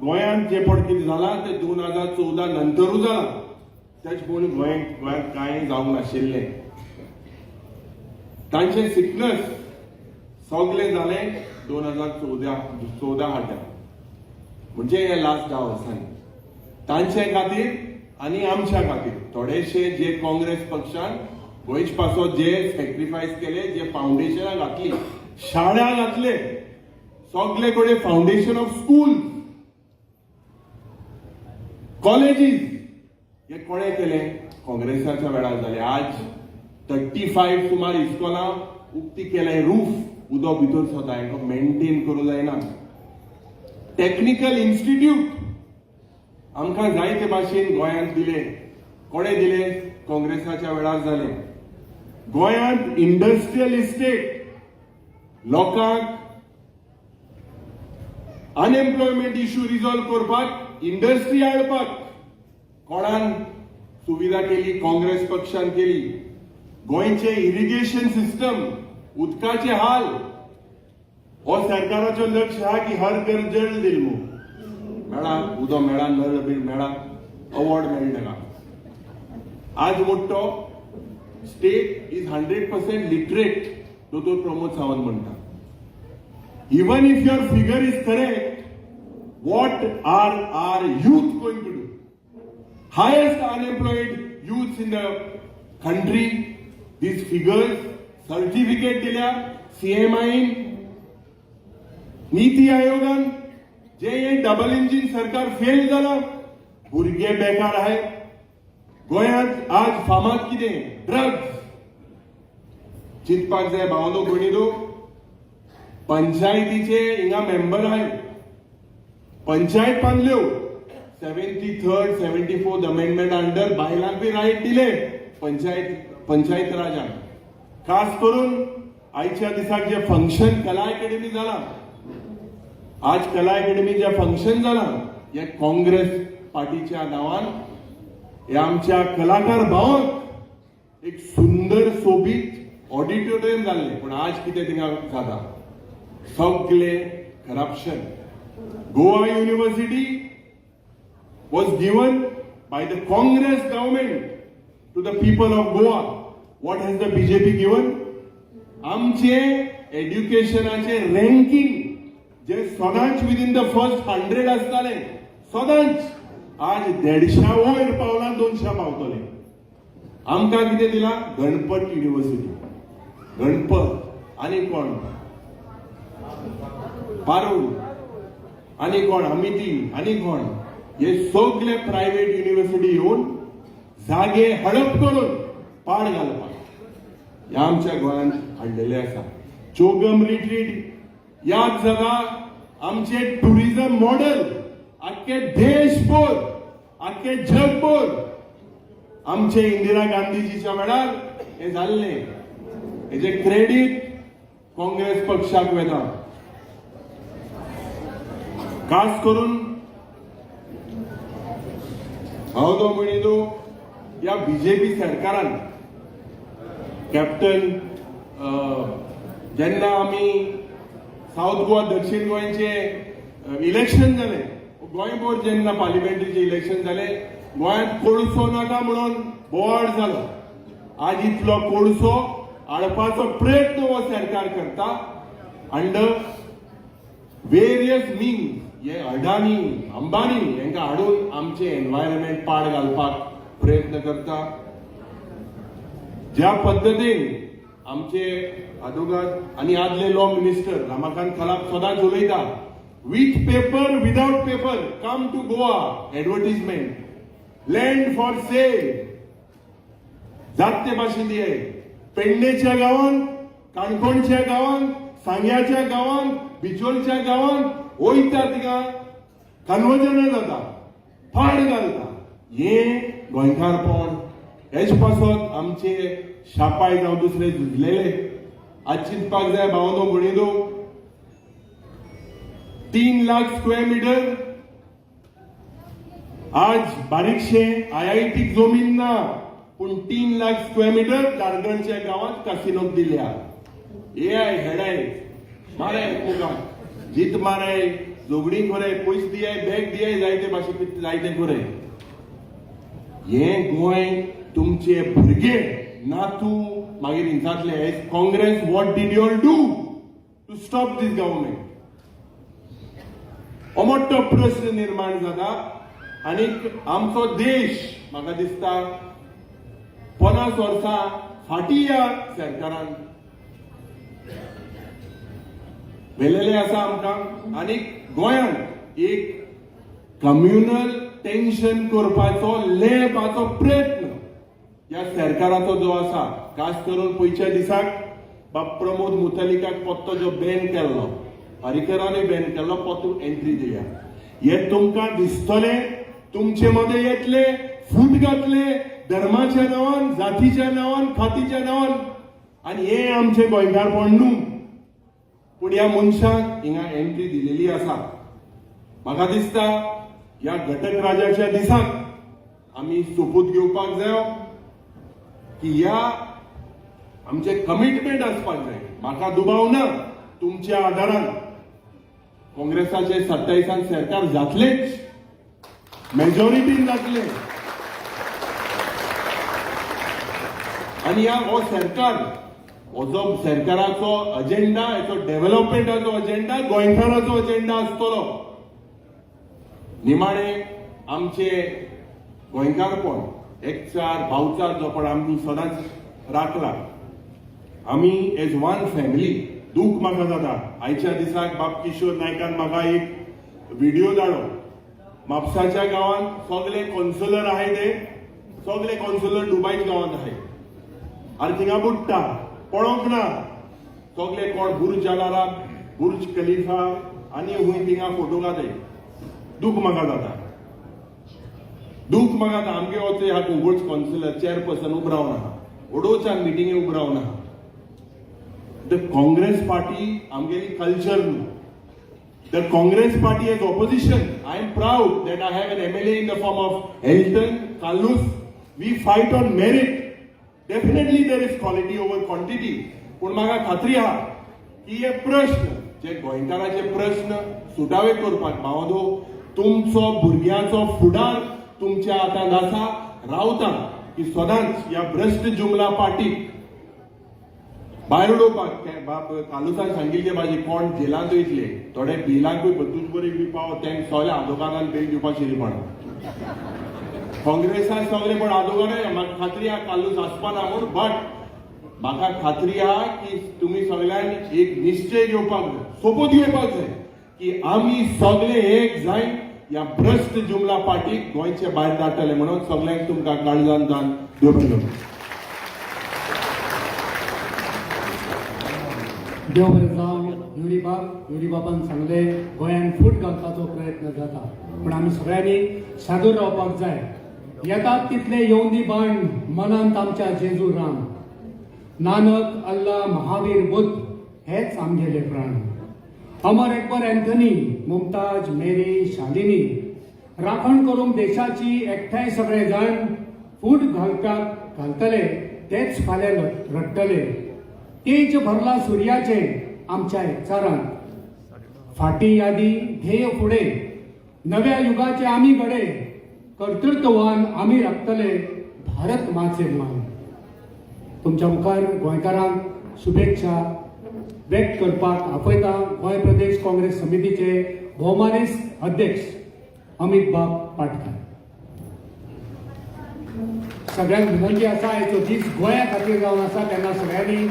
गोंयांत जे पड कितें जालां तें 2014 नंतरूच जालां. तेच पळोवन गोंयांत कांय जावंक नाशिल्लें. तांचें सिकनस सगळें जालें 2014 हाड्यार, म्हणजे हे लास्ट 10 वर्सांनी तांचे खातीर आनी आमच्या खातीर थोडेशे जे काँग्रेस पक्षान गोंयचे पासत जे सॅक्रिफायस केले, जे फावंडेशनां घातली, शाळा घातले, सगळे कडेन फावंडेशन ऑफ स्कूल, कॉलेजीस, हे कोणें केले? काँग्रेसाच्या वेळार जाले. आज 35 सुमार इस्कॉलां उक्ती केले, रूफ उदक भितर सरता, हांकां मेंटेन करूं जायना. टेक्निकल इन्स्टिट्यूट आमकां जायते भाशेन गोंयांत दिले. कोणे दिले? काँग्रेसाच्या वेळार जाले. गोंयांत इंडस्ट्रियल इस्टेट, लोकांक अनएम्प्लॉयमेंट इश्यू रिजॉल्व करपाक, इंडस्ट्री हाडपाक कोणान सुविधा केली? काँग्रेस पक्षान केली. गोंयचे इरिगेशन सिस्टम, उदकाचे हाल, हो सरकाराचो लक्ष आहा की हर घर जल दिल मू मेळा, उदक मेळा, नळ बीन मेळा, अवॉर्ड मेळटा. आज मोठो state is 100% literate दोतोर प्रमोद सावंत म्हणटा. Even if your figure is correct, what are our youth going to do? Highest unemployed youths in the country. These figures, certificate दिल्या सीएमआय, नीती आयोगान. जे हे डबल इंजिन सरकार फेल झालं, भुरगे बेकार आहे. गोंयांत आज फामाद कितें? ड्रग्स. चिंतपाक जाय, भावनो भयणीनो. पंचायतीचे हिंगा मेंबर आहे, पंचायत बांदल्यो. 73rd, 74th amendment under बायलांक बी रायट दिले पंचायत राजान, खास करून आयच्या दिसाक जे फंक्शन कला अकॅडमी जाला, आज कला अकॅडमी जे फंक्शन जाला, हे काँग्रेस पार्टीच्या नावान हे आमच्या कलाकार भावांक एक सुंदर सोबीत ऑडिटोरियम जाल्लें. पूण आज कितें थिंगा जाता? सगळे corruption. Goa University was given by the Congress government to the people of Goa. What has the BJP given? आमचे एड्युकेशनाचे रँकिंग जे सदांच विदीन the first 100 आसताले सदांच, आज 150 वयर पावला, 200 पावतले. आमकां कितें दिला? गणपत युनिव्हर्सिटी. गणपत आनी कोण? पारूल आनी कोण? अमिती आनी कोण? हे सगळे प्रायव्हेट युनिव्हर्सिटी येवन जागे हडप करून पाड घालपाक ह्या आमच्या गोंयांत हाडलेले आसा. चोगम रिट्रीट याद जाता. आमचे टुरिझम मॉडेल आख्खे देशभर, आख्खे जगभर आमचे इंदिरा गांधीजीच्या वेळार हे जाल्ले. हेजे क्रेडीट काँग्रेस पक्षाक वता. खास करून हांव तो म्हणितो, ह्या बीजेपी सरकारान कॅप्टन जेन्ना आमी सावथ गोवा, दक्षिण गोंयचे इलेक्शन जालें, गोंयभर जेन्ना पार्लिमेंटरीचे इलेक्शन जालें, गोंयांत कोळसो नाका म्हणून बोवाळ जालो. आज इतलो कोळसो हाडपाचो प्रयत्न हो सरकार करता अंडर वेरियस मिन्स. हे अडानी, अंबानी हांकां हाडून आमचे एनवायरमेंट पाड घालपाक प्रयत्न करता. ज्या पद्दतीन आमचे आदोगाद आनी आदले लॉ मिनिस्टर रमाकांत खलाप सदांच उलयता, "With paper, without paper, come to Goa", advertisement, land for sale, जात ते भाशेन दिये. पेडणेच्या गांवांत, काणकोणच्या गांवांत, सांग्याच्या गांवांत, बिचोलच्या गांवांत वयता, थिंगा कन्वर्जनां जाता, पाड घालता. हे गोंयकारपण. हेच पासत आमचे शापाय जावं दुसरे झुजलेले. आज चिंतपाक जाय, भावनो भयणीनो. 3 लाख स्क्वेअर मिटर आज बारीकशे आयआयटीक जमीन ना, पूण 3 लाख स्क्वेअर मिटर धारगळच्या गांवात कासिनोक दिल्या. हे I हेडाय माराय मुखार जीत माराय, झगडी खोरे, पयशे दियाय, बॅग दियाय, जायते भाशेन जायते खोरे. हे गोंय तुमचे भुरगे, नातू मागीर हिंसातले. As Congress, what did you all do to stop this government? हो मोठो प्रश्न निर्माण जाता. आनी आमचो देश म्हाका दिसता 50 वर्सां फाटीं ह्या सरकारान व्हेलेले आसा आमकां आनी गोंयांत एक कम्युनल टेन्शन करपाचो लेपाचो प्रयत्न ह्या सरकाराचो जो आसा. खास करून पयच्या दिसाक बाब प्रमोद मुतालिकाक पत्तो जो बॅन केल्लो, पर्रीकरानूय बॅन केल्लो, पत्तो एंट्री दिल्या. हे तुमकां दिसतले, तुमचे मदें येतले, फूट घातले धर्माच्या नांवान, जातीच्या नांवान, खातीच्या नांवान. आनी हे आमचे गोंयकारपण न्हू, पूण ह्या मनशाक हिंगा एंट्री दिलेली आसा. म्हाका दिसता ह्या घटक राजाच्या दिसाक आमी सोपूत घेवपाक जायो की ह्या आमचे कमिटमेंट आसपाक जाय. म्हाका दुबाव ना, तुमच्या आदारान काँग्रेसाचे 27 सरकार जातलेच, मेजॉरिटीन जातले. आनी ह्या हो सरकार, हो जो सरकाराचो अजेंडा, हेचो डेव्हलपमेंटाचो अजेंडा, गोंयकाराचो अजेंडा आसतलो. निमाणे आमचे गोंयकारपण, एकचार, भावचार जो पण आमी सदांच राखला, आमी एज वन फॅमिली. दूख म्हाका जाता, आयच्या दिसाक बाब किशोर नायकान म्हाका एक व्हिडिओ धाडो. म्हापसाच्या गांवांत सगळे कौन्सिलर आहाय, ते सगळे कौन्सिलर दुबाईत गांवांत आहाय आनी थिंगा बुडटा, पळोवंक ना. सगळे कोण बुर्ज अल अरब, बुर्ज खलिफा आनी हुंय थिंगा फोटो घाताय. दूख म्हाका जाता, दूख म्हाका जाता. आमगे वचो ह्या कुंकळ्ळी कौन्सिलर चेअरपर्सन उबो रावन आहा, ओडोच्यान मिटिंगे उबो रावन आहा. The Congress party आमगेली कल्चर न्हू. The Congress party as opposition, I am proud that I have an MLA in the form of Elton Carlos. We fight on merit. Definitely there is quality over quantity. पूण म्हाका खात्री आहा की हे प्रश्न जे गोंयकाराचे प्रश्न सुटावे करपाक, भावांनो, तुमचो भुरग्यांचो फुडार तुमच्या हातांत आसा. रावता की सदांच ह्या भ्रश्ट जुमला पार्टीक भायर उडोवपाक. ते बाब कालुसान सांगिल्ले भाजी कोण जेलांत वयतले, थोडे बिलांकूय तुज बरी बी पाव, तेंक सगळे आदोगादान बेल दिवपाक शिरी पडा. काँग्रेसान सगळे पण आदोगाद. म्हाका खात्री आहा कालूस आसपाना म्हूण, बट म्हाका खात्री आहा की तुमी सगळ्यांनी एक निश्चय घेवपाक जाय, सोपूत घेवपाक जाय की आमी सगळे एक जाय ह्या भ्रश्ट जुमला पार्टीक गोंयचे भायर धाडटले म्हणून. सगळ्यांक तुमकां काळजान जावन देव बरें करूं. देव बरें जावं युरी बाब. युरी बाबान सांगलें, गोंयान फूट घालपाचो प्रयत्न जाता, पूण आमी सगळ्यांनी सादूर रावपाक जाय. येतात तितले येवंदी बाण, मनांत आमच्या जेजू राम, नानक, अल्ला, महावीर, बुद्ध हेच आमगेले प्राण. अमर अकबर अँथनी, मुमताज, मेरी, शालिनी, राखण करूंक देशाची एकठांय सगळे जाण. फूट घालपाक घालतले तेच फाल्यां रडटले. तेज भरला सुर्याचे आमच्या एकचारांत. फाटी यादी, ध्येय फुडें, नव्या युगाचे आमी घडे. कर्तृत्ववान आमी राखतले भारत माचे मान. तुमच्या मुखार गोंयकारांक शुभेच्छा व्यक्त करपाक आपयता गोंय प्रदेश काँग्रेस समितीचे भोवमानेस्त अध्यक्ष अमित बाब पाटकार. सगळ्यांक विनंती आसा, आयचो दीस गोंया खातीर जावन आसा, तेन्ना सगळ्यांनी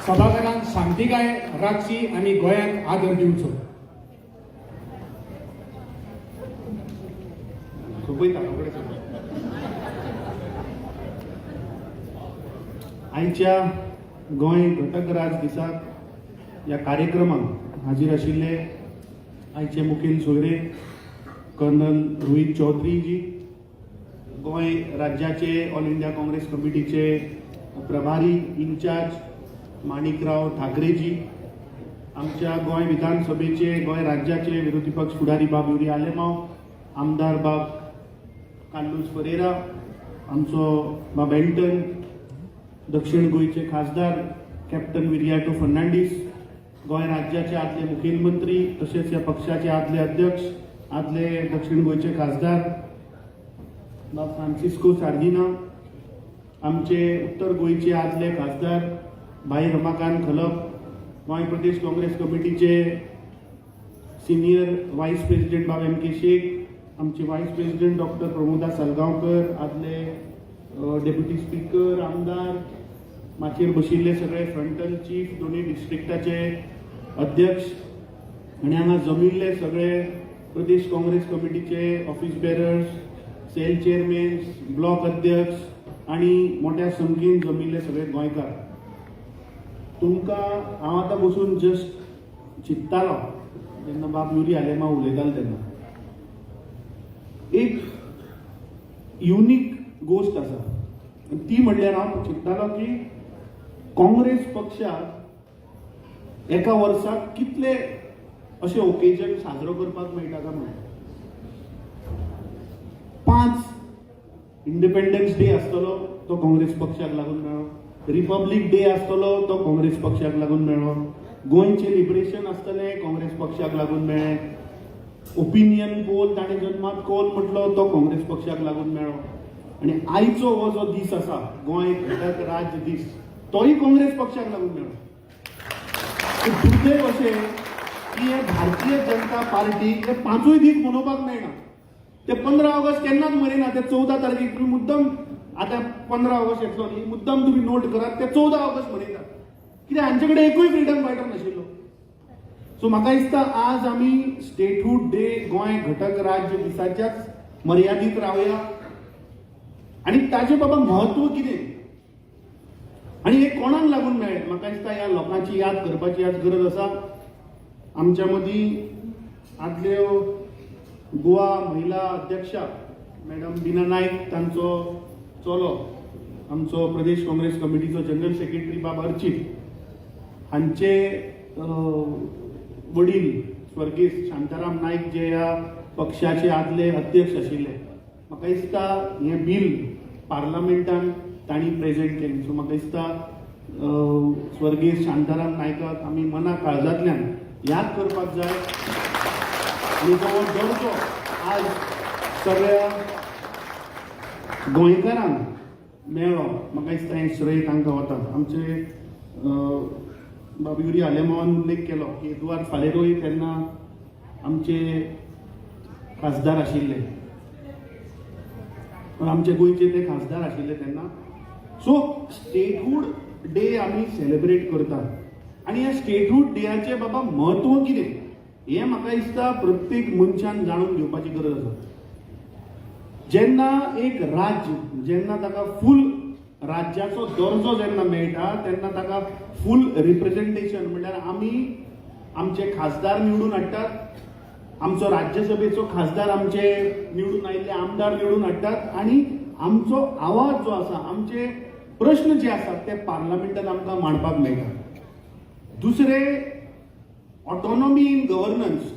सभाघरांत शांतिकाय राखची आनी गोंयाक आदर दिवचो. सोंपयता रोखडें सोंपयता. आयच्या गोंय घटक राज दिसाक ह्या कार्यक्रमाक हाजीर आशिल्ले आयचे मुखेल सोयरे कर्नल रोहीत चौधरीजी, गोंय राज्याचे ऑल इंडिया काँग्रेस कमिटीचे प्रभारी इन्चार्ज माणिकराव ठाकरेजी, आमच्या गोंय विधानसभेचे, गोंय राज्याचे विरोधी पक्ष फुडारी बाब युरी आलेमाव, आमदार बाब कार्लूस फरेरा, आमचो बाब एल्टन, दक्षिण गोंयचे खासदार कॅप्टन विरियाटो फर्नांडीस, गोंय राज्याचे आदले मुखेलमंत्री तशेंच ह्या पक्षाचे आदले अध्यक्ष, आदले दक्षिण गोंयचे खासदार बाब फ्रांसिस्को सार्दिना, आमचे उत्तर गोंयचे आदले खासदार भाई रमाकांत खलप, गोंय प्रदेश काँग्रेस कमिटीचे सिनियर वायस प्रेसिडेंट बाब एम के शेख, आमचे वायस प्रेसिडेंट डॉक्टर प्रमोदा सालगांवकर, आदले डेप्युटी स्पीकर, आमदार, माचयेर बशिल्ले सगळे फ्रंटल चीफ, दोनूय डिस्ट्रिक्टाचे अध्यक्ष आनी हांगा जमिल्ले सगळे प्रदेश काँग्रेस कमिटीचे office bearers, cell chairman, block अध्यक्ष आनी मोठ्या संख्येन जमिल्ले सगळे गोंयकार. तुमकां हांव आतां बसून जस्ट चिंत्तालो जेन्ना बाब युरी आलेमाव उलयतालो तेन्ना, एक युनीक गोश्ट आसा आनी ती म्हणल्यार हांव चिंत्तालो की काँग्रेस पक्षाक एका वर्साक कितले अशे ओकेजन साजरो करपाक मेळटा काय म्हणून. 5 इंडिपेंडन्स डे आसतलो तो काँग्रेस पक्षाक लागून मेळ्ळो, रिपब्लीक डे आसतलो तो काँग्रेस पक्षाक लागून मेळ्ळो, गोंयचें लिबरेशन आसतलें काँग्रेस पक्षाक लागून मेळ्ळें, ओपिनियन पोल ताणें जनमत कौल म्हटलो तो काँग्रेस पक्षाक लागून मेळ्ळो, आनी आयचो हो जो दीस आसा गोंय घटक राज्य दीस तोय काँग्रेस पक्षाक लागून मेळ्ळो. दुर्दैव अशें की हे भारतीय जनता पार्टी हे पांचूय दीस मनोवपाक मेळना. ते 15 ऑगस्ट केन्नाच मनयना. ते 14 तारखेक तुमी मुद्दम, आतां 15 ऑगस्ट येतलो न्ही, मुद्दम तुमी नोट करात, ते 14 ऑगस्ट मनयतात. कित्याक हांचे कडेन एकूय फ्रिडम फायटर नाशिल्लो. सो म्हाका दिसता आज आमी स्टेटहूड डे, गोंय घटक राज्य दिसाच्याच मर्यादीत रावया आनी ताचें बाबा म्हत्व कितें आनी हें कोणाक लागून मेळ्ळें, म्हाका दिसता ह्या लोकांची याद करपाची आज गरज आसा. आमच्या मदीं आदल्यो गोवा महिला अध्यक्षा मॅडम बिना नायक, तांचो चलो आमचो प्रदेश काँग्रेस कमिटीचो जनरल सेक्रेटरी बाब अर्चित. हांचे वडील स्वर्गीस्त शांताराम नायक जे ह्या पक्षाचे आदले अध्यक्ष आशिल्ले, म्हाका दिसता हें बील पार्लमेंटान तांणी प्रेजेंट केलें. सो म्हाका दिसता स्वर्गीय शांताराम नायकाक आमी मना काळजांतल्यान याद करपाक जाय आनी तो दर्जो आज सगळ्या गोंयकारांक मेळ्ळो. म्हाका दिसता हें श्रेय तांकां वता. आमचे बाब युरी आलेमावान उल्लेख केलो की एदुआर्द फालेरोय तेन्ना आमचे खासदार आशिल्ले, पण आमचे गोंयचे ते खासदार आशिल्ले तेन्ना. सो स्टेटहूड डे आमी सेलिब्रेट करतात आनी ह्या स्टेटहूड डेयाचें बाबा म्हत्व कितें हें म्हाका दिसता प्रत्येक मनशान जाणून घेवपाची गरज आसा. जेन्ना एक राज्य जेन्ना ताका फूल राज्याचो दर्जो जेन्ना मेळटा तेन्ना ताका फूल रिप्रेझेंटेशन, म्हणल्यार आमी आमचे खासदार निवडून हाडटात, आमचो राज्यसभेचो खासदार, आमचे निवडून आयिल्ले आमदार निवडून हाडटात आनी आमचो आवाज जो आसा, आमचे प्रश्न जे आसात ते पार्लमेंटात आमकां मांडपाक मेळटा. दुसरें, ऑटोनॉमी इन गव्हर्नन्स,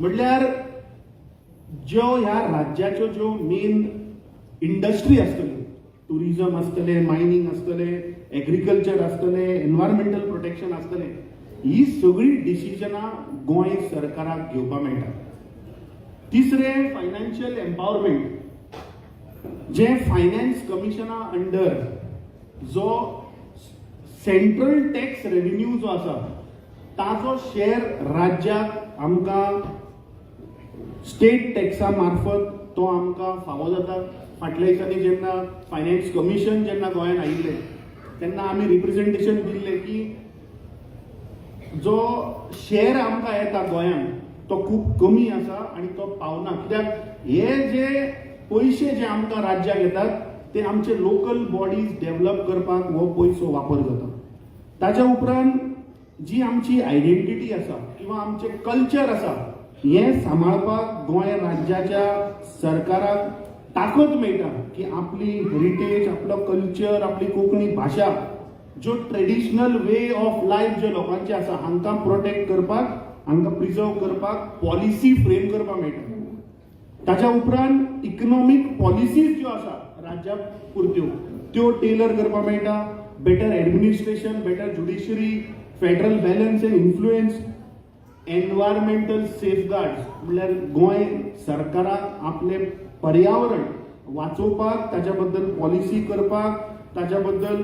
म्हटल्यार ज्यो ह्या राज्याच्यो ज्यो मेन इंडस्ट्री आसतल्यो, टुरिजम आसतलें, मायनींग आसतलें, एग्रीकल्चर आसतलें, एनवायरमेंटल प्रोटेक्शन आसतलें, ही सगळीं डिसिजनां गोंय सरकाराक घेवपाक मेळटा. तिसरें, फायनान्शियल एम्पावरमेंट, जें फायनान्स कमिशना अंडर जो सेंट्रल टॅक्स रेव्हेन्यू जो आसा ताजो शेअर राज्याक आमकां स्टेट टॅक्सा मार्फत तो आमकां फावो जाता. फाटल्या दिसांनी जेन्ना फायनान्स कमिशन जेन्ना गोंयांत आयिल्लें तेन्ना आमी रिप्रेझेंटेशन दिल्लें की जो शेअर आमकां येता गोंयांत तो खूब कमी आसा आनी तो पावना, कित्याक हे जे पयशे जे आमकां राज्याक येतात ते आमचे लोकल बॉडीज डेव्हलप करपाक हो पयसो वापर जाता. ताच्या उपरांत जी आमची आयडेंटिटी आसा किंवा आमचें कल्चर आसा हें सांबाळपाक गोंय राज्याच्या सरकाराक ताकद मेळटा की आपली हेरिटेज, आपलो कल्चर, आपली कोंकणी भाशा, ज्यो ट्रेडिशनल वे ऑफ लायफ जे लोकांचे आसा हांकां प्रोटेक्ट करपाक, हांकां प्रिजर्व करपाक पॉलिसी फ्रेम करपाक मेळटा. ताच्या उपरांत इकनॉमीक पॉलिसीज ज्यो आसा राज्या पुरत्यो त्यो टेलर करपाक मेळटा. Better administration, better judiciary, federal balance and influence, environmental safeguards, म्हणल्यार गोंय सरकाराक आपलें पर्यावरण वाचोवपाक ताच्या बद्दल पॉलिसी करपाक, ताच्या बद्दल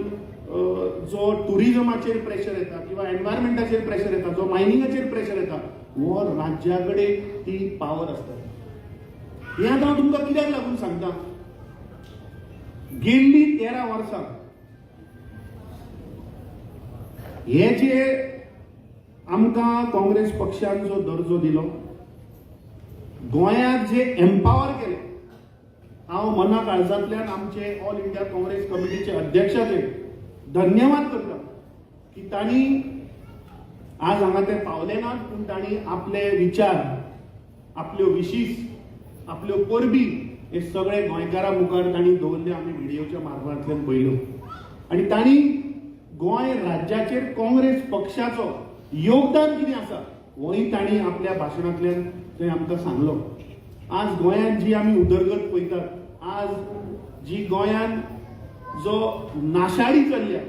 जो टुरिजमाचेर प्रेशर येता किंवा एनवायरमेंटाचेर प्रेशर येता, जो मायनिंगाचेर प्रेशर येता, हो राज्या कडेन ती पावर आसता. हें आतां हांव तुमकां कित्याक लागून सांगता? गेल्ली 13 वर्सां हे जे आमकां काँग्रेस पक्षान जो दर्जो दिलो, गोंयाक जे एम्पावर केले, हांव मना काळजांतल्यान आमचे ऑल इंडिया काँग्रेस कमिटीचे अध्यक्षाचे धन्यवाद करता की तांणी आज हांगा ते पावले नात, पूण तांणी आपले विचार, आपल्यो विशीस, आपल्यो परबी हे सगळे गोंयकारां मुखार तांणी दवरले. आमी व्हिडियोच्या मार्फांतल्यान पळयल्यो आनी तांणी गोंय राज्याचेर काँग्रेस पक्षाचो योगदान कितें आसा होय तांणी आपल्या भाशणांतल्यान थंय आमकां सांगलो. आज गोंयांत जी आमी उदरगत पळयतात, आज जी गोंयांत जो नाशाडी चल्ल्या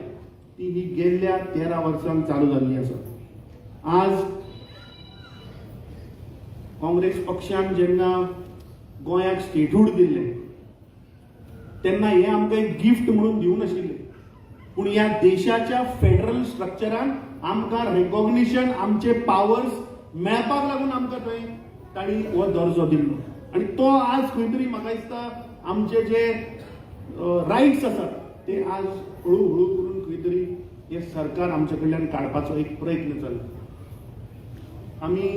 ती ही गेल्ल्या 13 वर्सांक चालू जाल्ली आसा. आज काँग्रेस पक्षान जेन्ना गोंयाक स्टेटहूड दिल्लें तेन्ना हें आमकां एक गिफ्ट म्हणून दिवंक नाशिल्लें, पूण ह्या देशाच्या फेडरल स्ट्रक्चरान आमकां रेकॉग्निशन, आमचे पावर्स मेळपाक लागून आमकां थंय तांणी हो दर्जो दिल्लो आनी तो आज खंय तरी म्हाका दिसता आमचे जे रायट्स आसात ते आज हळू हळू करून खंय तरी हे सरकार आमचे कडल्यान काडपाचो एक प्रयत्न चल्ला. आमी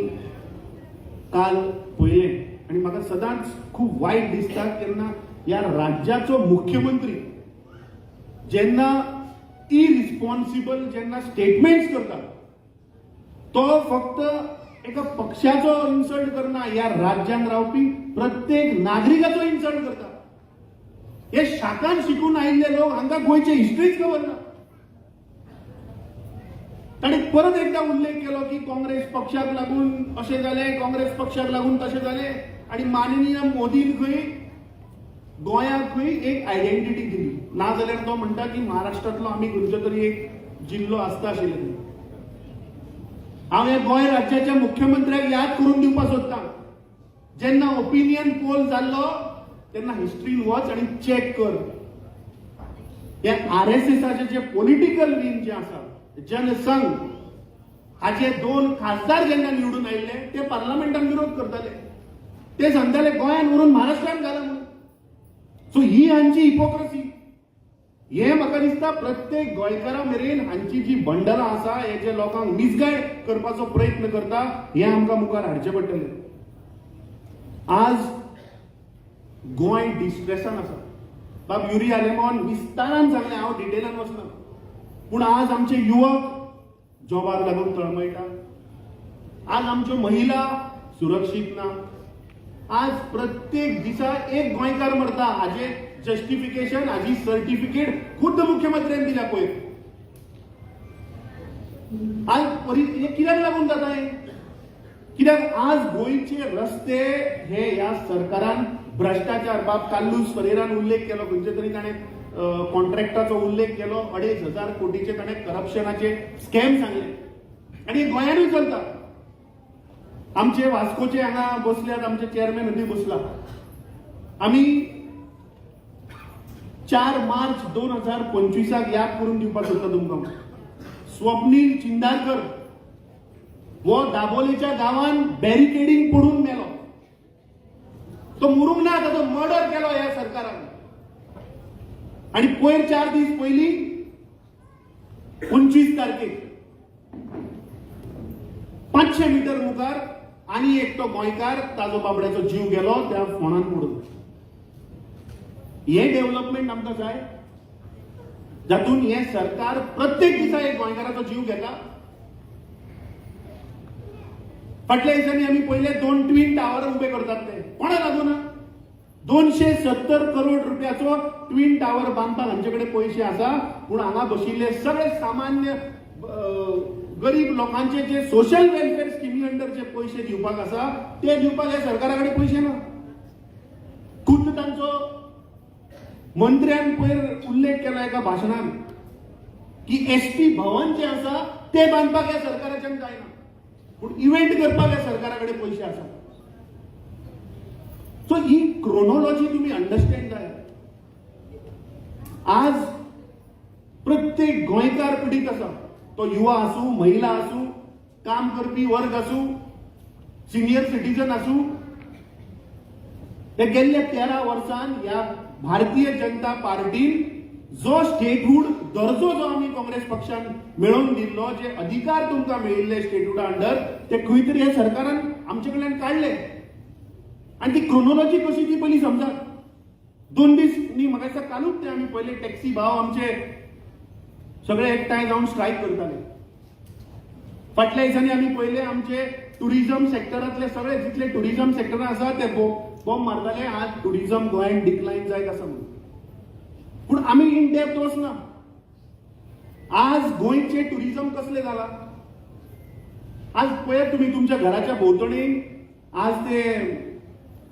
काल पळयलें आनी म्हाका सदांच खूब वायट दिसता केन्ना ह्या राज्याचो मुख्यमंत्री जेन्ना इरिस्पॉन्सिबल जेन्ना स्टेटमेंट्स करता, तो फक्त एका पक्षाचो इन्सल्ट करना, ह्या राज्यान रावपी प्रत्येक नागरिकाचो इन्सल्ट करता. हे शाकान शिकून आयिल्ले लोक, हांकां गोंयची हिस्ट्रीच खबर ना. ताणें परत एकदा उल्लेख केलो की काँग्रेस पक्षाक लागून अशें जालें, काँग्रेस पक्षाक लागून तशें जालें आनी माननीय मोदीन खंय गोंयाक खंय एक आयडेंटिटी दिली. नाजाल्यार तो म्हणटा की महाराष्ट्रांतलो आमी खंयचो तरी एक जिल्लो आसता आशिल्ले. हांव ह्या गोंय राज्याच्या मुख्यमंत्र्याक याद करून दिवपाक सोदतां, जेन्ना ओपिनियन पोल जाल्लो तेन्ना हिस्ट्रीन वच आनी चॅक कर, हे आरएसएसाचे जे पॉलिटिकल विंग जे आसा जनसंघ, हाचे दोन खासदार जेन्ना निवडून आयिल्ले ते पार्लमेंटान विरोध करताले. ते सांगताले गोंयान व्हरून महाराष्ट्रान घाला म्हणून. सो ही हांची हिपोक्रसी. हे म्हाका दिसता प्रत्येक गोंयकारा मेरेन हांची जी बंडलां आसा, हे जे लोकांक मिसगायड करपाचो प्रयत्न करता, हे आमकां मुखार हाडचें पडटलें. आज गोंय डिस्ट्रेसान आसा. बाब युरी आलेमांवान विस्तारान सांगलें, हांव डिटेलान वचना. पूण आज आमचे युवक जॉबाक लागून तळमळटा, आज आमच्यो महिला सुरक्षीत ना, आज प्रत्येक दिसा एक गोंयकार मरता. हाजे जस्टिफिकेशन, हाजी सर्टिफिकेट खुद्द मुख्यमंत्र्यान दिल्या पयर. आज हे कित्याक लागून जाता हें? कित्याक आज गोंयचे रस्ते हे ह्या सरकारान भ्रष्टाचार, बाब कार्लूस फरेरान उल्लेख केलो, खंयचे तरी ताणें कॉन्ट्रॅक्टाचो उल्लेख केलो, 2500 कोटीचे ताणें करप्शनाचे स्कॅम सांगले आनी हे गोंयानूय चलता. आमचे वास्कोचे हांगा बसल्यात, आमचे चेअरमॅन हती बसला. आमी 4 मार्च 2025 याद करून दिवपाक सोदता तुमकां, स्वप्नील चिंदारकर हो दाबोलेच्या गांवान बॅरिकेडींग पडून मेलो. तो मरूंक ना, ताचो मर्डर केलो ह्या सरकारान. आणि पयर 4 दीस पयलीं 25 तारखेक 500 मिटर मुखार आनी एकटो गोंयकार, ताजो बाबड्याचो जीव गेलो त्या फोंडान पडून. हे डेव्हलपमेंट आमकां जाय, जातून हे सरकार प्रत्येक दिसा एक गोंयकाराचो जीव घेता? फाटल्या दिसांनी आमी पयले दोन ट्विन टावर उबे करतात ते कोणा लागून? 270 करोड रुपयाचो ट्विन टावर बांदपाक हांचे कडेन पयशे आसा, पूण हांगा बशिल्ले सगळे सामान्य गरीब लोकांचे जे सोशल वेलफेअर स्किमी अंडर जे पयशे दिवपाक आसा ते दिवपाक ह्या सरकारा कडेन पयशे ना. खुद्द तांचो मंत्र्यान पयर उल्लेख केला एका भाशणान की एसटी भवन जे आसा ते बांदपाक ह्या सरकाराच्यान जायना, पूण इव्हेंट करपाक ह्या सरकारा कडेन पयशे आसा. सो ही क्रोनॉलॉजी तुम्ही अंडरस्टँड जाय. आज प्रत्येक गोंयकार पिडीत आसा, तो युवा आसूं, महिला आसूं, काम करपी वर्ग आसूं, सिनियर सिटीजन आसूं. ते गेल्ल्या 13 वर्सान ह्या भारतीय जनता पार्टीन जो स्टेटहूड दर्जो जो आमी काँग्रेस पक्षान मेळोवन दिल्लो, जे अधिकार तुमकां मेळिल्ले स्टेटहुडा अंडर, ते खंय तरी ह्या सरकारान आमचे कडल्यान काडले. आनी ती क्रोनॉलॉजी कशी ती पयली समजात. 2 दीस न्ही, म्हाका दिसता कालूच ते आमी पयले टॅक्सी भाव आमचे सगळे एकठांय जावन स्ट्रायक करताले. फाटल्या दिसांनी आमी पयले आमचे टुरिझम सेक्टरांतले सगळे जितले टुरिझम सेक्टरान आसा ते बॉम्ब मारताले, आज टुरिझम गोंयांत डिक्लायन जायत आसा म्हणून. पूण आमी इन डेप्थ वचना. आज गोंयचे टुरिझम कसले जाला? आज पळयात तुमी तुमच्या घराच्या भोंवतणी आज ते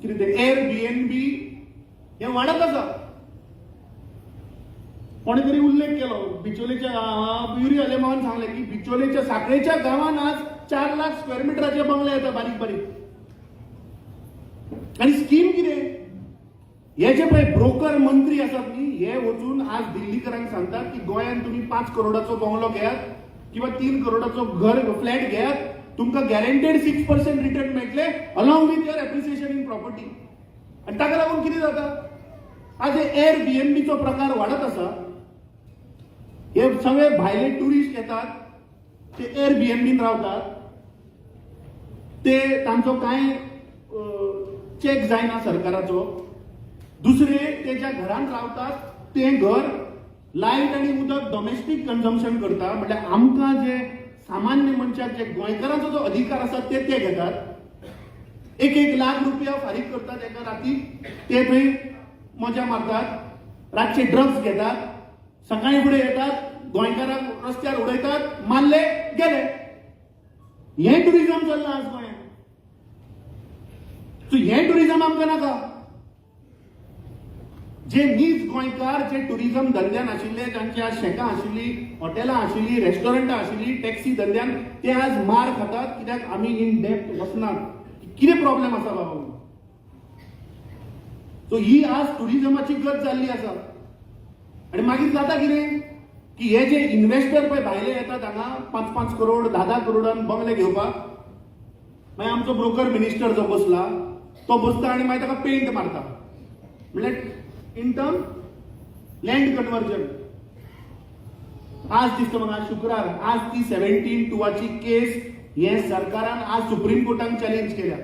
कितें ते एअर बी एन बी हे वाडत आसा. कोणे तरी उल्लेख केलो बिचोलेच्या, युरी आलेमावान सांगलें की बिचोलेच्या साखळेच्या गांवान आज 4 लाख स्क्वेअर मिटराचे बंगले येता बारीक बारीक. आनी स्कीम कितें? हे जे पळय ब्रोकर मंत्री आसात न्ही, हे वचून आज दिल्लीकरांक सांगतात की गोंयांत तुमी 5 करोडाचो बंगलो घेयात किंवा 3 करोडाचो घर फ्लॅट घेयात, तुमकां गॅरंटेड 6% रिटर्न मेळटले along with your appreciation in property. आनी ताका लागून कितें जाता, आज एअर बी एन बीचो प्रकार वाडत आसा. हे सगळे भायले टुरिस्ट येतात, ते एअर बी एन बीन रावतात, ते तांचो कांय चॅक जायना सरकाराचो. दुसरे, ते ज्या घरांत रावतात तें घर लायट आनी उदक डोमेस्टीक कन्जम्पशन करता, म्हटल्यार आमकां जे सामान्य मनशाक जे गोंयकारांचो जो अधिकार आसा ते ते घेतात. एक एक लाख रुपया फारीक करतात एका राती, ते थंय मजा मारतात, रातचे ड्रग्स घेतात, सकाळी फुडें येतात. गोंयकारांक रस्त्यार उडयतात, मारले गेले. हें टुरिझम चल्लां आज गोंयांत. सो हें टुरिझम आमकां नाका. जे नीज गोंयकार जे टुरिझम धंद्यान आशिल्ले, जांची आज शेकां आशिल्ली, हॉटेलां आशिल्ली, रेस्टॉरंटां आशिल्ली, टॅक्सी धंद्यान, ते आज मार खातात, कित्याक आमी इन डेप्थ वचनात कितें प्रॉब्लेम आसा बाबा म्हणून. सो ही आज टुरिझमाची गत जाल्ली आसा. आनी मागीर जाता कितें की हे जे इन्व्हेस्टर पळय भायले येतात हांगा 5-5 करोड, 10-10 करोडान बंगले घेवपाक, मागीर आमचो ब्रोकर मिनिस्टर जो बसला तो बसता आनी मागीर ताका पेंट मारता, म्हणल्यार इन टर्म लँड कन्वर्जन. आज दिसता म्हाका, आज शुक्रार, आज ती 17(2) केस हे सरकारान आज सुप्रीम कोर्टान चॅलेंज केल्या.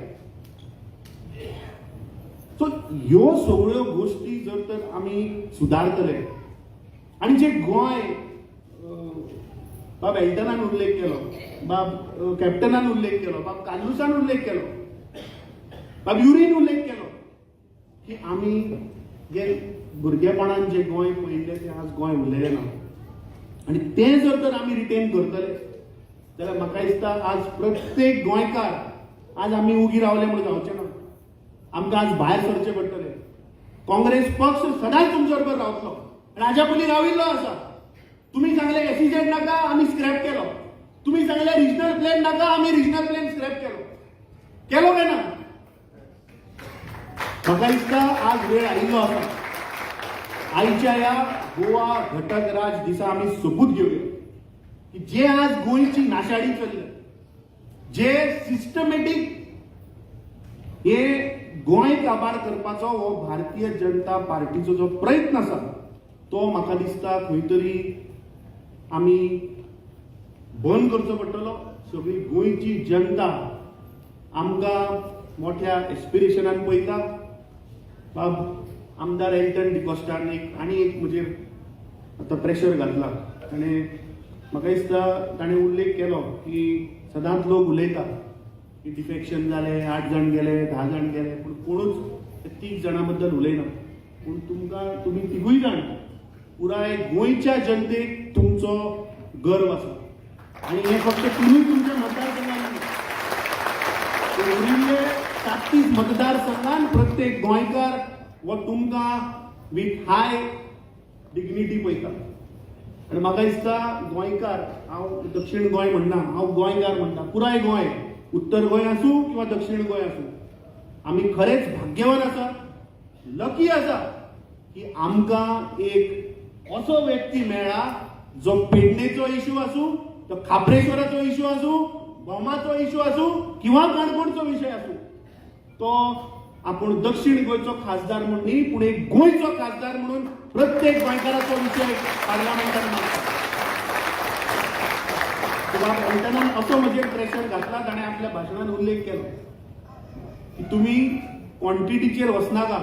सो ह्यो सगळ्यो गोश्टी जर तर आमी सुदारतले आनी जे गोंय बाब एल्टनान उल्लेख केलो, बाब कॅप्टनान उल्लेख केलो, बाब कार्लुसान उल्लेख केलो, बाब युरीन उल्लेख केलो की आमी जे भुरगेपणान जे गोंय पळयल्लें तें आज गोंय उरलेलें ना. आनी तें जर तर आमी रिटेन करतले जाल्यार म्हाका दिसता आज प्रत्येक गोंयकार, आज आमी उगी रावले म्हूण जावचें ना, आमकां आज भायर सरचें पडटलें. काँग्रेस पक्ष सदांच तुमच्या बरोबर रावतलो आनी हाज्या पयलीं राविल्लो आसा. तुमी सांगले एसईझेड नाका, आमी स्क्रॅप केलो. तुमी सांगले रिजनल प्लॅन नाका, आमी रिजनल प्लॅन स्क्रॅप केलो. केलो काय ना? म्हाका दिसता आज वेळ आयिल्लो आसा, आयच्या ह्या गोवा घटक राज दिसा आमी सोपूत घेवया की जे आज गोंयची नाशाडी चल्ल्या, जे सिस्टमॅटीक हे गोंय काबार करपाचो हो भारतीय जनता पार्टीचो जो प्रयत्न आसा, तो म्हाका दिसता खंय तरी आमी बंद करचो पडटलो. सगळी गोंयची जनता आमकां मोठ्या एस्पिरेशनान पळयता. बाब आमदार एल्टन डिकॉस्टान एक आनी एक म्हजेर आतां प्रेशर घातला. ताणें, म्हाका दिसता, ताणें उल्लेख केलो की सदांच लोक उलयता की डिफेक्शन जालें, आठ जाण गेले, 10 जाण गेले, पूण कोणूच त्या तीग जाणां बद्दल उलयना. पूण तुमकां, तुमी तिगूय जाण, पुराय गोंयच्या जनतेक तुमचो गर्व आसा. आनी हें फक्त तुमी तुमच्या मतदारसंघान न्ही, उरिल्ले 37 मतदारसंघान प्रत्येक गोंयकार हो तुमकां विथ हाय डिग्निटी पळयता. आनी म्हाका दिसता गोंयकार, हांव दक्षिण गोंय म्हणना, हांव गोंयकार म्हणटा. पुराय गोंय, उत्तर गोंय आसूं किंवा दक्षिण गोंय आसूं, आमी खरेंच भाग्यवान आसा, लकी आसा की आमकां एक असो व्यक्ती मेळ्ळा जो पेडणेचो इशू आसूं, तो खाप्रेश्वराचो इशू आसूं, भोमाचो इशू आसूं किंवा काणकोणचो विशय आसूं, तो आपूण दक्षिण गोंयचो खासदार म्हूण न्ही, पूण एक गोंयचो खासदार म्हणून प्रत्येक गोंयकाराचो विशय पार्लमेंटान मांडटा. बाब एल्टनान असो म्हजेर प्रेशर घातला. ताणें आपल्या भाशणान उल्लेख केलो की तुमी क्वॉन्टिटीचेर वचनाका,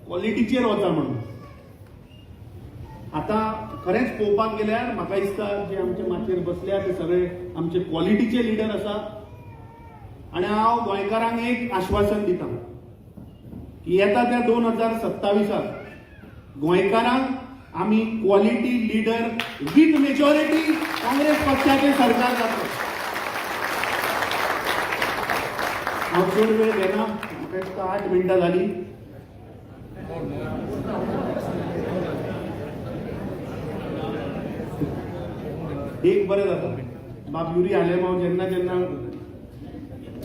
क्वॉलिटीचेर वचा म्हणून. आतां खरेंच पळोवपाक गेल्यार म्हाका दिसता जे आमचे माचयेर बसल्या ते सगळे आमचे क्वॉलिटीचे लिडर आसा. आनी हांव गोंयकारांक एक आश्वासन दिता की येता त्या 2027 गोंयकारांक आमी quality leader with majority Congress पक्षाचे सरकार जातले. हांव चड वेळ घेना. म्हाका दिसता 8 मिनटां जाली. एक बरें जाता, बाब युरी आलेमाव जेन्ना जेन्ना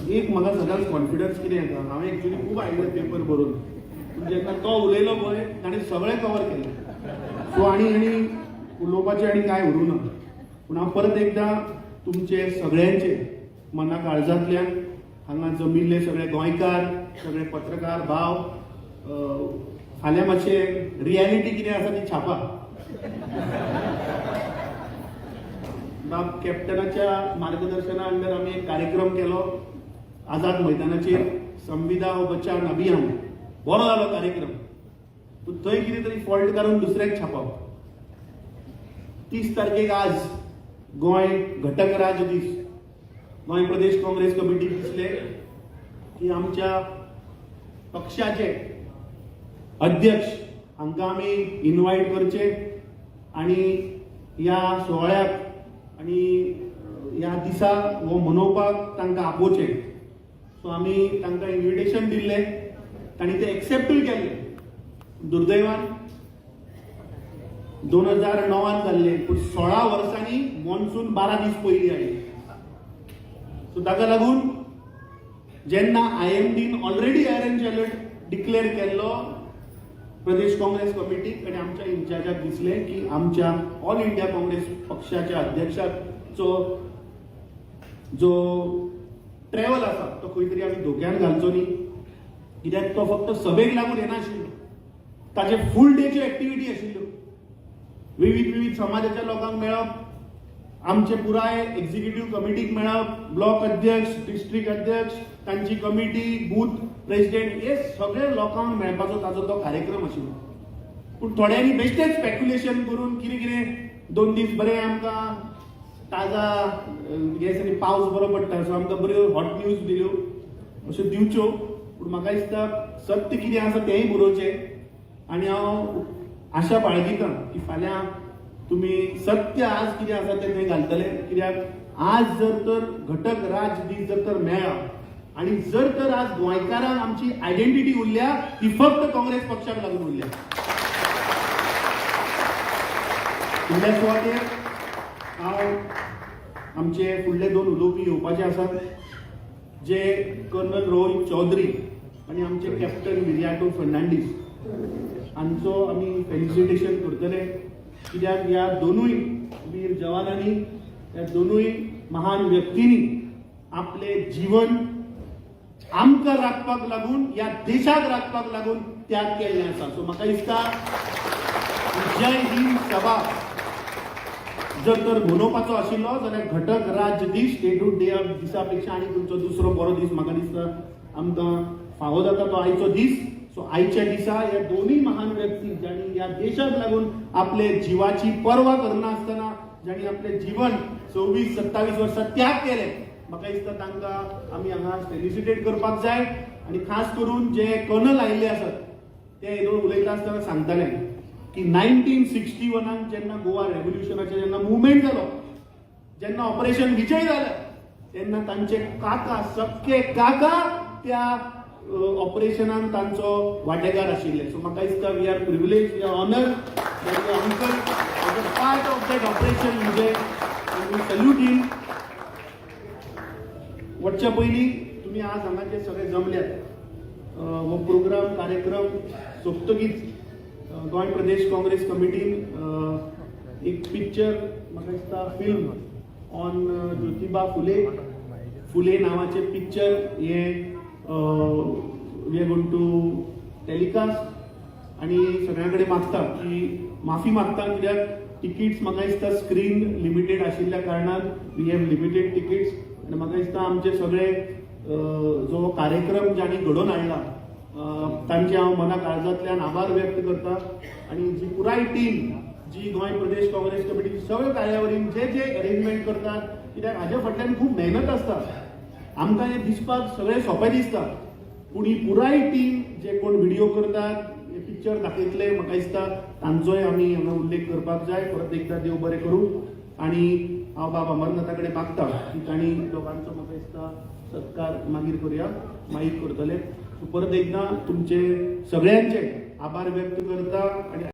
एक म्हाका सदांच कॉन्फिडन्स कितें येता, हांवें एक्चुली खूब आयले पेपर बरोवन, पूण जेन्ना तो उलयलो पळय, ताणें सगळें कवर केलें. सो आनी आनी उलोवपाचें आनी कांय उरूं ना. पूण हांव परत एकदां तुमचे सगळ्यांचे मना काळजांतल्यान, हांगा जमिल्ले सगळे गोंयकार, सगळे पत्रकार भाव, फाल्यां मातशें रियलिटी कितें आसा ती छापा. बाब कॅप्टनाच्या मार्गदर्शना अंडर आमी एक कार्यक्रम केलो आझाद मैदानाचेर, संविदा हो बचान अभियान. बरो जालो कार्यक्रम, पूण थंय कितें तरी फॉल्ट काडून दुसऱ्याक छापप. 30 तारखेक आज गोंय घटक राज्य दीस. गोंय प्रदेश काँग्रेस कमिटीक दिसले की आमच्या पक्षाचे अध्यक्ष हांकां आमी इनवायट करचे आणि ह्या सुवाळ्याक आनी ह्या दिसा हो मनोवपाक तांकां आपोवचें. सो आमी तांकां इन्विटेशन दिल्लें, तांणी तें एक्सेप्टूय केल्लें. दुर्दैवान 2009 जाल्लें, पूण 16 वर्सांनी मॉन्सून 12 दीस पयलीं आयली. सो ताका लागून जेन्ना आयएमडीन ऑलरेडी ऑरेंज अलर्ट डिक्लेअर केल्लो, प्रदेश काँग्रेस कमिटीक आनी आमच्या इन्चार्जाक दिसलें की आमच्या ऑल इंडिया काँग्रेस पक्षाच्या अध्यक्षाचो जो ट्रॅव्हल आसा तो खंय तरी आमी धोक्यान घालचो न्ही, कित्याक तो फक्त सभेक लागून येनाशिल्लो, ताचे फूल डेच्यो एक्टिविटी आशिल्ल्यो. विविध विविध समाजाच्या लोकांक मेळप, आमचे पुराय एक्झिक्युटीव्ह कमिटीक मेळप, ब्लॉक अध्यक्ष, डिस्ट्रिक्ट अध्यक्ष, तांची कमिटी, बूथ प्रेसिडेंट, हे सगळे लोकांक मेळपाचो ताचो तो कार्यक्रम आशिल्लो. पूण थोड्यांनी बेश्टेच स्पेक्युलेशन करून कितें कितें, 2 दीस बरे आमकां ताजा गॅस आनी पावस बरो पडटा, सो आमकां बऱ्यो हॉट न्यूज दिल्यो, अश्यो दिवच्यो. पूण म्हाका दिसता सत्य कितें आसा तेंय बरोवचें आनी हांव आशा बाळगितां की फाल्यां तुमी सत्य आज कितें आसा तें थंय घालतले, कित्याक आज जर तर घटक राज्य दीस जर तर मेळ्ळा आनी जर तर आज गोंयकारांक आमची आयडेंटिटी उरल्या ती फक्त काँग्रेस पक्षाक लागून उरल्या. फुडल्या सुवातेर हांव आमचे फुडले 2 उलोवपी येवपाचे आसात, जे कर्नल रोहित चौधरी आनी आमचे कॅप्टन विरियाटो फर्नांडीस हांचो आमी फेलिसिटेशन करतले, कित्याक ह्या दोनूय वीर जवानांनी, ह्या दोनूय महान व्यक्तींनी आपले जीवन आमकां राखपाक लागून, ह्या देशाक राखपाक लागून त्याग केल्ले आसा. सो म्हाका दिसता जय हिंद सभा जर तर मनोवपाचो आशिल्लो जाल्यार घटक राज्य दीस, स्टेटहूड डे दिसा पेक्षा आनी तुमचो दुसरो बरो दीस म्हाका दिसता आमकां फावो जाता तो आयचो दीस. सो आयच्या दिसा ह्या दोनूय महान व्यक्ती ज्यांनी ह्या देशाक लागून आपले जिवाची पर्वा करनासतना, ज्यांनी आपले जीवन 26-27 वर्सां त्याग केले, म्हाका दिसता तांकां आमी हांगा फेलिसिटेट करपाक जाय. आनी खास करून जे कर्नल आयिल्ले आसात ते येदोळ उलयता आसतना सांगताले की 1961 जेन्ना गोवा रेव्होल्युशनाचें जेन्ना मुवमेंट जालो, जेन्ना ऑपरेशन विजय जालें, तेन्ना तांचे काका, सक्के काका त्या ऑपरेशनान तांचो वांटेकार आशिल्ले. सो म्हाका दिसता we are privilege, we are honour uncle was a part of that Operation Vijay. We salute him. वचच्या पयलीं तुमी आज हांगा जे सगळे जमल्यात, हो प्रोग्राम कार्यक्रम सोंपतकीच गोंय प्रदेश काँग्रेस कमिटीन एक पिक्चर, म्हाका दिसता फिल्म ऑन ज्योतिबा फुले, फुले नांवाचें पिक्चर हें we are going to telecast. आनी सगळ्यां कडेन मागता की माफी मागता, कित्याक तिकीट्स म्हाका दिसता स्क्रीन लिमिटेड आशिल्ल्या कारणान we have limited tickets. आनी म्हाका दिसता आमचे सगळे जो कार्यक्रम ज्यांनी घडोवन हाडला तांचे हांव मना काळजांतल्यान आभार व्यक्त करता. आनी जी पुराय टीम जी गोंय प्रदेश काँग्रेस कमिटीची सगळे कार्यावळीन जे जे अरेंजमेंट करतात, कित्याक हाज्या फाटल्यान खूब मेहनत आसता. आमकां हें दिसपाक सगळें सोंपें दिसता, पूण ही पुराय टीम जे कोण व्हिडिओ करतात, हे पिक्चर दाखयतले, म्हाका दिसता तांचोय आमी हांगा उल्लेख करपाक जाय. परत एकदां देव बरें करूं. आनी हांव बाबा अमरनाथा कडेन मागता की तांणी दोगांचो म्हाका दिसता सत्कार मागीर करुया, मागीर करतले. परत एकदां तुमचे सगळ्यांचे आभार व्यक्त करता आनी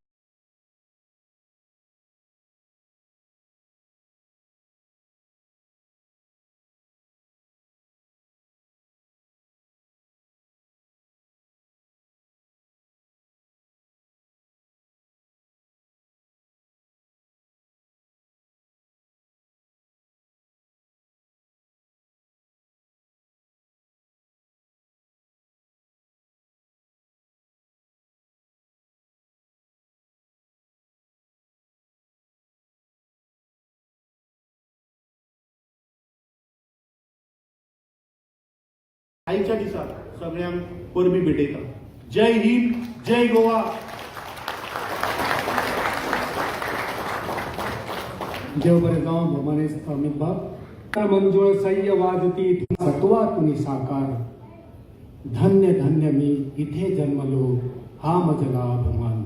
आयच्या दिसा सगळ्यांक परबीं भेटयता. जय हिंद, जय गोवा. देव बरें जावं भोमानेस्त अमित बाब. मंजूळ सय्य वाजती सत्वा तुनी साकार, धन्य धन्य मी इथे जन्मलो, हा मजला अभिमान,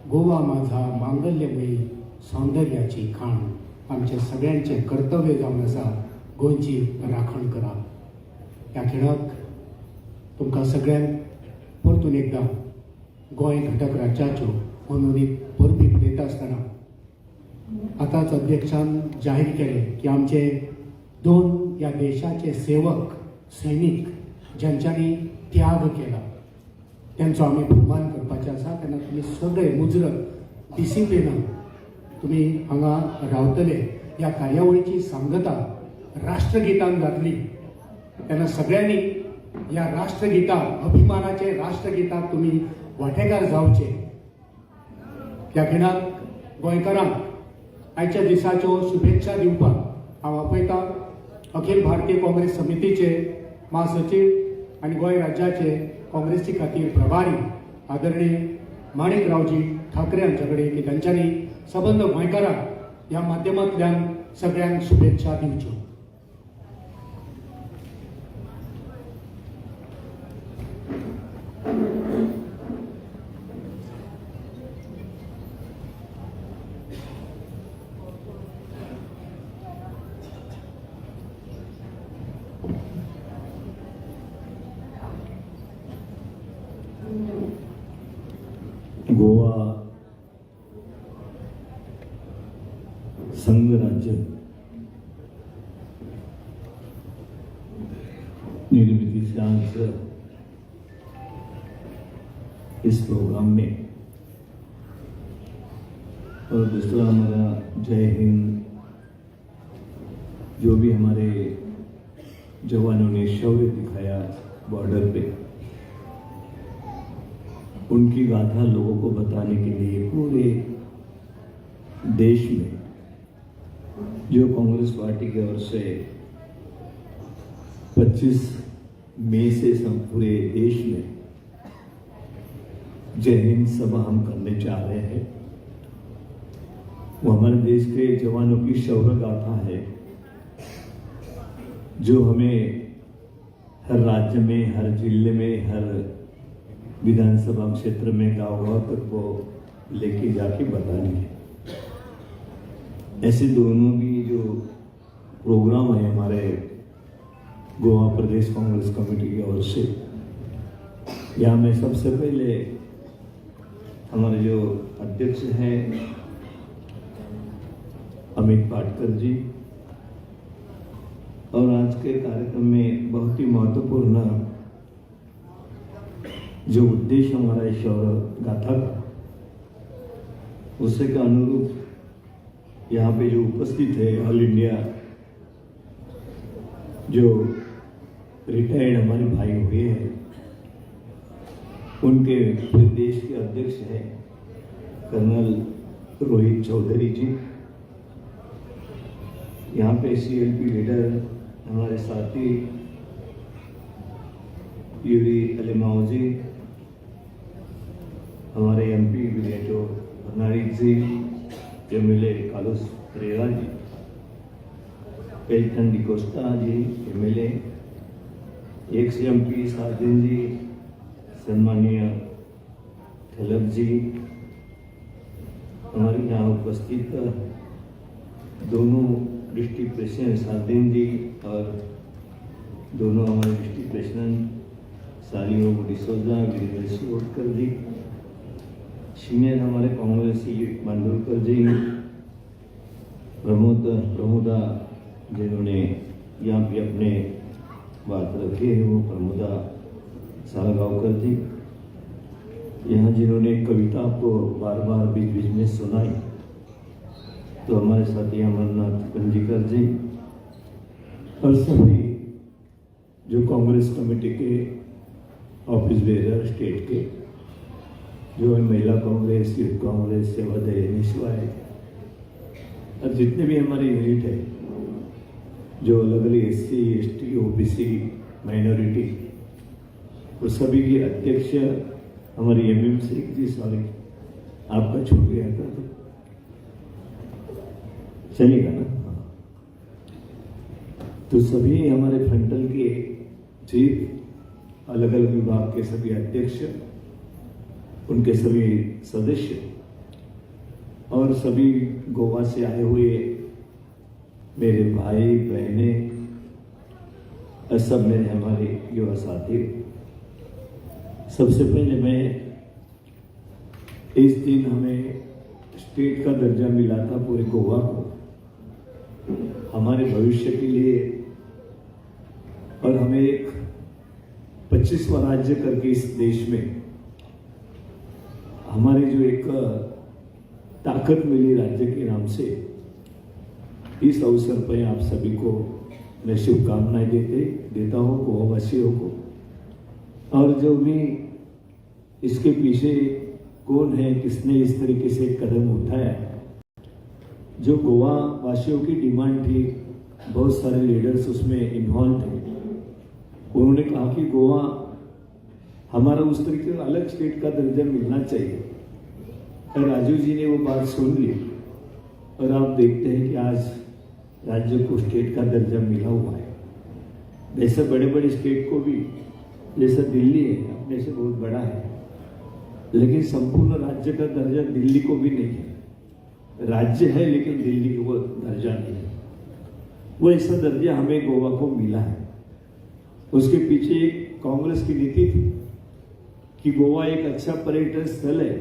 गोवा माझा मांगल्यमयी. सौंदर्याची खाण. आमचें सगळ्यांचें कर्तव्य जावन आसा गोंयची राखण करप. ह्या खिणाक तुमकां सगळ्यांक परतून एकदां गोंय घटक राज्याच्यो मनोनीत परबी भेटयता आसतना आतांच अध्यक्षान जाहीर केलें की आमचे दोन ह्या देशाचे सेवक, सैनीक ज्यांच्यांनी त्याग केला त्यांचो आमी भोवमान करपाचें आसा. तेन्ना तुमी सगळे मुजरत डिसिप्लिनान तुमी हांगा रावतले. ह्या कार्यावळीची सांगता राष्ट्रगितान जातली. तेन्ना सगळ्यांनी ह्या राष्ट्रगिताक, अभिमानाचे राष्ट्रगिताक तुमी वांटेकार जावचे. ह्या खिणाक गोंयकारांक आयच्या दिसाच्यो शुभेच्छा दिवपाक हांव आपयतां अखिल भारतीय काँग्रेस समितीचे महासचीव आनी गोंय राज्याचे काँग्रेसी खातीर प्रभारी आदरणीय माणिक रावजी ठाकरे हांचे कडेन की तांच्यांनी सबंद गोंयकारांक ह्या माध्यमांतल्यान सगळ्यांक शुभेच्छा दिवच्यो. गोवा संघ राज्य निर्मिती से आज इस प्रोग्राम में और दूसरा हमारा जय हिंद, जो भी हमारे जवानों ने शौर्य दिखाया बॉर्डर पे, उनकी गाथा लोगों को बताने के लिए पूरे देश में जो कांग्रेस पार्टी की ओर से 25 मई से सब पूरे देश में जय हिंद सभा हम करने जा रहे हैं, वो हमारे देश के जवानों की शौर्य गाथा है जो हमें हर राज्य में, हर जिले में, हर विधानसभा क्षेत्र में, गांव-गांव तक वो लेके जाके बतानी है. ऐसे दोनों भी जो प्रोग्राम है हमारे गोवा प्रदेश कांग्रेस कमेटी की ओर से, यहाँ मैं सबसे पहले हमारे जो अध्यक्ष हैं अमित पाटकर जी और आज के कार्यक्रम में बहुत ही महत्वपूर्ण जो उद्देश्य हमारा है शौर्य गाथा का, उसी के अनुरूप यहाँ पे जो उपस्थित है ऑल इंडिया जो रिटायर्ड हमारे भाई हुए हैं, उनके पूरे देश के अध्यक्ष हैं कर्नल रोहित चौधरी जी, यहाँ पे सीएलपी लीडर हमारे साथी यूरी अलेमाओ जी, हमारे एमपी विरियाटो फर्नांडीस जी, एमएलए कार्लोस परेरा जी, पेल्टन डिकोस्टा जी एमएलए, एक्स एमपी साजन जी, सम्मानीय थलप जी, हमारे यहाँ उपस्थित दोनों डिस्ट्रिक्ट प्रेसिडेंट सादिन जी और दोनों हमारे डिस्ट्रिक्ट प्रेसिडेंट सालियो डिसोजा, वीरेंद्र शिरोडकर जी, सीनियर हमारे कांग्रेसी मांडोलकर जी, प्रमोदा जिन्होंने यहाँ पे अपने बात रखी है वो प्रमोदा सालगांवकर जी, यहाँ जिन्होंने कविता आपको बार बार बीच बीच में सुनाई तो हमारे साथी अमरनाथ पंजीकर जी और सभी जो Congress committee K office bearer state K, जो है महिला कांग्रेस, यूथ कांग्रेस, सेवादल, एनएसयूआई और जितने भी हमारे यूनिट है जो अलग अलग एससी, एसटी, ओबीसी, माइनॉरिटी, वो सभी के अध्यक्ष हमारे एमएम शेख जी, सॉरी आपका छूट गया था तो चलेगा ना. हाँ. तो सभी हमारे फ्रंटल के चीफ, अलग अलग विभाग के सभी अध्यक्ष, उनके सभी सदस्य और सभी गोवा से आए हुए मेरे भाई बहनें और सब मेरे हमारे युवा साथी, सबसे पहले मैं इस दिन हमें स्टेट का दर्जा मिला था पूरे गोवा को, हमारे भविष्य के लिए, और हमें एक 25वां राज्य करके इस देश में हमारी जो एक ताकत मिली राज्य के नाम से, इस अवसर पर आप सभी को मैं शुभकामनाएं देता हूँ गोवावासियों को। और जो भी इसके पीछे कौन है, किसने इस तरीके से कदम उठाया, जो गोवा वासियों की डिमांड थी, बहुत सारे लीडर्स उसमें इन्वॉल्व थे। उन्होंने कहा कि गोवा हमारा उस तरीके का अलग स्टेट का दर्जा मिलना चाहिए और राजीव जी ने वो बात सुन ली और आप देखते हैं कि आज राज्य को स्टेट का दर्जा मिला हुआ है। वैसे बड़े बड़े स्टेट को भी, जैसा दिल्ली है, अपने से बहुत बड़ा है, लेकिन संपूर्ण राज्य का दर्जा दिल्ली को भी नहीं है। राज्य है लेकिन दिल्ली को वो दर्जा नहीं है। वो ऐसा दर्जा हमें गोवा को मिला है। उसके पीछे एक कांग्रेस की नीति थी कि गोवा एक अच्छा पर्यटन स्थल है,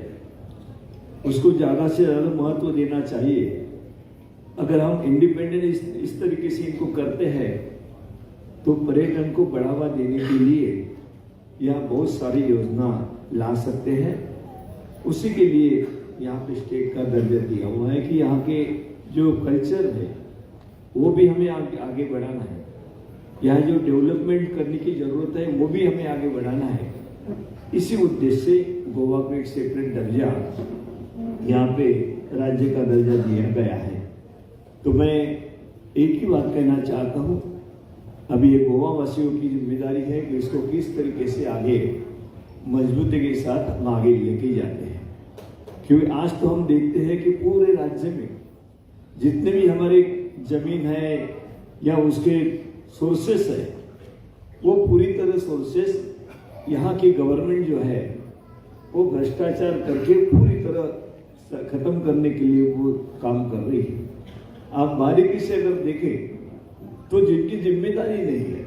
उसको ज़्यादा से ज़्यादा महत्व देना चाहिए। अगर हम इंडिपेंडेंट इस तरीके से इनको करते हैं तो पर्यटन को बढ़ावा देने के लिए यहाँ बहुत सारी योजना ला सकते हैं। उसी के लिए यहाँ पे स्टेट का दर्जा दिया हुआ है कि यहाँ के जो कल्चर है वो भी हमें आगे बढ़ाना है, यहाँ जो डेवलपमेंट करने की जरूरत है वो भी हमें आगे बढ़ाना है। इसी उद्देश्य से गोवा को एक सेपरेट दर्जा, यहाँ पे राज्य का दर्जा दिया गया है। तो मैं एक ही बात कहना चाहता हूँ, अभी ये गोवा वासियों की जिम्मेदारी है कि इसको किस तरीके से आगे मजबूती के साथ हम आगे लेके जाते हैं, क्योंकि आज तो हम देखते हैं कि पूरे राज्य में जितने भी हमारे जमीन है या उसके सोर्सेस है, वो पूरी तरह सोर्सेस यहाँ की गवर्नमेंट जो है वो भ्रष्टाचार करके पूरी तरह खत्म करने के लिए वो काम कर रही है। आप बारीकी से अगर देखें तो जिनकी जिम्मेदारी नहीं है,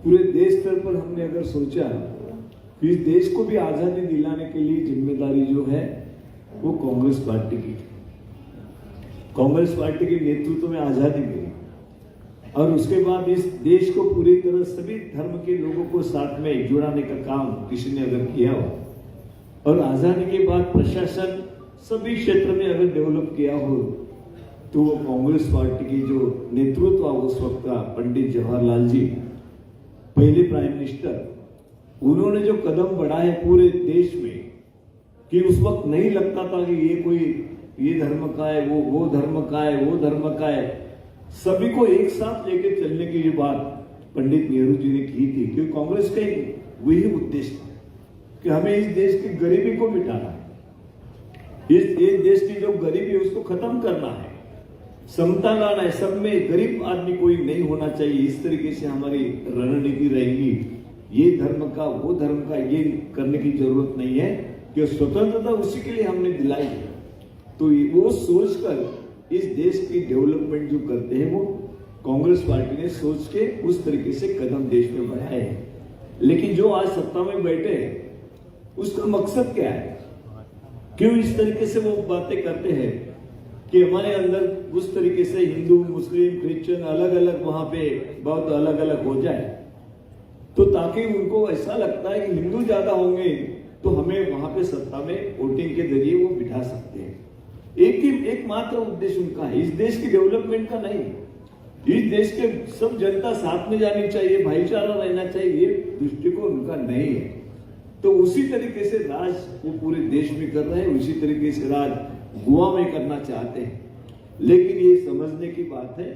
पूरे देश स्तर पर हमने अगर सोचा कि इस देश को भी आज़ादी दिलाने के लिए जिम्मेदारी जो है वो कांग्रेस पार्टी की थी। कांग्रेस पार्टी के नेतृत्व में आज़ादी मिली और उसके बाद इस देश को पूरी तरह सभी धर्म के लोगों को साथ में जुड़ाने का काम किसी ने अगर किया हो और आज़ादी के बाद प्रशासन सभी क्षेत्र में अगर डेवलप किया हो तो वो कांग्रेस पार्टी की जो नेतृत्व उस वक्त का पंडित जवाहरलाल जी पहले प्राइम मिनिस्टर, उन्होंने जो कदम बढ़ाए पूरे देश में कि उस वक्त नहीं लगता था कि ये कोई ये धर्म का है, वो धर्म का है, वो धर्म का है, सभी को एक साथ लेके चलने की ये बात पंडित नेहरू जी ने की थी, क्योंकि कांग्रेस का एक वही उद्देश्य था कि हमें इस देश की गरीबी को मिटाना है, इस देश की जो गरीबी है उसको खत्म करना है, समता लाना है, सब में गरीब आदमी कोई नहीं होना चाहिए। इस तरीके से हमारी रणनीति रहेगी। ये धर्म का वो धर्म का ये करने की जरूरत नहीं है कि स्वतंत्रता उसी के लिए हमने दिलाई है। तो वो सोचकर इस देश की डेवलपमेंट जो करते हैं वो कांग्रेस पार्टी ने सोच के उस तरीके से कदम देश में बढ़ाए हैं। लेकिन जो आज सत्ता में बैठे हैं उसका मकसद क्या है, क्यों इस तरीके से वो बातें करते हैं कि हमारे अंदर उस तरीके से हिंदू मुस्लिम क्रिश्चियन अलग अलग वहां पे बहुत अलग अलग हो जाए, तो ताकि उनको ऐसा लगता है कि हिंदू ज्यादा होंगे तो हमें वहां पे सत्ता में वोटिंग के जरिए वो बिठा सकते हैं। एक ही एकमात्र उद्देश्य उनका है, इस देश की डेवलपमेंट का नहीं। इस देश के सब जनता साथ में जानी चाहिए, भाईचारा रहना चाहिए, ये दृष्टिकोण उनका नहीं है। तो उसी तरीके से राज वो पूरे देश में कर रहे हैं, उसी तरीके से राज गोवा में करना चाहते हैं। लेकिन ये समझने की बात है,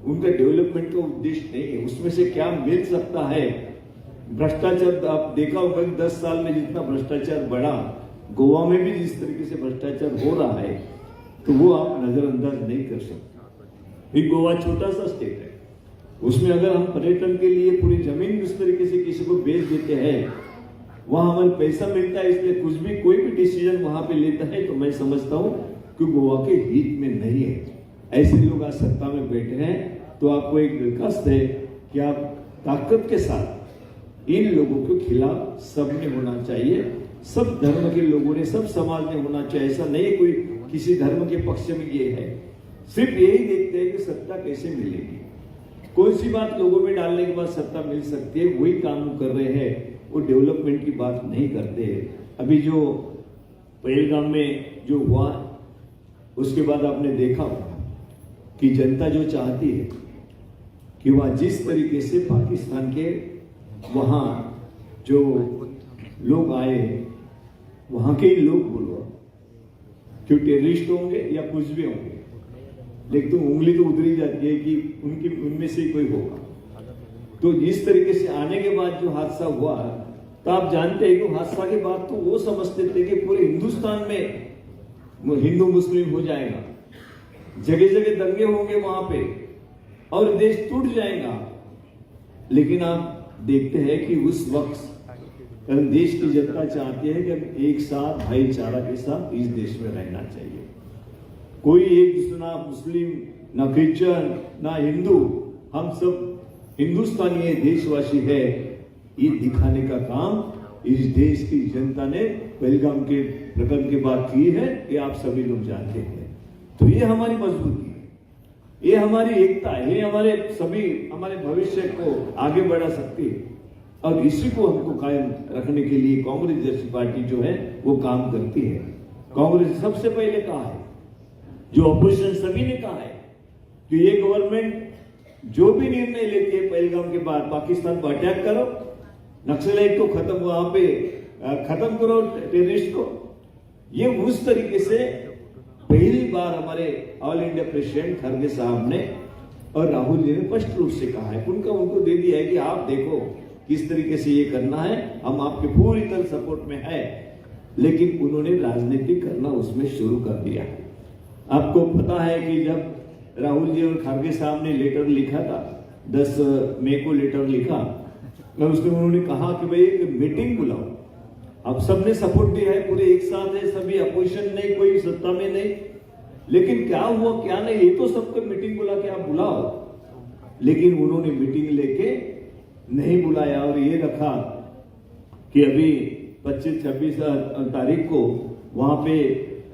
उनका डेवलपमेंट का उद्देश्य नहीं है। उसमें से क्या मिल सकता है, भ्रष्टाचार आप देखा होगा कि 10 साल में जितना भ्रष्टाचार बढ़ा, गोवा में भी जिस तरीके से भ्रष्टाचार हो रहा है, तो वो आप नजरअंदाज नहीं कर सकते। एक गोवा छोटा सा स्टेट है, उसमें अगर हम पर्यटन के लिए पूरी जमीन उस तरीके से किसी को बेच देते हैं, वहां हमें पैसा मिलता है, इसलिए कुछ भी कोई भी डिसीजन वहां पे लेता है तो मैं समझता हूं कि गोवा के हित में नहीं है। ऐसे लोग आज सत्ता में बैठे हैं, तो आपको एक रिक्वेस्ट है कि आप ताकत के साथ इन लोगों के खिलाफ सबने होना चाहिए। सब धर्म के लोगों ने, सब समाज ने होना चाहिए। ऐसा नहीं है कोई किसी धर्म के पक्ष में ये है। सिर्फ यही देखते हैं कि सत्ता कैसे मिलेगी, कौन सी बात लोगों में डालने के बाद सत्ता मिल सकती है, वही काम कर रहे हैं। वो डेवलपमेंट की बात नहीं करते। अभी जो पहलगाम में जो हुआ, उसके बाद आपने देखा होगा कि जनता जो चाहती है कि वह जिस तरीके से पाकिस्तान के वहां जो लोग आए, वहां के ही लोग बोलो क्यों, टेररिस्ट होंगे या कुछ भी होंगे, लेकिन तो उंगली तो उधर ही जाती है कि उनकी उनमें से ही कोई होगा। तो जिस तरीके से आने के बाद जो हादसा हुआ, तो आप जानते हैं कि हादसा के बाद तो वो समझते थे कि पूरे हिंदुस्तान में हिंदू मुस्लिम हो जाएगा, जगह जगह दंगे होंगे वहां पे और देश टूट जाएगा। लेकिन आप देखते हैं कि उस वक्त कारण देश की जनता चाहती है कि हम एक साथ भाईचारा के साथ इस देश में रहना चाहिए। कोई एक दूसरा, ना मुस्लिम, ना क्रिश्चियन, ना हिंदू, हम सब हिंदुस्तानी है, देशवासी है। ये दिखाने का काम इस देश की जनता ने पहलगाम के प्रकरण के बाद की है, ये आप सभी लोग जानते हैं। तो ये हमारी मजबूती है, ये हमारी एकता है, ये हमारे सभी हमारे भविष्य को आगे बढ़ा सकती है और इसी को हमको कायम रखने के लिए कांग्रेस जैसी पार्टी जो है वो काम करती है। कांग्रेस सबसे पहले कहा है, जो अपोजिशन सभी ने कहा है कि ये गवर्नमेंट जो भी निर्णय लेती है पहलगाम के बाद, पाकिस्तान को अटैक करो, नक्सलाइट को खत्म, वहां पे खत्म करो टेररिस्ट को, ये उस तरीके से पहली बार हमारे ऑल इंडिया प्रेसिडेंट खड़गे साहब ने और राहुल जी ने स्पष्ट रूप से कहा है। उनका उनको दे दिया है कि आप देखो किस तरीके से ये करना है, हम आपके पूरी तरह सपोर्ट में है। लेकिन उन्होंने राजनीति करना उसमें शुरू कर दिया है। आपको पता है कि जब राहुल जी और खड़गे साहब ने लेटर लिखा था, 10 मई को लेटर लिखा और उसमें उन्होंने कहा कि भाई एक मीटिंग बुलाओ। अब सबने सपोर्ट दिया है, पूरे एक साथ है सभी, अपोजिशन नहीं, कोई सत्ता में नहीं। लेकिन क्या हुआ क्या नहीं, ये तो सबको मीटिंग बुला के आप बुलाओ। लेकिन उन्होंने मीटिंग लेके नहीं बुलाया और ये रखा कि अभी 25-26 तारीख को वहां पे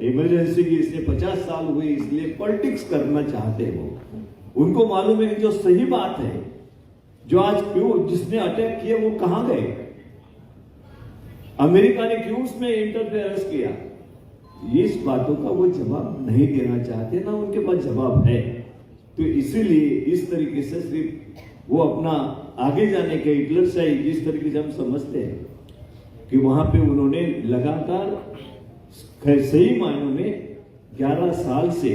इमरजेंसी की इसलिए 50 साल हुई, इसलिए पॉलिटिक्स करना चाहते हैं वो। उनको मालूम है कि जो सही बात है, जो आज क्यों जिसने अटैक किया वो कहां गए, अमेरिका ने क्यों उसमें इंटरफेरेंस किया, इस बातों का वो जवाब नहीं देना चाहते, ना उनके पास जवाब है। तो इसीलिए इस तरीके से सिर्फ वो अपना आगे जाने के हिटलर शाही जिस तरीके से हम समझते हैं कि वहां पे उन्होंने लगातार सही मायनों में 11 साल से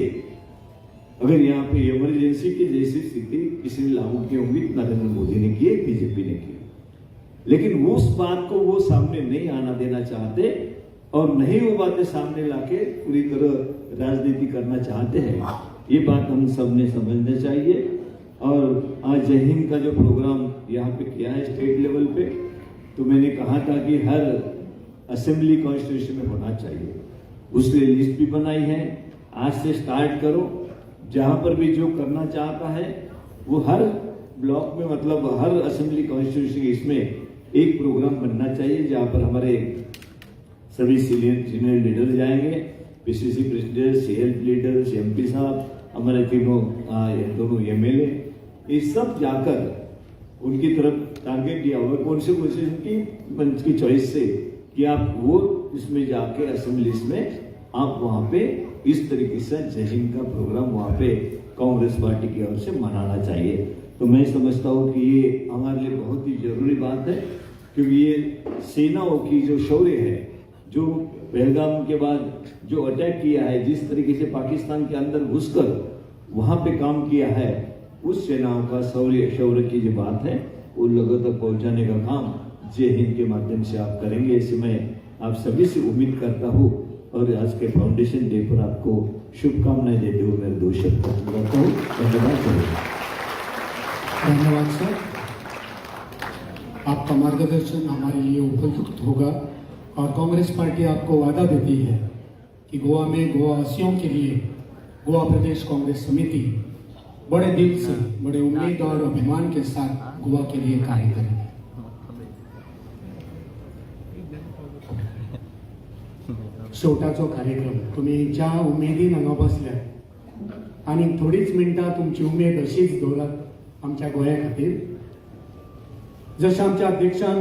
अगर यहाँ पे इमरजेंसी की जैसी स्थिति किसी ने लागू की होंगी, नरेंद्र मोदी ने की, बीजेपी ने की। लेकिन उस बात को वो सामने नहीं आना देना चाहते और नहीं वो बातें सामने लाके पूरी तरह राजनीति करना चाहते हैं। ये बात हम सब ने समझना चाहिए। और आज जय हिंद का जो प्रोग्राम यहाँ पे किया है स्टेट लेवल पे, तो मैंने कहा था कि हर असेंबली कॉन्स्टिट्यूशन में होना चाहिए। उसके लिस्ट भी बनाई है। आज से स्टार्ट करो, जहां पर भी जो करना चाहता है वो हर ब्लॉक में, मतलब हर असेंबली कॉन्स्टिट्यूशन इसमें एक प्रोग्राम बनना चाहिए, जहां पर हमारे सभी सीनियर सीनियर लीडर जाएंगे, PCC president, CL leader, MP साहब, हमारे तीनों दोनों एमएलए, ये सब जाकर उनकी तरफ टारगेट दिया हुआ, कौन से उनकी मंच की चॉइस से कि आप वो इसमें जाके असेंबलीज में आप वहां पे इस तरीके से जय हिंद का प्रोग्राम वहां पे कांग्रेस पार्टी की ओर से मनाना चाहिए। तो मैं समझता हूँ कि ये हमारे लिए बहुत ही जरूरी बात है, क्योंकि ये सेनाओं की जो शौर्य है, जो पहलगाम के बाद जो अटैक किया है, जिस तरीके से पाकिस्तान के अंदर घुसकर वहां पे काम किया है, उस सेनाओं का शौर्य शौर्य की जो बात है वो लोगों तक पहुंचाने का काम जय हिंद के माध्यम से आप करेंगे, ऐसे मैं आप सभी से उम्मीद करता हूँ। और आज के फाउंडेशन डे पर आपको शुभकामनाएं देते हुए मेरे दो शब्द खत्म करता हूँ। धन्यवाद। धन्यवाद सर, आपका मार्गदर्शन हमारे लिए उपयुक्त होगा और कांग्रेस पार्टी आपको वादा देती है कि कि गोवा में गोवावासियों के लिए गोवा प्रदेश कांग्रेस समिति बड़े दिल से, बड़े उम्मीद और अभिमान के साथ गोवा के लिए कार्य करेगी। शेवटाचो कार्यक्रम, तुम्ही ज्या उमेदीन हांगा बसल्यात आनी थोडीच मिनटां तुमची उमेद अशीच दवरात आमच्या गोंया खातीर। जशें आमच्या अध्यक्षान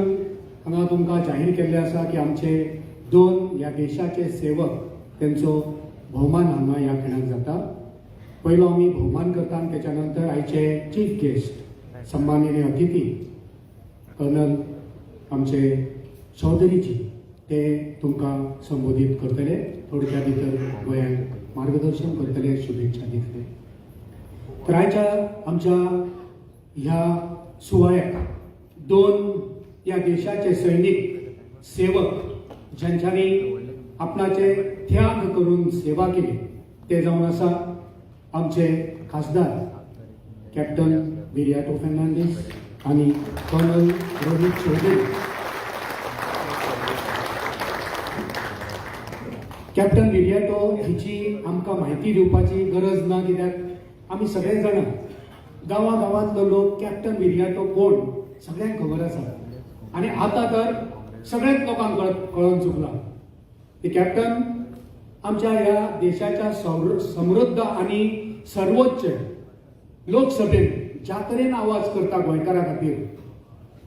हांगा तुमकां जाहीर केल्लें आसा की आमचे दोन ह्या देशाचे सेवक तेंचो भोवमान हांगा ह्या खिणाक जाता। पयलो आमी भोवमान करता आनी तेच्या नंतर आयचे चीफ गेस्ट, सन्माननीय अतिथी कर्नल आमचे चौधरीजी ते तुमकां संबोधीत करतले, थोडक्या भितर गोंयांक मार्गदर्शन करतले, शुभेच्छा दितले। तर आयच्या आमच्या ह्या सुवाळ्याक दोन ह्या देशाचे सैनीक सेवक ज्यांच्यानी आपणाचे त्याग करून सेवा केली ते जावन आसा आमचे खासदार कॅप्टन विरियाटो फर्नांडीस आनी कर्नल रोहीत चौधरी। कॅप्टन विरियाटो हिची आमकां म्हायती दिवपाची गरज ना, कित्याक आमी सगळे जाणां गांवा गांवांतलो लोक कॅप्टन विरियाटो कोण सगळ्यांक खबर आसा। आनी आतां तर सगळ्याच लोकांक कळोन चुकलां की कॅप्टन आमच्या ह्या देशाच्या समृद्ध आनी सर्वोच्च लोकसभेत ज्या तरेन आवाज करता गोंयकारां खातीर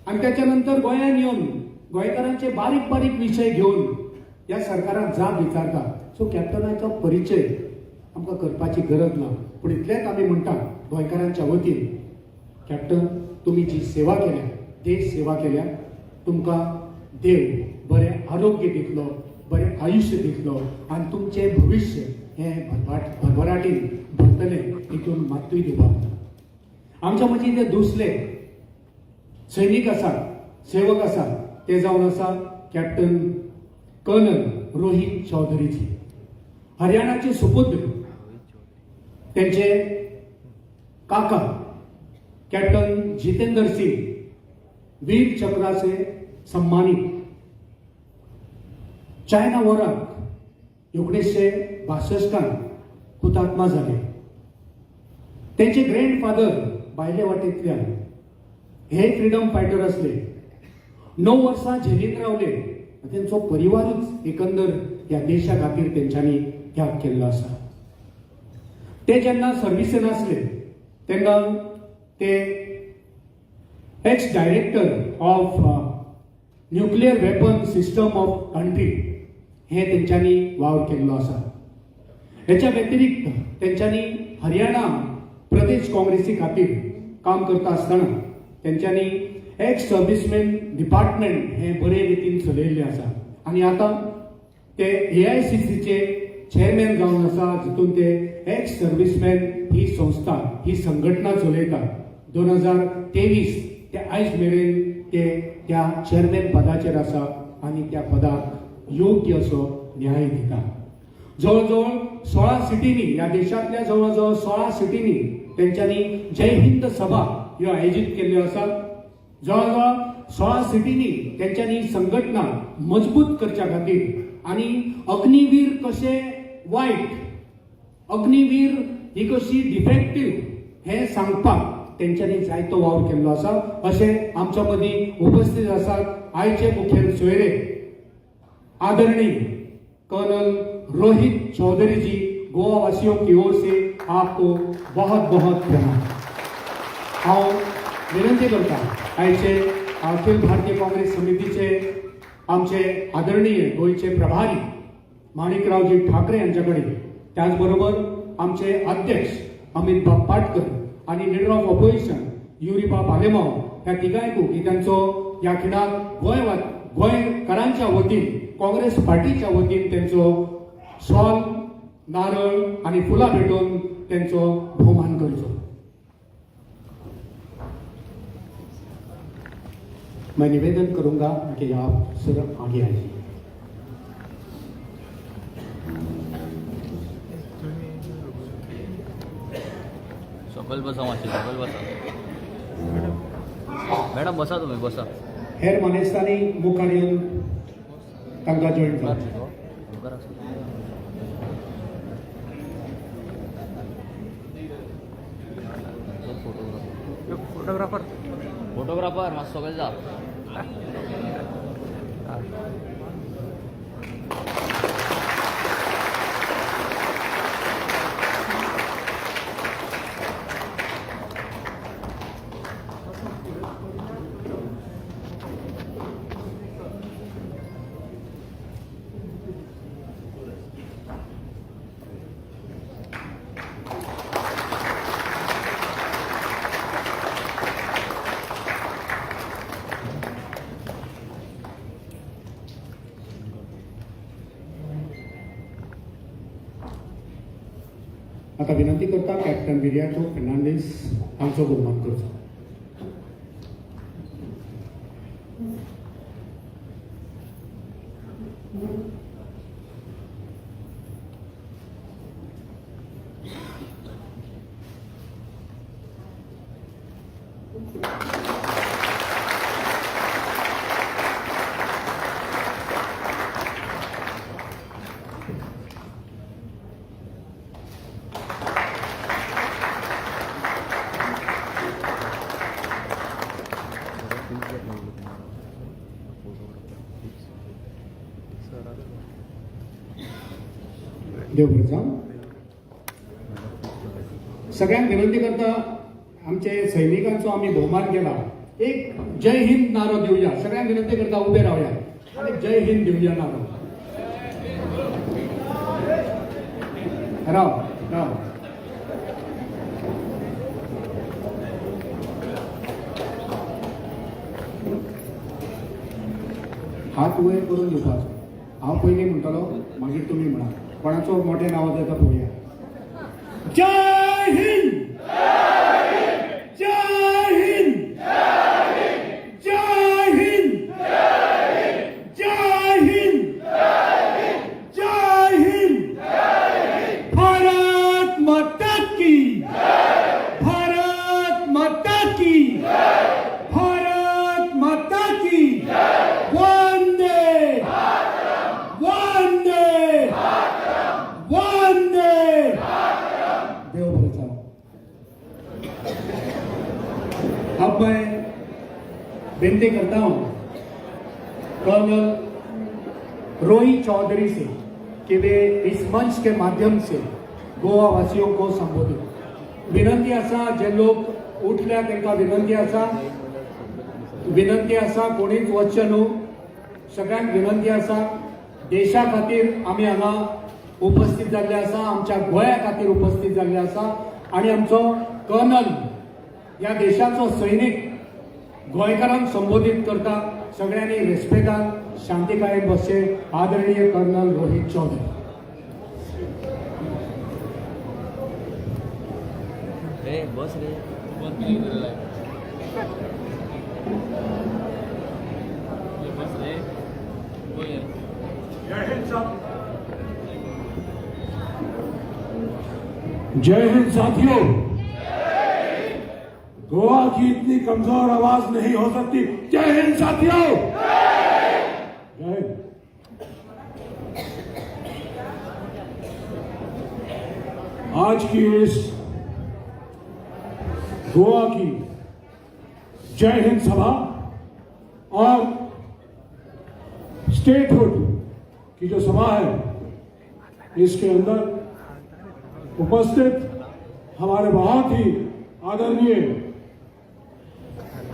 आनी त्याच्या नंतर गोंयांत येवन गोंयकारांचे बारीक बारीक विशय घेवन ह्या सरकाराक जाप विचारता। सो कॅप्टनाचो परिचय आमकां करपाची गरज ना, पूण इतलेंच आमी म्हणटा गोंयकारांच्या वतीन, कॅप्टन तुमी जी सेवा केल्या, देश सेवा केल्या, तुमकां देव बरें आरोग्य दितलो, बरें आयुश्य दितलो आनी तुमचें भविश्य हें भरभराटीन भरतलें, हितून मात्तूय दुबाव ना। आमच्या मदीं ते दुसरे सैनीक आसात, सेवक आसात, ते जावन आसा कॅप्टन कर्नल रोहीत चौधरीजी, हरियाणाचे सुपुत्र। त्यांचे काका कॅप्टन जितेंद्र सिंग वीर चक्राचे सन्मानित, चायना वॉराक 1962 हुतात्मा झाले। त्यांचे ग्रँडफादर भायले वाटेंतल्यान हे फ्रिडम फायटर असले, 9 वर्सां जेलीन रावले। तेंचो परिवारूच एकंदर ह्या देशा खातीर तेंच्यांनी त्याग केल्लो आसा। ते जेन्ना सर्विसेन आसले तेन्ना ते ex director of nuclear weapon system of country हे तेंच्यांनी वावर केल्लो आसा। हेच्या व्यतिरिक्त तेंच्यांनी हरियाणा प्रदेश काँग्रेसी खातीर काम करता आसतना तेंच्यांनी एक्स सर्विसमॅन डिपार्टमेंट हे बरे रितीन चलयल्लें आसा आनी आतां ते एआयसीसीचे चेअरमॅन जावन आसा, जितून ते एक्स सर्विसमॅन ही संस्था, ही संघटना चलयतात। 2023 ते आयज मेरेन ते त्या चेअरमॅन पदाचेर आसा आनी त्या पदाक योग्य असो न्याय दिता। जवळ जवळ 16 सिटींनी, ह्या देशांतल्या जवळ जवळ 16 सिटींनी तेंच्यांनी जय हिंद सभा ह्यो आयोजीत केल्ल्यो आसात। जवळ जवळ 16 सिटींनी तेंच्यांनी संघटना मजबूत करच्या खातीर आनी अग्निवीर कशे वायट, अग्निवीर ही कशी डिफेक्टीव हें सांगपाक तेंच्यांनी जायतो वावर केल्लो आसा। अशें आमच्या मदीं उपस्थित आसात आयचे मुखेल सोयरे आदरणीय कर्नल रोहित चौधरी जी, गोवा वासियों की ओर से आपको बहुत बहुत प्रणाम। हांव विनंती करता आयचे अखिल भारतीय काँग्रेस समितीचे आमचे आदरणीय गोंयचे प्रभारी माणिकरावजी ठाकरे यांच्या कडेन, त्याचबरोबर आमचे अध्यक्ष अमित बाब पाटकर आनी लिडर ऑफ ऑपोजिशन युरीबाब आलेमाव ह्या तिगांयकू की तांचो ह्या खिणाक गोंयकारांच्या वतीन, काँग्रेस पार्टीच्या वतीन तेंचो शॉल, नारळ आनी फुलां भेटोवन तेंचो भोवमान करचो। मैं निवेदन करूंगा कि आप सर आगे आइए। सकयल बसा मातशें, सकयल बसा मॅडम, बसा तुमी बसा। हेर मानेस्तांनी मुखार येवन तांकां जॉईन मुखार जावचें। न्ही तो? मुखार आसा। फोटोग्राफर फोटोग्राफर फोटोग्राफर मातसो सगळें जा. आता विनंती करता कॅप्टन विरियाटो फर्नांडीस हांचो भोवमान करचो. देव बरें जावं. सगळ्यांक विनंती करता, आमचे सैनिकांचो आमी भोवमान केला, एक जय हिंद नारो दिवया. सगळ्यांक विनंती करता, उबे रावया आनी जय हिंद दिवया नारो. राव राव. हात वयर करून दिवपाचो. हांव पयलीं म्हणटलो, मागीर तुमी म्हणा. कोणाचो मोठे नांव जाता पळोवया. जय हिंद, जय हिंद, जय हिंद, जय हिंद, जय हिंद. भारत माता की, भारत माता की, भारत माता की. वंदे, वंदे, वंदे. देव बरें जावं. अब मैं विनती करता हूं कर्नल रोहित चौधरी से कि वे इस मंच के माध्यम से गोवा वासियों को संबोधित. विनंती आसा, जे लोक उठल्या तांकां विनंती आसा, विनंती आसा, कोणीच वचचें न्हू. सगळ्यांक विनंती आसा, देशा खातीर आमी हांगा उपस्थित जाल्ले आसा, आमच्या गोंया खातीर उपस्थित जाल्ले आसा आनी आमचो कर्नल ह्या देशाचो सैनीक गोंयकारांक संबोधीत करता. सगळ्यांनी रेस्पेदान शांतिकायेन बसचे. आदरणीय कर्नल रोहित चौधरी. रे बस रे. बस रे. जय हिंद साथियों. गोवा की इतनी कमजोर आवाज नहीं हो सकती. जय हिंद साथियों, जय हिंद. आज की इस गोवा की जय हिंद सभा और स्टेटहुड की जो सभा है, इसके अंदर उपस्थित हमारे बहुत ही आदरणीय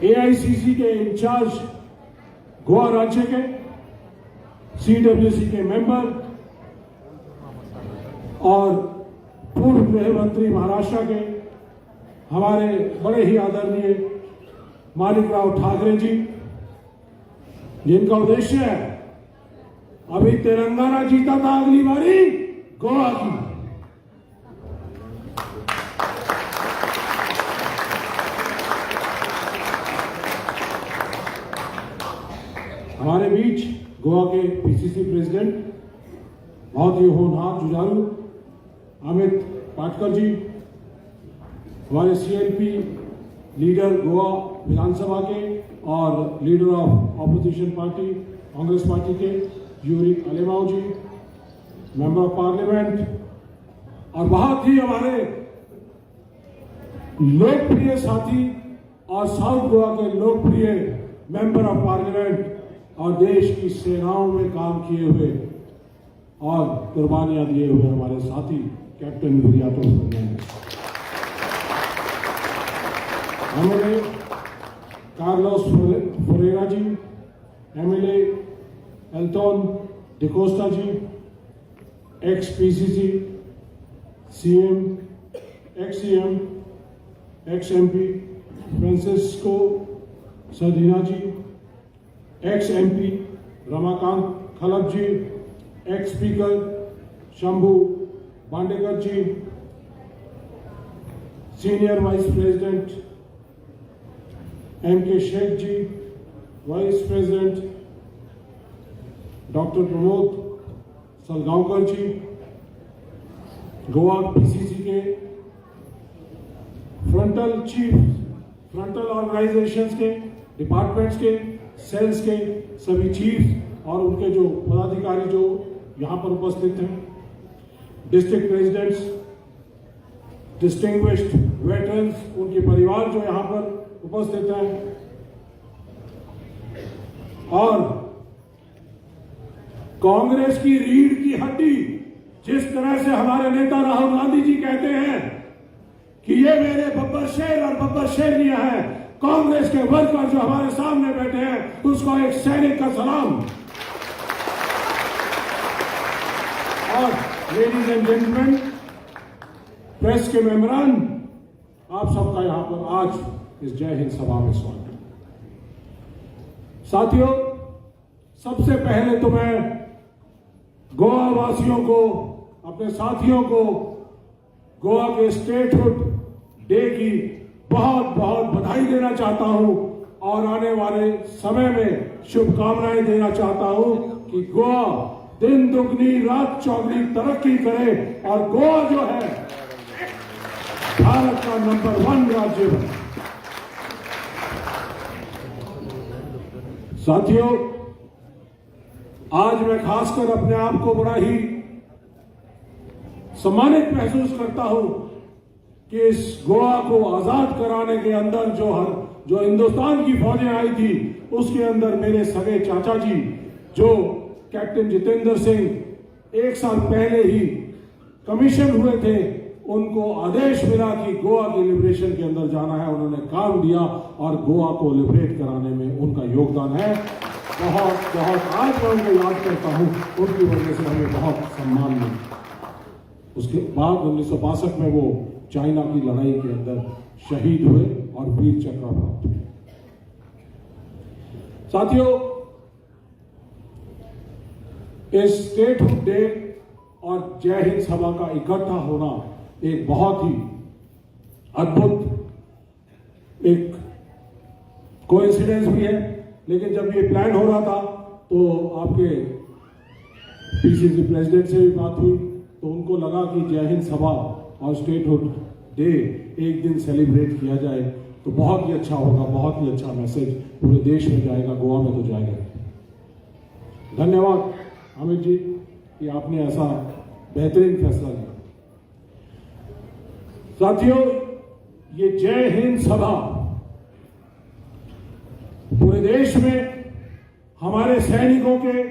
एआईसीसी के इंचार्ज, गोवा राज्य के सीडब्ल्यूसी के मेंबर और पूर्व गृह मंत्री महाराष्ट्र के हमारे बड़े ही आदरणीय मानिकराव ठाकरे जी, जिनका उद्देश्य है, अभी तेलंगाना जीता था, अगली बारी गोवा की. हमारे beach Goa K PCC president, बहुत ही होनहार, जुझारू अमित पाटकर जी, हमारे CLP leader Goa Vidhan Sabha K Aur leader of opposition party Congress party K Yuri Alemao जी, मेंबर ऑफ पार्लियामेंट और बहुत ही हमारे लोकप्रिय साथी और साउथ गोवा के लोकप्रिय मेंबर ऑफ पार्लियामेंट और देश की सेनाओं में काम किए हुए और कुर्बानियां दिए हुए हमारे साथी captain Viriato Fernandes, MLA Carlos Ferreira ji, MLA Elton D'Costa ji, ex PCC CM, ex CM, ex MP Francisco Sardinha ji, ex MP Ramakant Khalap ji, ex speaker Shambhu Bandekar ji, senior vice president M K Shaikh ji, vice president doctor Pramod Salgaonkar ji, Goa PCC के फ्रंटल चीफ, फ्रंटल ऑर्गेनाइजेशंस के, डिपार्टमेंट्स के, सेल्स के सभी चीफ और उनके जो पदाधिकारी जो यहाँ पर उपस्थित हैं, डिस्ट्रिक्ट प्रेसिडेंट्स, डिस्टिंग्विश्ड वेटरन्स, उनके परिवार जो यहाँ पर उपस्थित हैं और कांग्रेस की रीढ़ की हड्डी, जिस तरह से हमारे नेता राहुल गांधी जी कहते हैं कि ये मेरे बब्बर शेर और बब्बर शेरनियां हैं, कांग्रेस के वर्कर जो हमारे सामने बैठे हैं, उसको एक सैनिक का सलाम। और लेडीज एंड जेंटलमैन, प्रेस के मेंबरान, आप सबका यहां पर आज इस जय हिंद सभा में स्वागत है। साथियों, सबसे पहले तो मैं गोवा वासियों को, अपने साथियों को गोवा के स्टेटहुड डे की बहुत बहुत बधाई देना चाहता हूं और आने वाले समय में शुभकामनाएं देना चाहता हूं कि गोवा दिन दुगनी रात चौगनी तरक्की करे और गोवा जो है भारत का नंबर 1 राज्य बने। साथियों, आज मैं खासकर अपने आप को बड़ा ही सम्मानित महसूस करता हूं कि इस गोवा को आजाद कराने के अंदर जो हिंदुस्तान की फौजें आई थी, उसके अंदर मेरे सगे चाचा जी जो कैप्टन जितेंद्र सिंह 1 साल पहले ही कमीशन हुए थे, उनको आदेश मिला कि गोवा के लिबरेशन के अंदर जाना है। उन्होंने काम दिया और गोवा को लिबरेट कराने में उनका योगदान है। बहुत बहुत आज मैं उनको याद करता हूं, उनकी वजह से हमें बहुत सम्मान मिला। उसके बाद 1962 में वो चाइना की लड़ाई के अंदर शहीद हुए और वीर चक्र प्राप्त हुए। साथियों, इस स्टेटहुड डे और जय हिंद सभा का इकट्ठा होना एक बहुत ही अद्भुत एक कोइंसिडेंस भी है। लेकिन जब ये प्लान हो रहा था तो आपके पीसीसी प्रेसिडेंट से भी बात हुई, तो उनको लगा कि जय हिंद सभा और स्टेटहुड डे एक दिन सेलिब्रेट किया जाए तो बहुत ही अच्छा होगा, बहुत ही अच्छा मैसेज पूरे देश में जाएगा, गोवा में तो जाएगा। धन्यवाद अमित जी कि आपने ऐसा बेहतरीन फैसला लिया। साथियों, ये जय हिंद सभा पूरे देश में हमारे सैनिकों के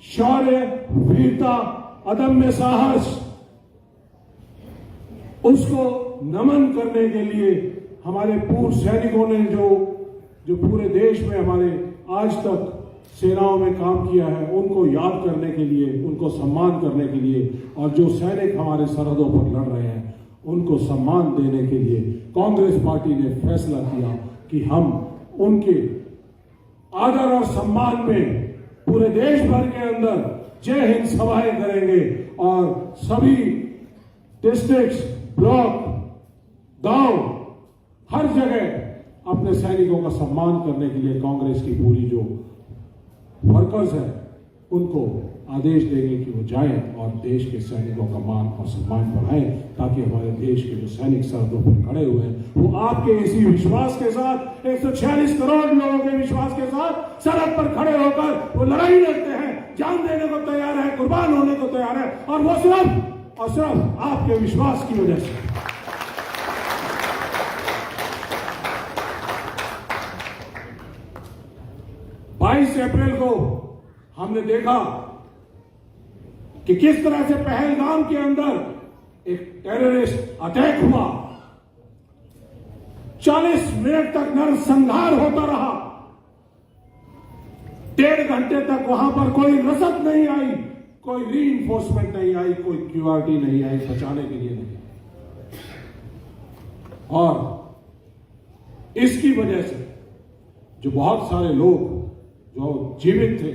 शौर्य, वीरता, अदम्य साहस, उसको नमन करने के लिए हमारे पूर्व सैनिकों ने जो पूरे देश में हमारे आज तक सेनाओं में काम किया है, उनको याद करने के लिए, उनको सम्मान करने के लिए और जो सैनिक हमारे सरहदों पर लड़ रहे हैं उनको सम्मान देने के लिए कांग्रेस पार्टी ने फैसला किया कि हम उनके आदर और सम्मान में पूरे देश भर के अंदर जय हिंद सभाएं करेंगे और सभी डिस्ट्रिक्ट्स, ब्लॉक, गांव, हर जगह अपने सैनिकों का सम्मान करने के लिए कांग्रेस की पूरी जो वर्कर्स हैं उनको आदेश देंगे कि वो जाएं और देश के सैनिकों का मान और सम्मान बढ़ाएं, ताकि हमारे देश के जो सैनिक सरहदों पर खड़े हुए हैं वो आपके इसी विश्वास के साथ, 146 करोड़ लोगों के विश्वास के साथ सरहद पर खड़े होकर वो लड़ाई लड़ते हैं, जान देने को तैयार है, कुर्बान होने को तैयार है, और वो सिर्फ और सिर्फ आपके विश्वास की वजह से। 22 अप्रैल को हमने देखा कि किस तरह से पहलगाम के अंदर एक टेररिस्ट अटैक हुआ। 40 मिनट तक नरसंहार होता रहा। 1.5 घंटे तक वहां पर कोई रसद नहीं आई, कोई रीइंफोर्समेंट नहीं आई, कोई क्यूआरटी नहीं आई, बचाने के लिए नहीं। और इसकी वजह से जो बहुत सारे लोग जो जीवित थे,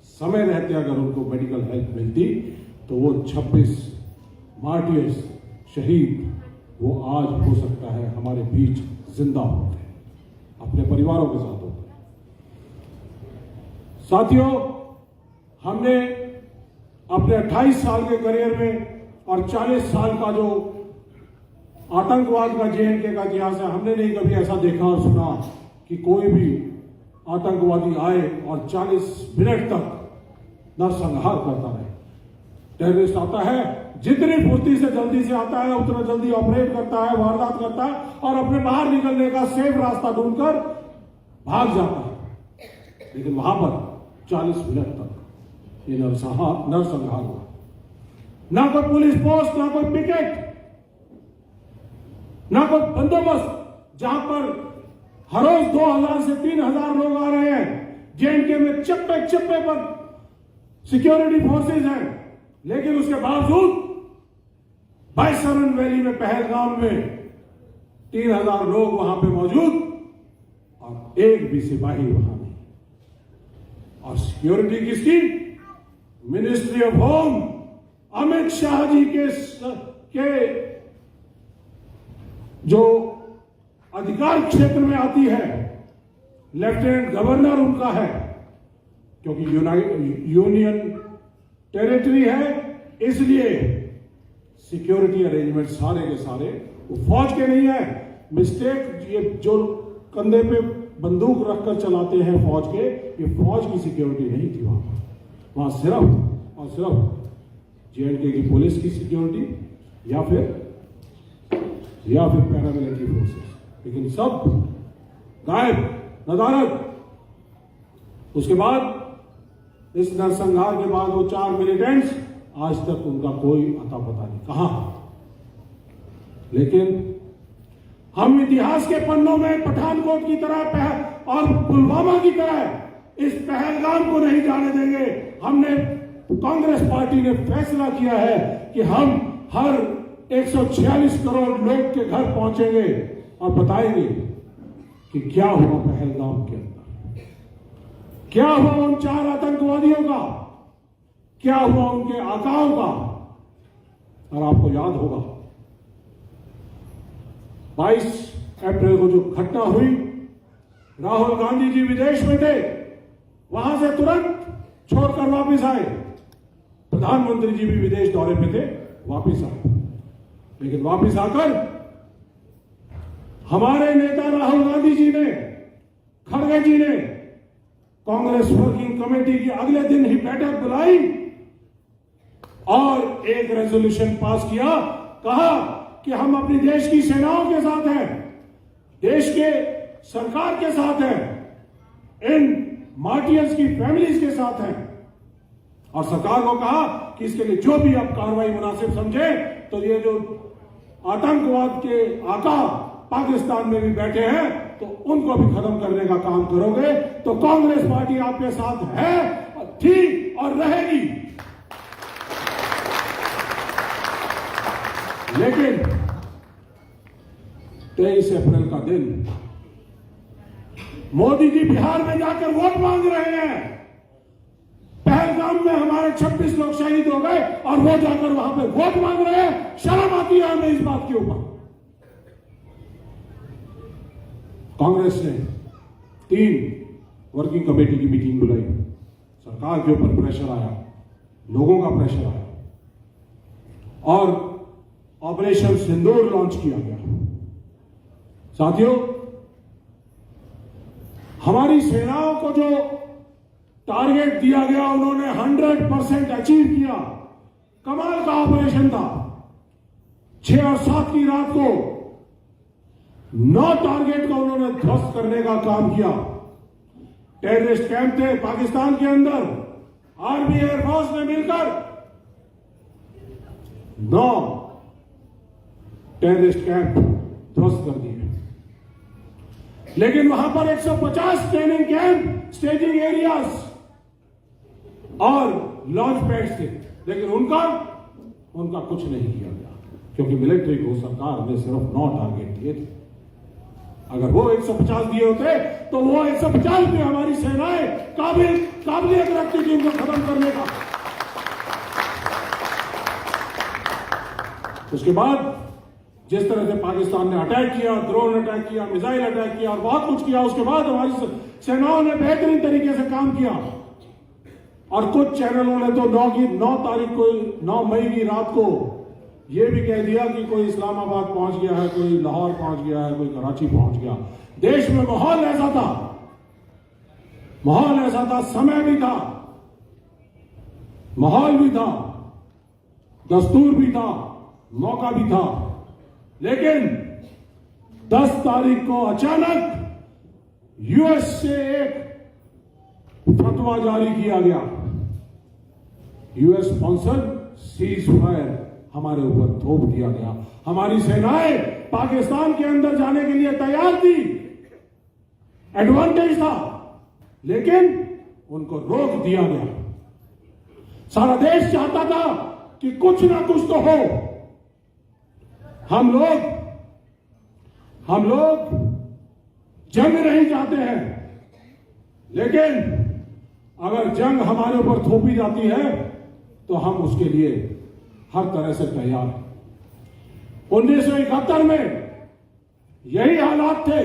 समय रहते अगर उनको मेडिकल हेल्प मिलती तो वो 26 मार्टियर्स शहीद वो आज हो सकता है हमारे बीच जिंदा होते, अपने परिवारों के साथ होते। साथियों, हमने अपने 28 साल के करियर में और 40 साल का जो आतंकवाद का जेएनके का इतिहास है, हमने नहीं कभी ऐसा देखा और सुना कि कोई भी आतंकवादी आए और 40 मिनट तक नरसंहार करता रहे। टेररिस्ट आता है, जितनी फुर्ती से जल्दी से आता है उतना जल्दी ऑपरेट करता है, वारदात करता है और अपने बाहर निकलने का सेफ रास्ता ढूंढकर भाग जाता है। लेकिन वहां पर 40 मिनट तक ये नरसंहार नरसंहार हुआ। ना कोई पुलिस पोस्ट, ना कोई पिकेट, ना कोई बंदोबस्त, जहां पर हर रोज 2000 से 3000 लोग आ रहे हैं। जेएनके में चप्पे चप्पे पर सिक्योरिटी फोर्सेज हैं, लेकिन उसके बावजूद बायसरन वैली में, पहलगाम में 3000 लोग वहां पे मौजूद और एक भी सिपाही वहां नहीं। और सिक्योरिटी किसकी? Ministry of home, Amit Shah ji K जो अधिकार क्षेत्र में आती है, लेफ्टिनेंट गवर्नर उनका है, क्योंकि यूनियन टेरिटरी है, इसलिए सिक्योरिटी अरेंजमेंट सारे के सारे वो फौज के नहीं है। मिस्टेक, ये जो कंधे पे बंदूक रखकर चलाते हैं फौज के, ये फौज की सिक्योरिटी नहीं थी वहां पर। वहां सिर्फ और सिर्फ जेएनके की पुलिस की सिक्योरिटी या फिर पैरामिलिट्री फोर्सेस, लेकिन सब गायब, नदारद। उसके बाद, इस नरसंहार के बाद वो चार मिलिटेंट्स, आज तक उनका कोई अता पता नहीं कहां। लेकिन हम इतिहास के पन्नों में पठानकोट की तरह और पुलवामा की तरह इस पहलगाम को नहीं जाने देंगे। हमने, कांग्रेस पार्टी ने फैसला किया है कि हम हर 146 करोड़ लोग के घर पहुंचेंगे और बताएंगे कि क्या हुआ पहलगाम के अंदर, क्या हुआ उन चार आतंकवादियों का, क्या हुआ उनके आकाओं का। और आपको याद होगा, 22 अप्रैल को जो घटना हुई, राहुल गांधी जी विदेश में थे, वहां से तुरंत छोड़कर वापस आए। प्रधानमंत्री जी भी विदेश दौरे पे थे, वापस आए। लेकिन वापस आकर हमारे नेता राहुल गांधी जी ने, खड़गे जी ने कांग्रेस वर्किंग कमेटी की अगले दिन ही बैठक बुलाई और एक रेजोल्यूशन पास किया। कहा कि हम अपनी देश की सेनाओं के साथ हैं, देश के सरकार के साथ हैं, इन मार्टियर्स की फैमिलीज के साथ हैं और सरकार को कहा कि इसके लिए जो भी आप कार्रवाई मुनासिब समझे, तो ये जो आतंकवाद के आका पाकिस्तान में भी बैठे हैं, तो उनको भी खत्म करने का काम करोगे तो कांग्रेस पार्टी आपके साथ है, थी और रहेगी। लेकिन 23 अप्रैल का दिन, मोदी जी बिहार में जाकर वोट मांग रहे हैं। पहलगाम में हमारे 26 लोग शहीद हो गए और वो जाकर वहां पे वोट मांग रहे हैं। शर्म आती है हमें इस बात के ऊपर। कांग्रेस ने 3 वर्किंग कमेटी की मीटिंग बुलाई। सरकार के ऊपर प्रेशर आया, लोगों का प्रेशर आया और ऑपरेशन सिंदूर लॉन्च किया गया। साथियों, हमारी सेनाओं को जो टारगेट दिया गया, उन्होंने 100% अचीव किया। कमाल का ऑपरेशन था। 6 और 7 की रात को 9 टारगेट को उन्होंने ध्वस्त करने का काम किया। टेररिस्ट कैंप थे पाकिस्तान के अंदर, आर्मी एयरफोर्स ने मिलकर 9 टेररिस्ट कैंप ध्वस्त कर दिए। लेकिन वहां पर 150 ट्रेनिंग कैंप, स्टेजिंग एरियाज और लॉन्च पैड्स थे, लेकिन उनका उनका कुछ नहीं किया गया, क्योंकि मिलिट्री को सरकार ने सिर्फ 9 टारगेट दिए थे। अगर वो 150 दिए होते तो वो 150 में हमारी सेनाएं काबिलियत रखती थी उनको खत्म करने का। उसके बाद जिस तरह से पाकिस्तान ने अटैक किया, ड्रोन अटैक किया, मिसाइल अटैक किया और बहुत कुछ किया, उसके बाद हमारी सेनाओं ने बेहतरीन तरीके से काम किया। और कुछ चैनलों ने तो 9 तारीख को, 9 मई की रात को यह भी कह दिया कि कोई इस्लामाबाद पहुंच गया है, कोई लाहौर पहुंच गया है, कोई कराची पहुंच गया। देश में माहौल ऐसा था, माहौल ऐसा था, समय भी था, माहौल भी था, दस्तूर भी था, मौका भी था, लेकिन 10 तारीख को अचानक यूएस से एक फतवा जारी किया गया। यूएस स्पॉन्सर सीज फायर हमारे ऊपर थोप दिया गया। हमारी सेनाएं पाकिस्तान के अंदर जाने के लिए तैयार थी, एडवांटेज था, लेकिन उनको रोक दिया गया। सारा देश चाहता था कि कुछ ना कुछ तो हो। हम लोग जंग नहीं चाहते हैं, लेकिन अगर जंग हमारे ऊपर थोपी जाती है तो हम उसके लिए हर तरह से तैयार हैं। 1971 में यही हालात थे।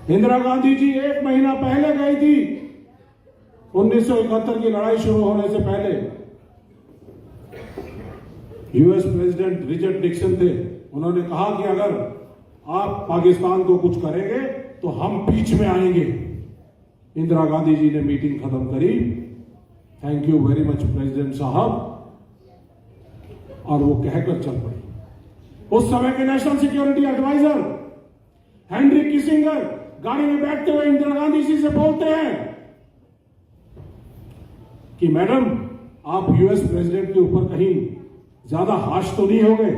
इंदिरा गांधी जी 1 महीना पहले गई थी, 1971 की लड़ाई शुरू होने से पहले। यूएस प्रेसिडेंट रिचर्ड निक्सन थे, उन्होंने कहा कि अगर आप पाकिस्तान को कुछ करेंगे तो हम बीच में आएंगे। इंदिरा गांधी जी ने मीटिंग खत्म करी, thank you very much president साहब, और वो कहकर चल पड़े। उस समय K national security adviser Henry Kissinger गाड़ी में बैठते हुए इंदिरा गांधी जी से बोलते हैं कि मैडम, आप यूएस प्रेसिडेंट के ऊपर कहीं ज्यादा हार्श तो नहीं हो गए?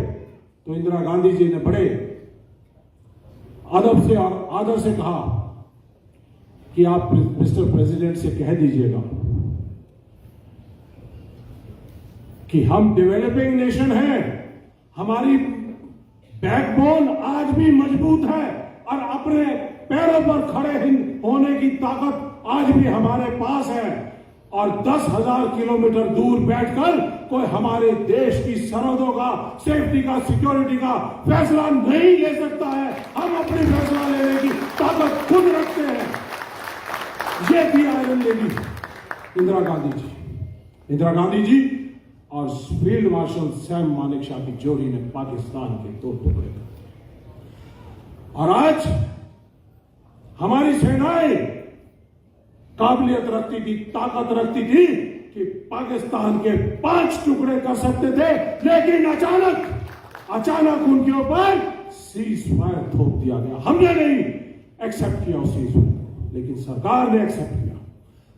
तो इंदिरा गांधी जी ने बड़े अदब से और आदर से कहा कि आप मिस्टर प्रेसिडेंट से कह दीजिएगा कि हम डेवलपिंग नेशन हैं, हमारी बैकबोन आज भी मजबूत है और अपने पैरों पर खड़े होने की ताकत आज भी हमारे पास है, और 10,000 किलोमीटर दूर बैठकर कोई हमारे देश की सरहदों का, सेफ्टी का, सिक्योरिटी का फैसला नहीं ले सकता है। हम अपने फैसला लेने की ताकत खुद रखते हैं। ये थी आयरन लेडी इंदिरा गांधी जी। इंदिरा गांधी जी और फील्ड मार्शल सैम मानेकशॉ की जोड़ी ने पाकिस्तान के 2 टुकड़े कर दिए। और आज हमारी सेनाएं काबिलियत रखती थी, ताकत रखती थी कि पाकिस्तान के 5 टुकड़े कर सकते थे, लेकिन अचानक उनके ऊपर सीज फायर थोप दिया गया। हमने नहीं एक्सेप्ट किया उस सीज फायर को, लेकिन सरकार ने एक्सेप्ट किया।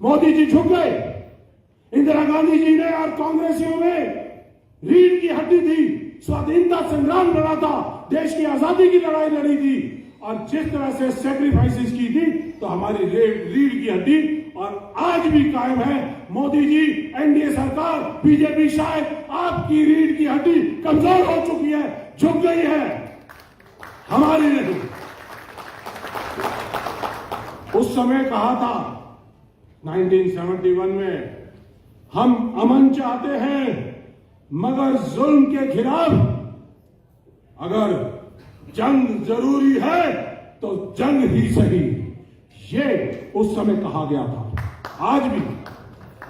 मोदी जी झुक गए। इंदिरा गांधी जी ने और कांग्रेसियों ने रीढ़ की हड्डी थी, स्वाधीनता संग्राम लड़ा था, देश की आजादी की लड़ाई लड़ी थी, और जिस तरह से सेक्रीफाइसेस की थी, तो हमारी रीढ़ की हड्डी और आज भी कायम है। मोदी जी, एनडीए सरकार, बीजेपी, शायद आपकी रीढ़ की हड्डी कमजोर हो चुकी है, झुक गई है, हमारी नहीं। उस समय कहा था 1971 में, हम अमन चाहते हैं मगर जुल्म के खिलाफ अगर जंग जरूरी है तो जंग ही सही। ये उस समय कहा गया था।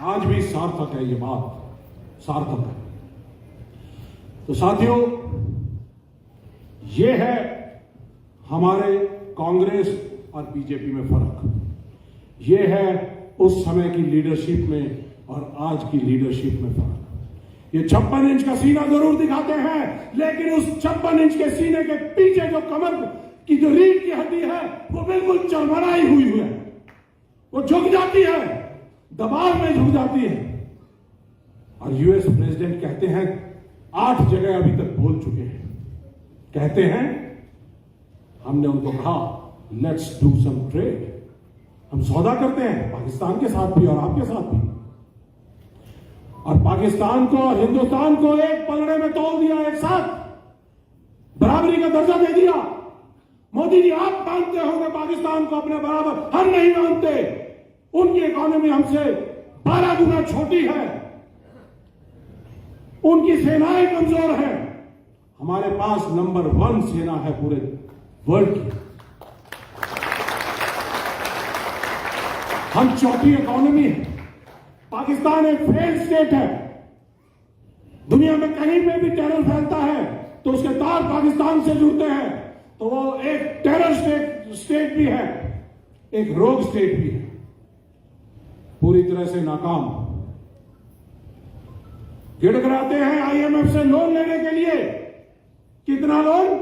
आज भी सार्थक है, ये बात सार्थक है। तो साथियों, ये है हमारे कांग्रेस और बीजेपी में फर्क। ये है उस समय की लीडरशिप में और आज की लीडरशिप में फर्क। ये 56 इंच का सीना जरूर दिखाते हैं, लेकिन उस 56 इंच के सीने के पीछे जो कमर की जो रीढ़ की हड्डी है वो बिल्कुल चरमराई हुई है। वो झुक जाती है, दबाव में झुक जाती है। और यूएस प्रेसिडेंट कहते हैं, 8 जगह अभी तक बोल चुके हैं, कहते हैं हमने उनको कहा let's do some trade, हम सौदा करते हैं पाकिस्तान के साथ भी और आपके साथ भी। और पाकिस्तान को और हिंदुस्तान को एक पलड़े में तोल दिया, एक साथ बराबरी का दर्जा दे दिया। मोदी जी, आप मानते होंगे पाकिस्तान को अपने बराबर, हम नहीं मानते। उनकी इकोनॉमी हमसे 12 गुना छोटी है, उनकी सेनाएं कमजोर हैं, हमारे पास नंबर 1 सेना है पूरे वर्ल्ड की। हम चौथी इकोनॉमी है। पाकिस्तान एक फेल्ड स्टेट है। दुनिया में कहीं पे भी टेरर फैलता है तो उसके तार पाकिस्तान से जुड़ते हैं, तो वो एक टेरर स्टेट भी है, एक रोग स्टेट भी है, पूरी तरह से नाकाम। गिड़गिड़ाते हैं आईएमएफ से लोन लेने के लिए। कितना लोन?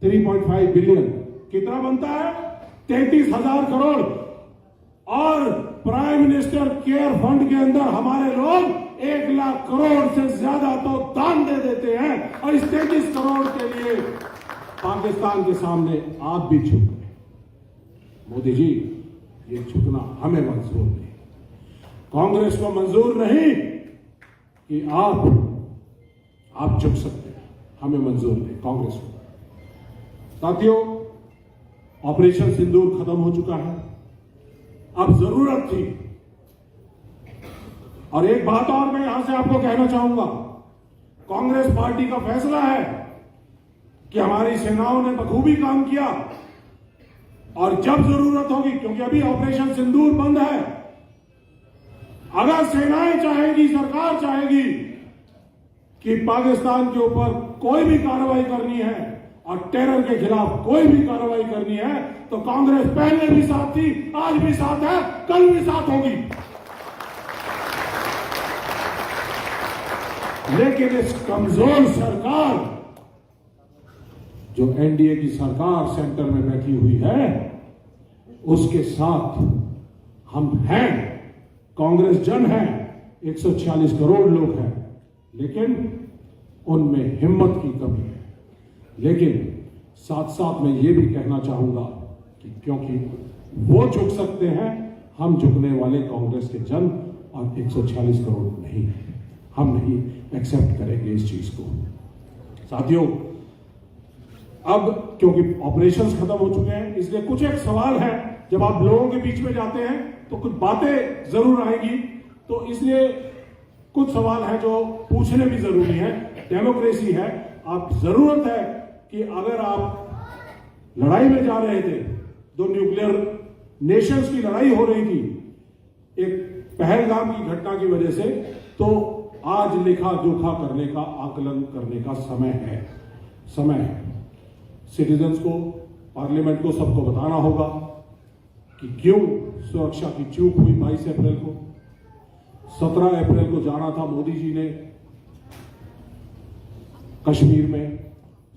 3.5 बिलियन। कितना बनता है? 33,000 करोड़। और प्राइम मिनिस्टर केयर फंड के अंदर हमारे लोग 1 लाख करोड़ से ज्यादा तो दान दे देते हैं, और इस 33 करोड़ के लिए पाकिस्तान के सामने आप भी झुक गए। मोदी जी, ये झुकना हमें मंजूर नहीं, कांग्रेस को मंजूर नहीं कि आप झुक सकते हैं, हमें मंजूर नहीं कांग्रेस को। साथियों, ऑपरेशन सिंदूर खत्म हो चुका है, अब जरूरत थी। और एक बात और मैं यहां से आपको कहना चाहूंगा, कांग्रेस पार्टी का फैसला है कि हमारी सेनाओं ने बखूबी काम किया, और जब जरूरत होगी, क्योंकि अभी ऑपरेशन सिंदूर बंद है, अगर सेनाएं चाहेंगी, सरकार चाहेगी कि पाकिस्तान के ऊपर कोई भी कार्रवाई करनी है और टेरर के खिलाफ कोई भी कार्रवाई करनी है, तो कांग्रेस पहले भी साथ थी, आज भी साथ है, कल भी साथ होगी। लेकिन इस कमजोर सरकार, जो एनडीए की सरकार सेंटर में बैठी हुई है, उसके साथ हम हैं। कांग्रेस जन है, 146 करोड़ लोग हैं, लेकिन उनमें हिम्मत की कमी है। लेकिन साथ साथ मैं ये भी कहना चाहूंगा कि क्योंकि वो झुक सकते हैं, हम झुकने वाले कांग्रेस के जन और 146 करोड़ नहीं हैं, हम नहीं एक्सेप्ट करेंगे इस चीज को। साथियों, अब क्योंकि ऑपरेशंस खत्म हो चुके हैं, इसलिए कुछ एक सवाल है, जब आप लोगों के बीच में जाते हैं तो कुछ बातें जरूर आएंगी, तो इसलिए कुछ सवाल हैं जो पूछने भी जरूरी है। डेमोक्रेसी है, आप जरूरत है कि अगर आप लड़ाई में जा रहे थे, दो न्यूक्लियर नेशंस की लड़ाई हो रही थी एक पहलगाम की घटना की वजह से, तो आज लेखा जोखा करने का, आकलन करने का समय है, समय है। सिटीजन्स को, पार्लियामेंट को, सबको बताना होगा कि क्यों सुरक्षा की चूक हुई 22 अप्रैल को। 17 अप्रैल को जाना था मोदी जी ने कश्मीर में,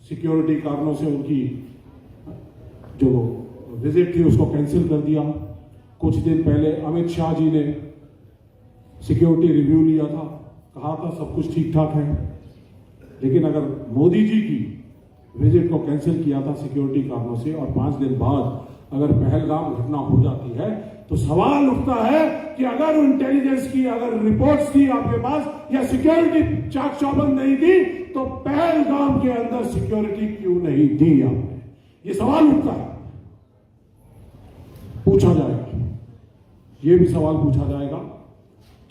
सिक्योरिटी कारणों से उनकी जो विजिट थी उसको कैंसिल कर दिया। कुछ दिन पहले अमित शाह जी ने सिक्योरिटी रिव्यू लिया था, कहा था सब कुछ ठीक ठाक है, लेकिन अगर मोदी जी की विजिट को कैंसिल किया था सिक्योरिटी कारणों से, और 5 दिन बाद अगर पहलगाम घटना हो जाती है, तो सवाल उठता है कि अगर इंटेलिजेंस की अगर रिपोर्ट्स थी आपके पास या सिक्योरिटी चाक चौबंद नहीं थी, तो पहलगाम के अंदर सिक्योरिटी क्यों नहीं दी आपने? ये सवाल उठता है, पूछा जाएगा। ये भी सवाल पूछा जाएगा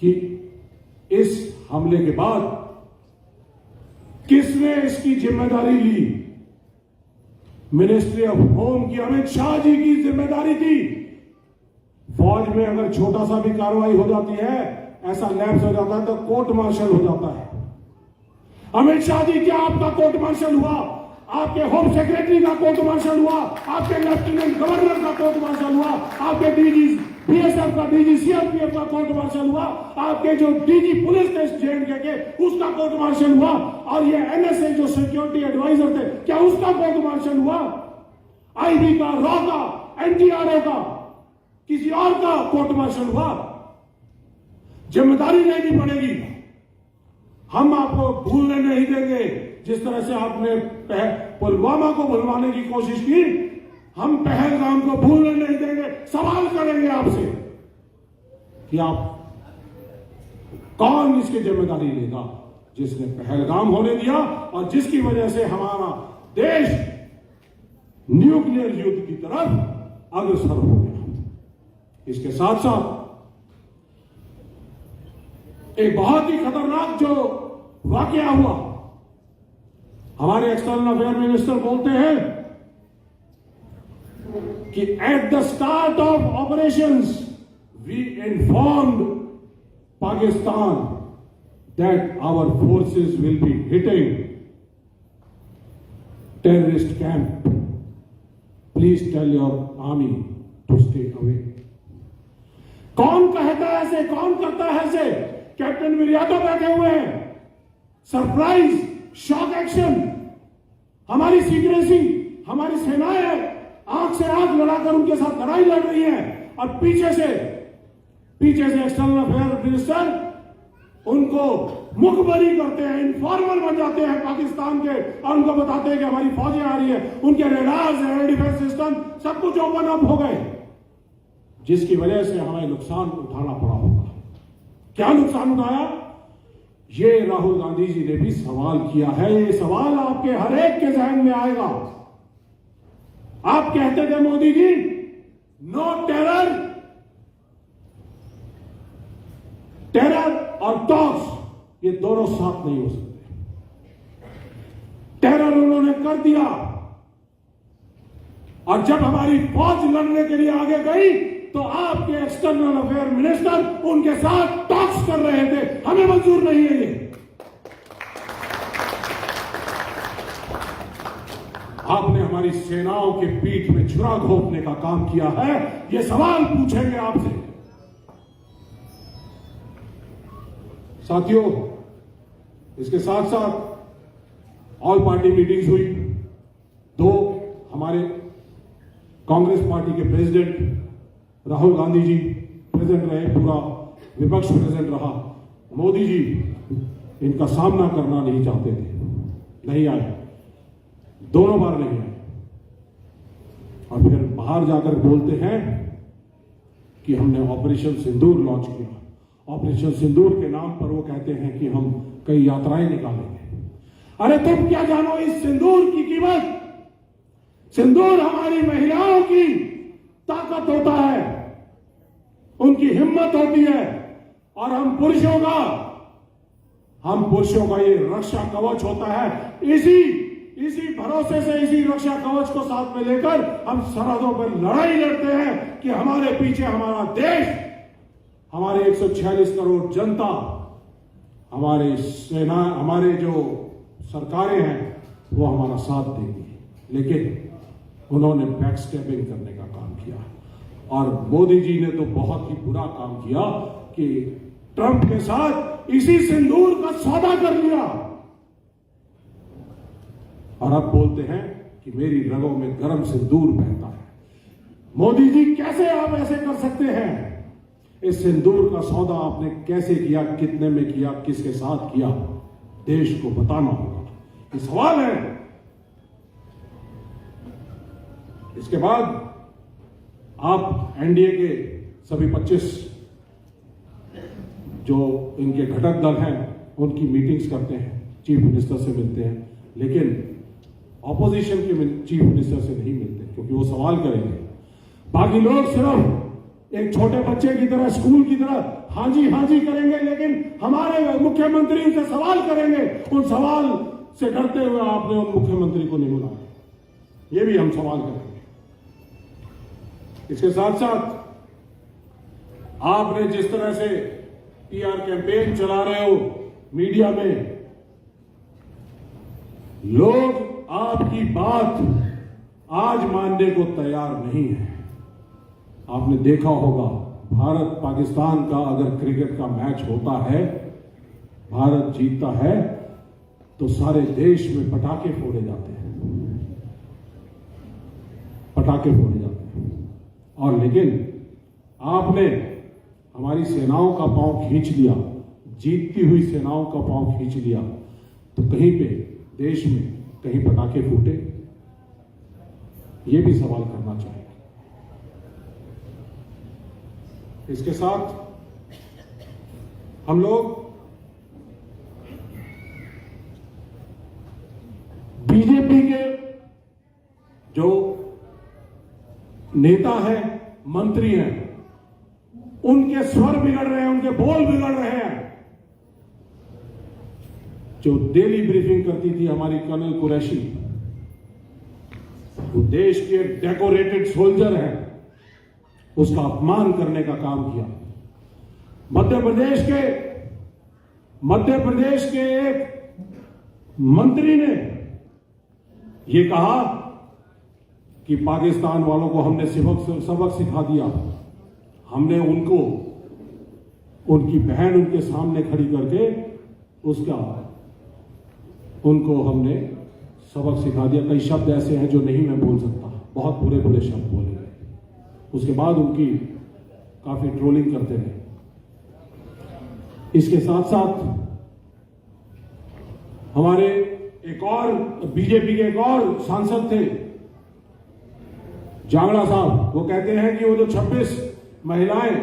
कि इस हमले के बाद किसने इसकी जिम्मेदारी ली? मिनिस्ट्री ऑफ होम की अमित शाह जी की जिम्मेदारी थी। फौज में अगर छोटा सा भी कार्रवाई हो जाती है, ऐसा लैप्स हो जाता है, तो कोर्ट मार्शल हो जाता है। अमित शाह जी, क्या आपका कोर्ट मार्शल हुआ? आपके होम सेक्रेटरी का कोर्ट मार्शल हुआ, आपके लेफ्टिनेंट गवर्नर का कोर्ट मार्शल हुआ, आपके डीजी बीएसएफ का, डीजी सीआरपीएफ का कोर्ट मार्शल हुआ, आपके जो डीजी पुलिस थे जे&के के, उसका कोर्ट मार्शल हुआ, और ये एनएसए जो सिक्योरिटी एडवाइजर थे, क्या उसका कोर्ट मार्शल हुआ? आईबी का, रॉ का, एनटीआरओ का। किसी और का कोर्ट मार्शल हुआ, जिम्मेदारी लेनी पड़ेगी। हम आपको भूलने नहीं देंगे। जिस तरह से आपने पुलवामा को भुलवाने की कोशिश की, हम पहलगाम को भूलने नहीं देंगे। सवाल करेंगे आपसे कि आप कौन इसकी जिम्मेदारी लेगा, जिसने पहलगाम होने दिया और जिसकी वजह से हमारा देश न्यूक्लियर युद्ध की तरफ अग्रसर हो गया। इसके साथ साथ एक बहुत ही खतरनाक जो वाकया हुआ, हमारे एक्सटर्नल अफेयर मिनिस्टर बोलते हैं कि at the start of operations we informed Pakistan that our forces will be hitting terrorist camp. Please tell your army to stay away. कौन कहता है ऐसे? कौन करता है ऐसे? कैप्टन विरियातो बैठे हुए हैं। सरप्राइज शॉक एक्शन, हमारी सीक्रेसी, हमारी सेनाएं आंख से आंख लड़ाकर उनके साथ लड़ाई लड़ रही है और पीछे से एक्सटर्नल अफेयर मिनिस्टर उनको मुखबरी करते हैं, इन्फॉर्मर बन जाते हैं पाकिस्तान के और उनको बताते हैं कि हमारी फौजें आ रही है। उनके रेडार्स, एयर डिफेंस सिस्टम, सब कुछ ओपन अप हो गए, जिसकी वजह से हमें नुकसान उठाना पड़ा होगा। क्या नुकसान उठाया, ये राहुल गांधी जी ने भी सवाल किया है। ये सवाल आपके हर एक के जहन में आएगा। आप कहते थे, Modi ji, no terror, terror और टॉक्स ये दोनों साथ नहीं हो सकते। टेरर उन्होंने कर दिया और जब हमारी फौज लड़ने के लिए आगे गई तो आपके एक्सटर्नल अफेयर मिनिस्टर उनके साथ टॉक्स कर रहे थे। हमें मंजूर नहीं है ये। आपने हमारी सेनाओं के पीठ में छुरा घोंपने का काम किया है। ये सवाल पूछेंगे आपसे। साथियों, इसके साथ साथ ऑल पार्टी मीटिंग्स हुई। दो हमारे Congress party K president Rahul Gandhi ji present रहे, पूरा विपक्ष प्रेजेंट रहा। मोदी जी इनका सामना करना नहीं चाहते थे, नहीं आए, दोनों बार नहीं आए और फिर बाहर जाकर बोलते हैं कि हमने ऑपरेशन सिंदूर लॉन्च किया। ऑपरेशन सिंदूर के नाम पर वो कहते हैं कि हम कई यात्राएं निकालेंगे। अरे तुम क्या जानो इस सिंदूर की कीमत? सिंदूर हमारी महिलाओं की ताकत होता है, उनकी हिम्मत होती है और हम पुरुषों का ये रक्षा कवच होता है। इसी इसी भरोसे से, इसी रक्षा कवच को साथ में लेकर हम सरहदों पर लड़ाई लड़ते हैं कि हमारे पीछे हमारा देश, हमारे 146 करोड़ जनता, हमारे सेना, हमारे जो सरकारें हैं, वो हमारा साथ देंगी। लेकिन उन्होंने बैक स्टेपिंग करने का काम किया और मोदी जी ने तो बहुत ही बुरा काम किया कि ट्रंप के साथ इसी सिंदूर का सौदा कर लिया और अब बोलते हैं कि मेरी रगों में गर्म सिंदूर बहता है। मोदी जी, कैसे आप ऐसे कर सकते हैं? इस सिंदूर का सौदा आपने कैसे किया, कितने में किया, किसके साथ किया, देश को बताना होगा। ये सवाल है। इसके बाद आप एनडीए के सभी 25 जो इनके घटक दल हैं, उनकी मीटिंग्स करते हैं, चीफ मिनिस्टर से मिलते हैं, लेकिन ऑपोजिशन के चीफ मिनिस्टर से नहीं मिलते, क्योंकि वो सवाल करेंगे। बाकी लोग सिर्फ एक छोटे बच्चे की तरह, स्कूल की तरह हां जी करेंगे, लेकिन हमारे मुख्यमंत्री उनसे सवाल करेंगे। उन सवाल से डरते हुए आपने उन मुख्यमंत्री को नहीं बुलाया, ये भी हम सवाल करेंगे। इसके साथ साथ आपने जिस तरह से पीआर कैंपेन चला रहे हो मीडिया में, लोग आपकी बात आज मानने को तैयार नहीं है। आपने देखा होगा, भारत पाकिस्तान का अगर क्रिकेट का मैच होता है, भारत जीतता है तो सारे देश में पटाखे फोड़े जाते हैं, पटाखे फोड़े जाते हैं और लेकिन आपने हमारी सेनाओं का पांव खींच लिया, जीतती हुई सेनाओं का पांव खींच लिया, तो कहीं पे देश में कहीं पटाखे फूटे? ये भी सवाल करना चाहिए। इसके साथ हम लोग बीजेपी के जो नेता हैं, मंत्री हैं, उनके स्वर बिगड़ रहे हैं, उनके बोल बिगड़ रहे हैं। जो डेली ब्रीफिंग करती थी हमारी कर्नल कुरैशी, वो देश के डेकोरेटेड सोल्जर हैं, उसका अपमान करने का काम किया। मध्य प्रदेश के एक मंत्री ने ये कहा कि पाकिस्तान वालों को हमने सबक सबक सिखा दिया, हमने उनको उनकी बहन उनके सामने खड़ी करके उसका उनको हमने सबक सिखा दिया। कई शब्द ऐसे हैं जो नहीं मैं बोल सकता, बहुत बुरे बुरे शब्द बोले गए। उसके बाद उनकी काफी ट्रोलिंग करते रहे। इसके साथ साथ हमारे एक और बीजेपी के एक और सांसद थे, जांगड़ा साहब, वो कहते हैं कि वो जो 26 महिलाएं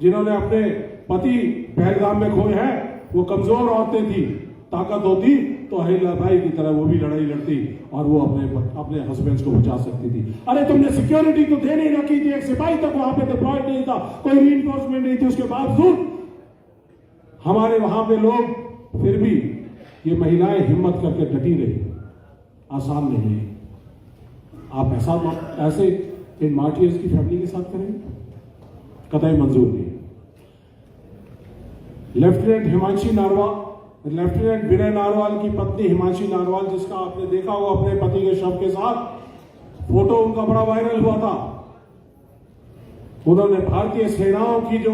जिन्होंने अपने पति पहलगाम में खोए हैं, वो कमजोर औरतें थी, ताकत होती तो अहिल्याबाई की तरह वो भी लड़ाई लड़ती और वो अपने अपने हस्बैंड्स को बचा सकती थी। अरे, तुमने सिक्योरिटी तो दे नहीं रखी थी, एक सिपाही तक वहां पे डिप्लॉयड नहीं था, कोई रीइंफोर्समेंट नहीं थी। उसके बावजूद हमारे वहां पे लोग, फिर भी ये महिलाएं हिम्मत करके डटी रही। आसान नहीं है। आप ऐसा ऐसे इन मार्टियर्स की फैमिली के साथ करेंगे? कतई मंजूर नहीं। Lieutenant Himanshi narwhal, lieutenant Vinay narwhal की पत्नी हिमांशी नारवाल, जिसका आपने देखा होगा अपने पति के शव के साथ फोटो उनका बड़ा वायरल हुआ था, उन्होंने भारतीय सेनाओं की जो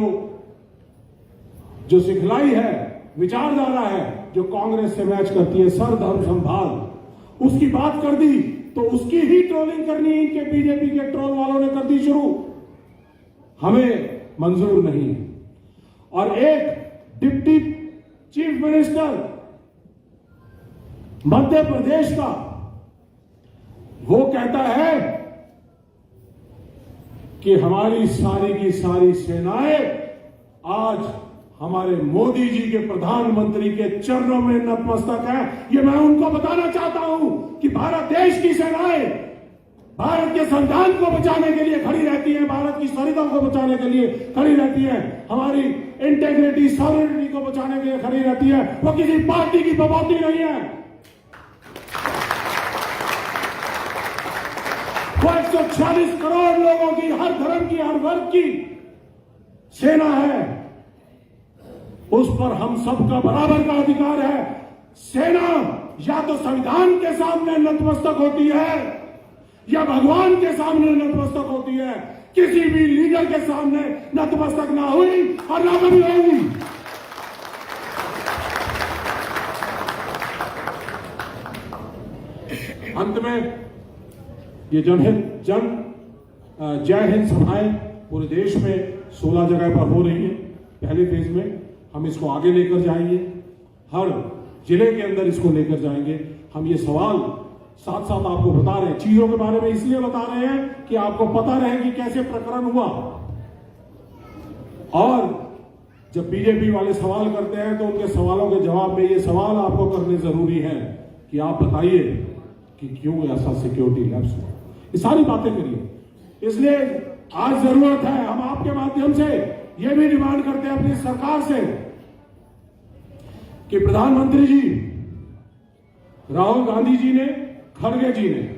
जो सिखलाई है, विचारधारा है, जो कांग्रेस से मैच करती है, सर धड़ संभाल, उसकी बात कर दी, तो उसकी ही ट्रोलिंग करनी इनके बीजेपी के ट्रोल वालों ने कर दी शुरू। हमें मंजूर नहीं है। और एक deputy chief minister Madhya Pradesh का, वो कहता है कि हमारी सारी की सारी सेनाएं आज हमारे मोदी जी के, प्रधानमंत्री के चरणों में नतमस्तक है। ये मैं उनको बताना चाहता हूं कि भारत देश की सेनाएं भारत के संविधान को बचाने के लिए खड़ी रहती है, भारत की सरिता को बचाने के लिए खड़ी रहती है, हमारी इंटेग्रिटी, सॉवरेनिटी को बचाने के लिए खड़ी रहती है। वो किसी पार्टी की बपौती नहीं है। वो 146 करोड़ लोगों की, हर धर्म की, हर वर्ग की सेना है। उस पर हम सबका बराबर का अधिकार है। सेना या तो संविधान के सामने नतमस्तक होती है या भगवान के सामने नतमस्तक होती है। किसी भी लीडर के सामने नतमस्तक ना हुई और ना कभी होगी। अंत में ये जनहित जन जय हिंद सभाएं पूरे देश में 16 जगह पर हो रही हैं। पहले फेज में हम इसको आगे लेकर जाएंगे, हर जिले के अंदर इसको लेकर जाएंगे। हम ये सवाल साथ साथ आपको बता रहे हैं, चीजों के बारे में इसलिए बता रहे हैं कि आपको पता रहे कि कैसे प्रकरण हुआ। और जब बीजेपी वाले सवाल करते हैं तो उनके सवालों के जवाब में ये सवाल आपको करने जरूरी है कि आप बताइए कि क्यों ऐसा सिक्योरिटी लैप्स हुआ। ये सारी बातें करिए। इसलिए आज जरूरत है, हम आपके माध्यम से ये भी डिमांड करते हैं अपनी सरकार से कि प्रधानमंत्री जी, राहुल गांधी जी ने, खड़गे जी ने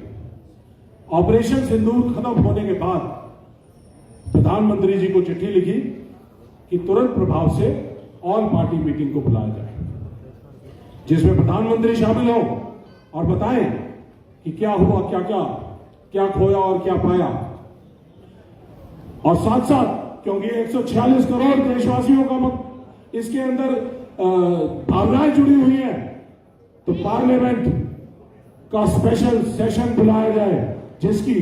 ऑपरेशन सिंदूर खत्म होने के बाद प्रधानमंत्री जी को चिट्ठी लिखी कि तुरंत प्रभाव से ऑल पार्टी मीटिंग को बुलाया जाए, जिसमें प्रधानमंत्री शामिल हो और बताएं कि क्या हुआ, क्या क्या क्या खोया और क्या पाया। और साथ साथ क्योंकि 146 करोड़ देशवासियों का इसके अंदर भावनाएं जुड़ी हुई हैं, तो पार्लियामेंट का स्पेशल सेशन बुलाया जाए, जिसकी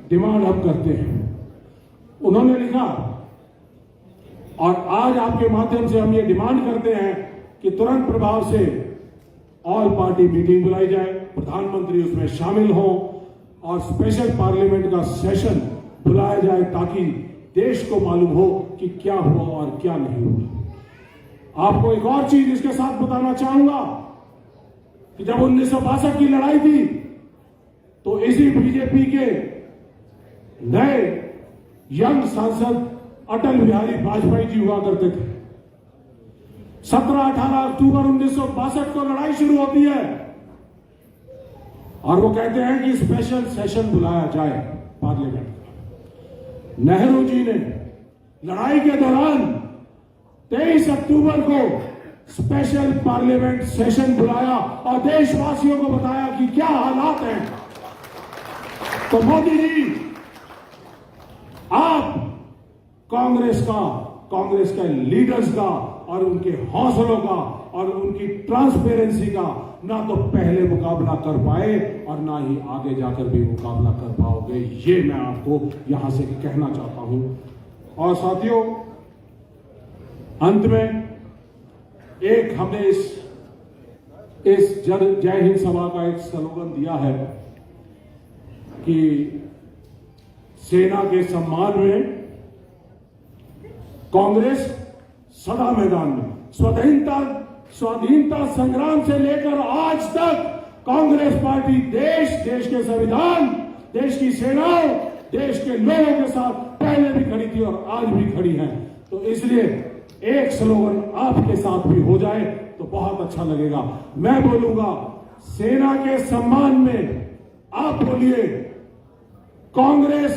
डिमांड हम करते हैं। उन्होंने लिखा और आज आपके माध्यम से हम ये डिमांड करते हैं कि तुरंत प्रभाव से ऑल पार्टी मीटिंग बुलाई जाए, प्रधानमंत्री उसमें शामिल हों और स्पेशल पार्लियामेंट का सेशन बुलाया जाए, ताकि देश को मालूम हो कि क्या हुआ और क्या नहीं हुआ। आपको एक और चीज इसके साथ बताना चाहूंगा कि जब 1962 की लड़ाई थी तो इसी बीजेपी के नए यंग सांसद अटल बिहारी वाजपेयी जी हुआ करते थे। 17-18 अक्टूबर 1962 को लड़ाई शुरू होती है और वो कहते हैं कि स्पेशल सेशन बुलाया जाए पार्लियामेंट का। नेहरू जी ने लड़ाई के दौरान 23 अक्टूबर को स्पेशल पार्लियामेंट सेशन बुलाया और देशवासियों को बताया कि क्या हालात हैं। तो मोदी जी, आप कांग्रेस के लीडर्स का और उनके हौसलों का और उनकी ट्रांसपेरेंसी का ना तो पहले मुकाबला कर पाए और ना ही आगे जाकर भी मुकाबला कर पाओगे। ये मैं आपको यहां से कहना चाहता हूं। और साथियों, अंत में एक हमने इस जय हिंद सभा का एक स्लोगन दिया है कि सेना के सम्मान में कांग्रेस सदा मैदान में। स्वाधीनता स्वाधीनता संग्राम से लेकर आज तक कांग्रेस पार्टी देश, देश के संविधान, देश की सेनाओं, देश के लोगों के साथ पहले भी खड़ी थी और आज भी खड़ी है। तो इसलिए एक स्लोगन आपके साथ भी हो जाए तो बहुत अच्छा लगेगा। मैं बोलूंगा सेना के सम्मान में, आप बोलिए कांग्रेस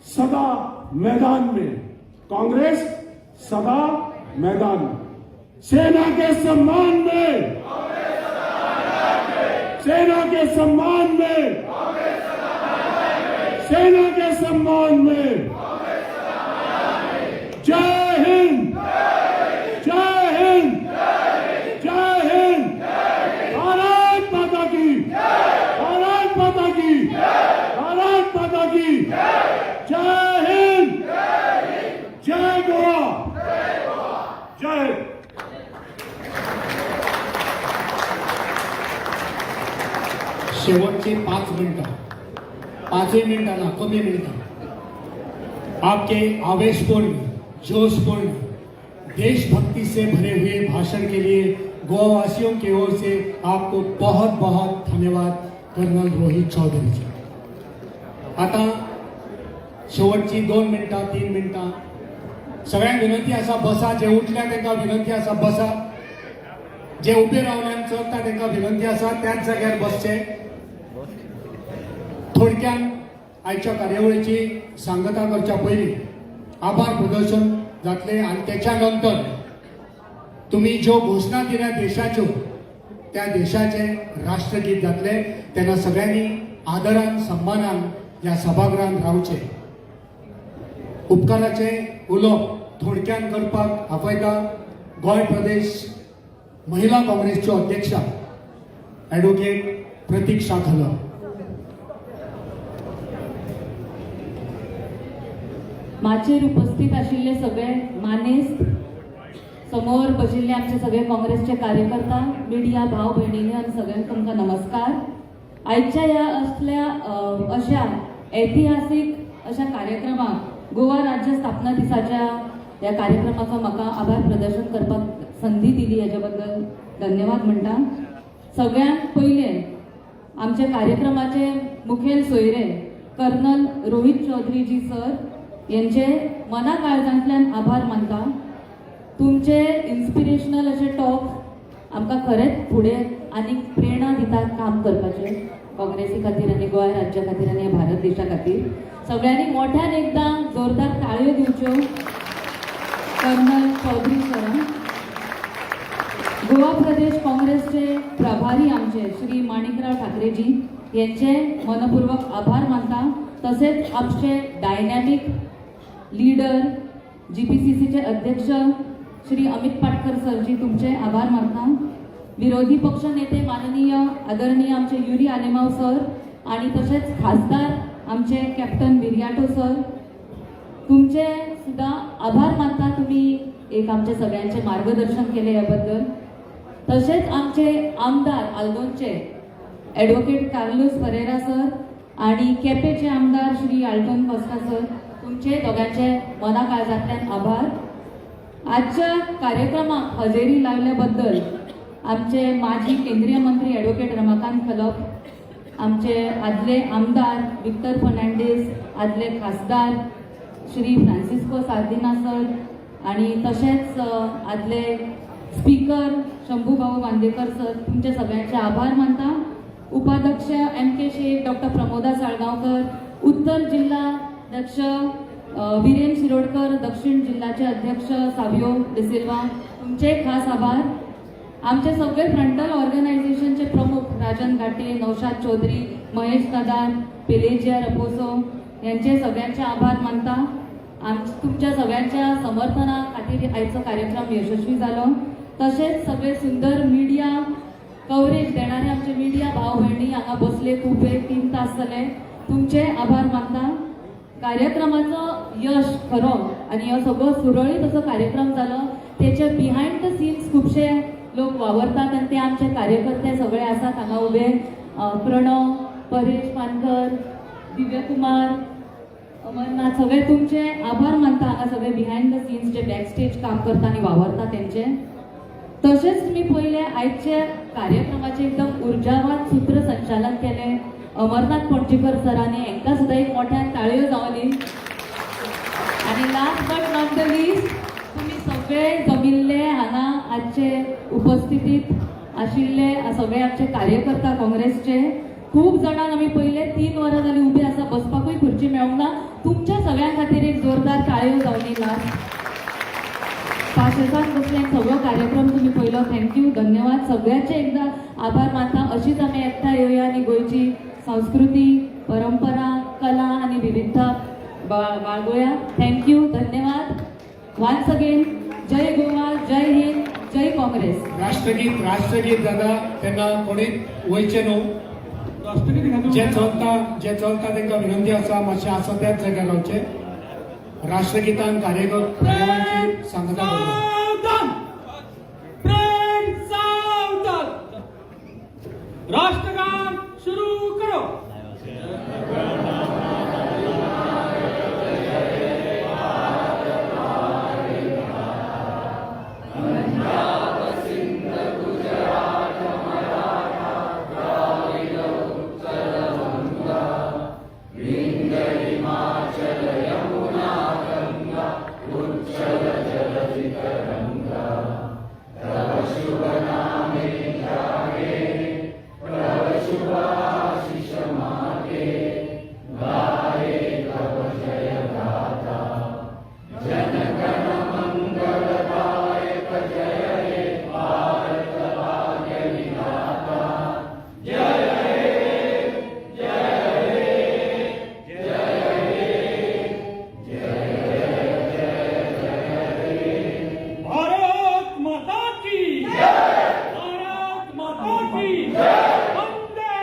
सदा मैदान में, कांग्रेस सदा मैदान में। सेना के सम्मान में, सेना के सम्मान में, सेना के सम्मान में। जय हिंद, जय हिंद, जय हिंद। भारत माता की, भारत माता की, भारत माता की। जय हिंद, जय गोवा, जय हिंद। शेवटची 5 मिनटं, पांचूय मिनटां ना, कमी मिनटां, आपके आवेशपूर्ण, जोशपूर्ण, देशभक्ति से भरे हुए भाषण के लिए गोवावासियों की ओर से आपको बहुत बहुत धन्यवाद, कर्नल रोहित चौधरी जी। आता शेवटची 2 मिनटां, 3 मिनटां, सगळ्यांक विनंती आसा, बसा। जे उठल्या तांकां विनंती आसा, बसा। जे उबे रावल्यान चलता तांकां विनंती आसा, त्याच जाग्यार बसचे। थोडक्यान आयच्या कार्यावळीची सांगता करच्या पयलीं आभार प्रदर्शन जातले आनी त्याच्या नंतर तुम्ही ज्यो घोशणा दिल्या देशाच्यो, त्या देशाचे राष्ट्रगीत जातले। तेन्ना सगळ्यांनी आदरान, सन्मानान ह्या सभागृहान रावचे। उपकाराचे उलोवप थोडक्यान करपाक आपयता गोंय प्रदेश महिला काँग्रेसच्यो अध्यक्षा ॲडव्होकेट प्रतीक्षा खलप। माचयेर उपस्थित आशिल्ले सगळे मानेस्त, समोर बशिल्ले आमचे सगळे काँग्रेसचे कार्यकर्ता, मिडिया भाव भयणींनी आनी सगळ्यांक तुमकां नमस्कार। आयच्या ह्या असल्या अशा ऐतिहासीक अशा कार्यक्रमाक, गोवा राज्य स्थापना दिसाच्या ह्या कार्यक्रमाचो म्हाका आभार प्रदर्शन करपाक संदी दिली हेच्या बद्दल धन्यवाद म्हणटा। सगळ्यांत पयलें आमच्या कार्यक्रमाचे मुखेल सोयरे कर्नल रोहित चौधरीजी सर यांचे मना काळजांतल्यान आभार मानता। तुमचे इन्स्पिरेशनल अशे टॉक आमकां खरेंच फुडें आनीक प्रेरणा दिता काम करपाचें काँग्रेसी खातीर आनी गोंय राज्या खातीर आनी भारत देशा खातीर। सगळ्यांनी मोठ्यान एकदां जोरदार टाळयो दिवच्यो कर्नल चौधरी सरांक। गोवा प्रदेश काँग्रेसचे प्रभारी आमचे श्री माणिकराव ठाकरेजी यांचे मनपूर्वक आभार मानता। तसेच आमचे डायनॅमिक लीडर जीपीसीसीचे अध्यक्ष श्री अमित पाटकर सरजी, तुमचे आभार मानता। विरोधी पक्ष नेते माननीय आदरणीय आमचे युरी आलेमाव सर आणि तसेच खासदार आमचे कॅप्टन विरियाटो सर, तुमचे सुद्धा आभार मानता, तुम्ही एक आमच्या सगळ्यांचे मार्गदर्शन केले याबद्दल. तसेच आमचे आमदार आल्दोनचे ॲडव्होकेट कार्लूस फरेरा सर आणि केपेचे आमदार श्री आल्टन कॉस्टा सर, तुमचे दोगांचे मना काळजांतल्यान आभार. आजच्या कार्यक्रमाक हजेरी लावल्याबद्दल आमचे माजी केंद्रीय मंत्री ॲडव्होकेट रमाकांत खलप, आमचे आदले आमदार विक्टर फर्नांडीस, आदले खासदार श्री फ्रांसिस्को सार्दिना सर आणि तशेंच आदले स्पीकर शंभूभाऊ बांदेकर सर, तुमचे सगळ्यांचे आभार मानता. उपाध्यक्ष एम के शेख, डॉक्टर प्रमोदा साळगांवकर, उत्तर जिल्हाध्यक्ष वीरेन शिरोडकर, दक्षिण जिल्ह्याचे अध्यक्ष सावियो डिसिल्वा, तुमचे खास आभार. आमचे सगळे फ्रंटल ऑर्गनायझेशनचे प्रमुख राजन घाटे, नौशाद चौधरी, महेश नदार, पेलेजिया रपोसो यांचे सगळ्यांचे आभार मानता. तुमच्या सगळ्यांच्या समर्थना खातीर आयचो कार्यक्रम यशस्वी जालो. तशेंच सगळे सुंदर मिडिया कवरेज देणारे आमचे मिडिया भाव भयणी हांगा बसले खूब वेळ, 3 तास जाले, तुमचे आभार मानता. कार्यक्रमाचो यश खरो आनी हो सगळो सुरळीत असो कार्यक्रम जालो, तेचे बिहायंड the scenes खुबशे लोक वावरतात आनी ते आमचे कार्यकर्ते सगळे आसात हांगा उबे, प्रणव, परेश पानकर, दिव्यकुमार, अमरनाथ, सगळे तुमचे आभार मानता. हांगा सगळे behind the scenes J back stage काम करता आनी वावरता तेंचे. तशेंच तुमी पयले आयचे कार्यक्रमाचे एकदम उर्जावान सूत्रसंचालन केलें अमरनाथ पणजीकर सरांनी, हांकां सुद्दां एक मोठ्यान टाळयो जावनी. आनी last but not the least, तुमी सगळे जमिल्ले हांगा आजचे उपस्थितीत आशिल्ले सगळे आमचे कार्यकर्ता काँग्रेसचे, खूब जाणांक आमी पयले 3 वरां जालीं उबे आसा, बसपाकूय खुर्ची मेळोंक ना. तुमच्या सगळ्यां खातीर एक जोरदार टाळयो जावनी. लास्ट पाशेसान बसले सगळो कार्यक्रम तुम्ही पयलो, thank you, धन्यवाद. सगळ्याचे एकदा आभार मानता. अशीच आमी एकठांय येवया आनी गोंयची संस्कृती, परंपरा, कला आनी विविधता बाळगुया. Thank you, धन्यवाद. वन्स अगेन, जय गोवा, जय हिंद, जय काँग्रेस. राष्ट्रगीत, राष्ट्रगीत जाता तेन्ना कोणी वयचें न्हू. जे चलता, जे चलता तांकां विनंती आसा, मातशें आसा त्याच जाग्यार रावचें. राष्ट्रगीतान कार्यक्रमाची सांगता करूया. सावधान, प्रेम सावधान, राष्ट्रगान शुरू करो. भारत माता की, भारत माता की! वंदे,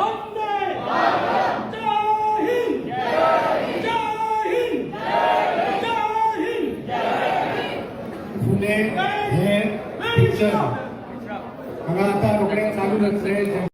वंदे! जय हिंद, जय हिंद, जय हिंद! फुले हे पिक्चर हांगा आतां रोखडें चालू जातलें.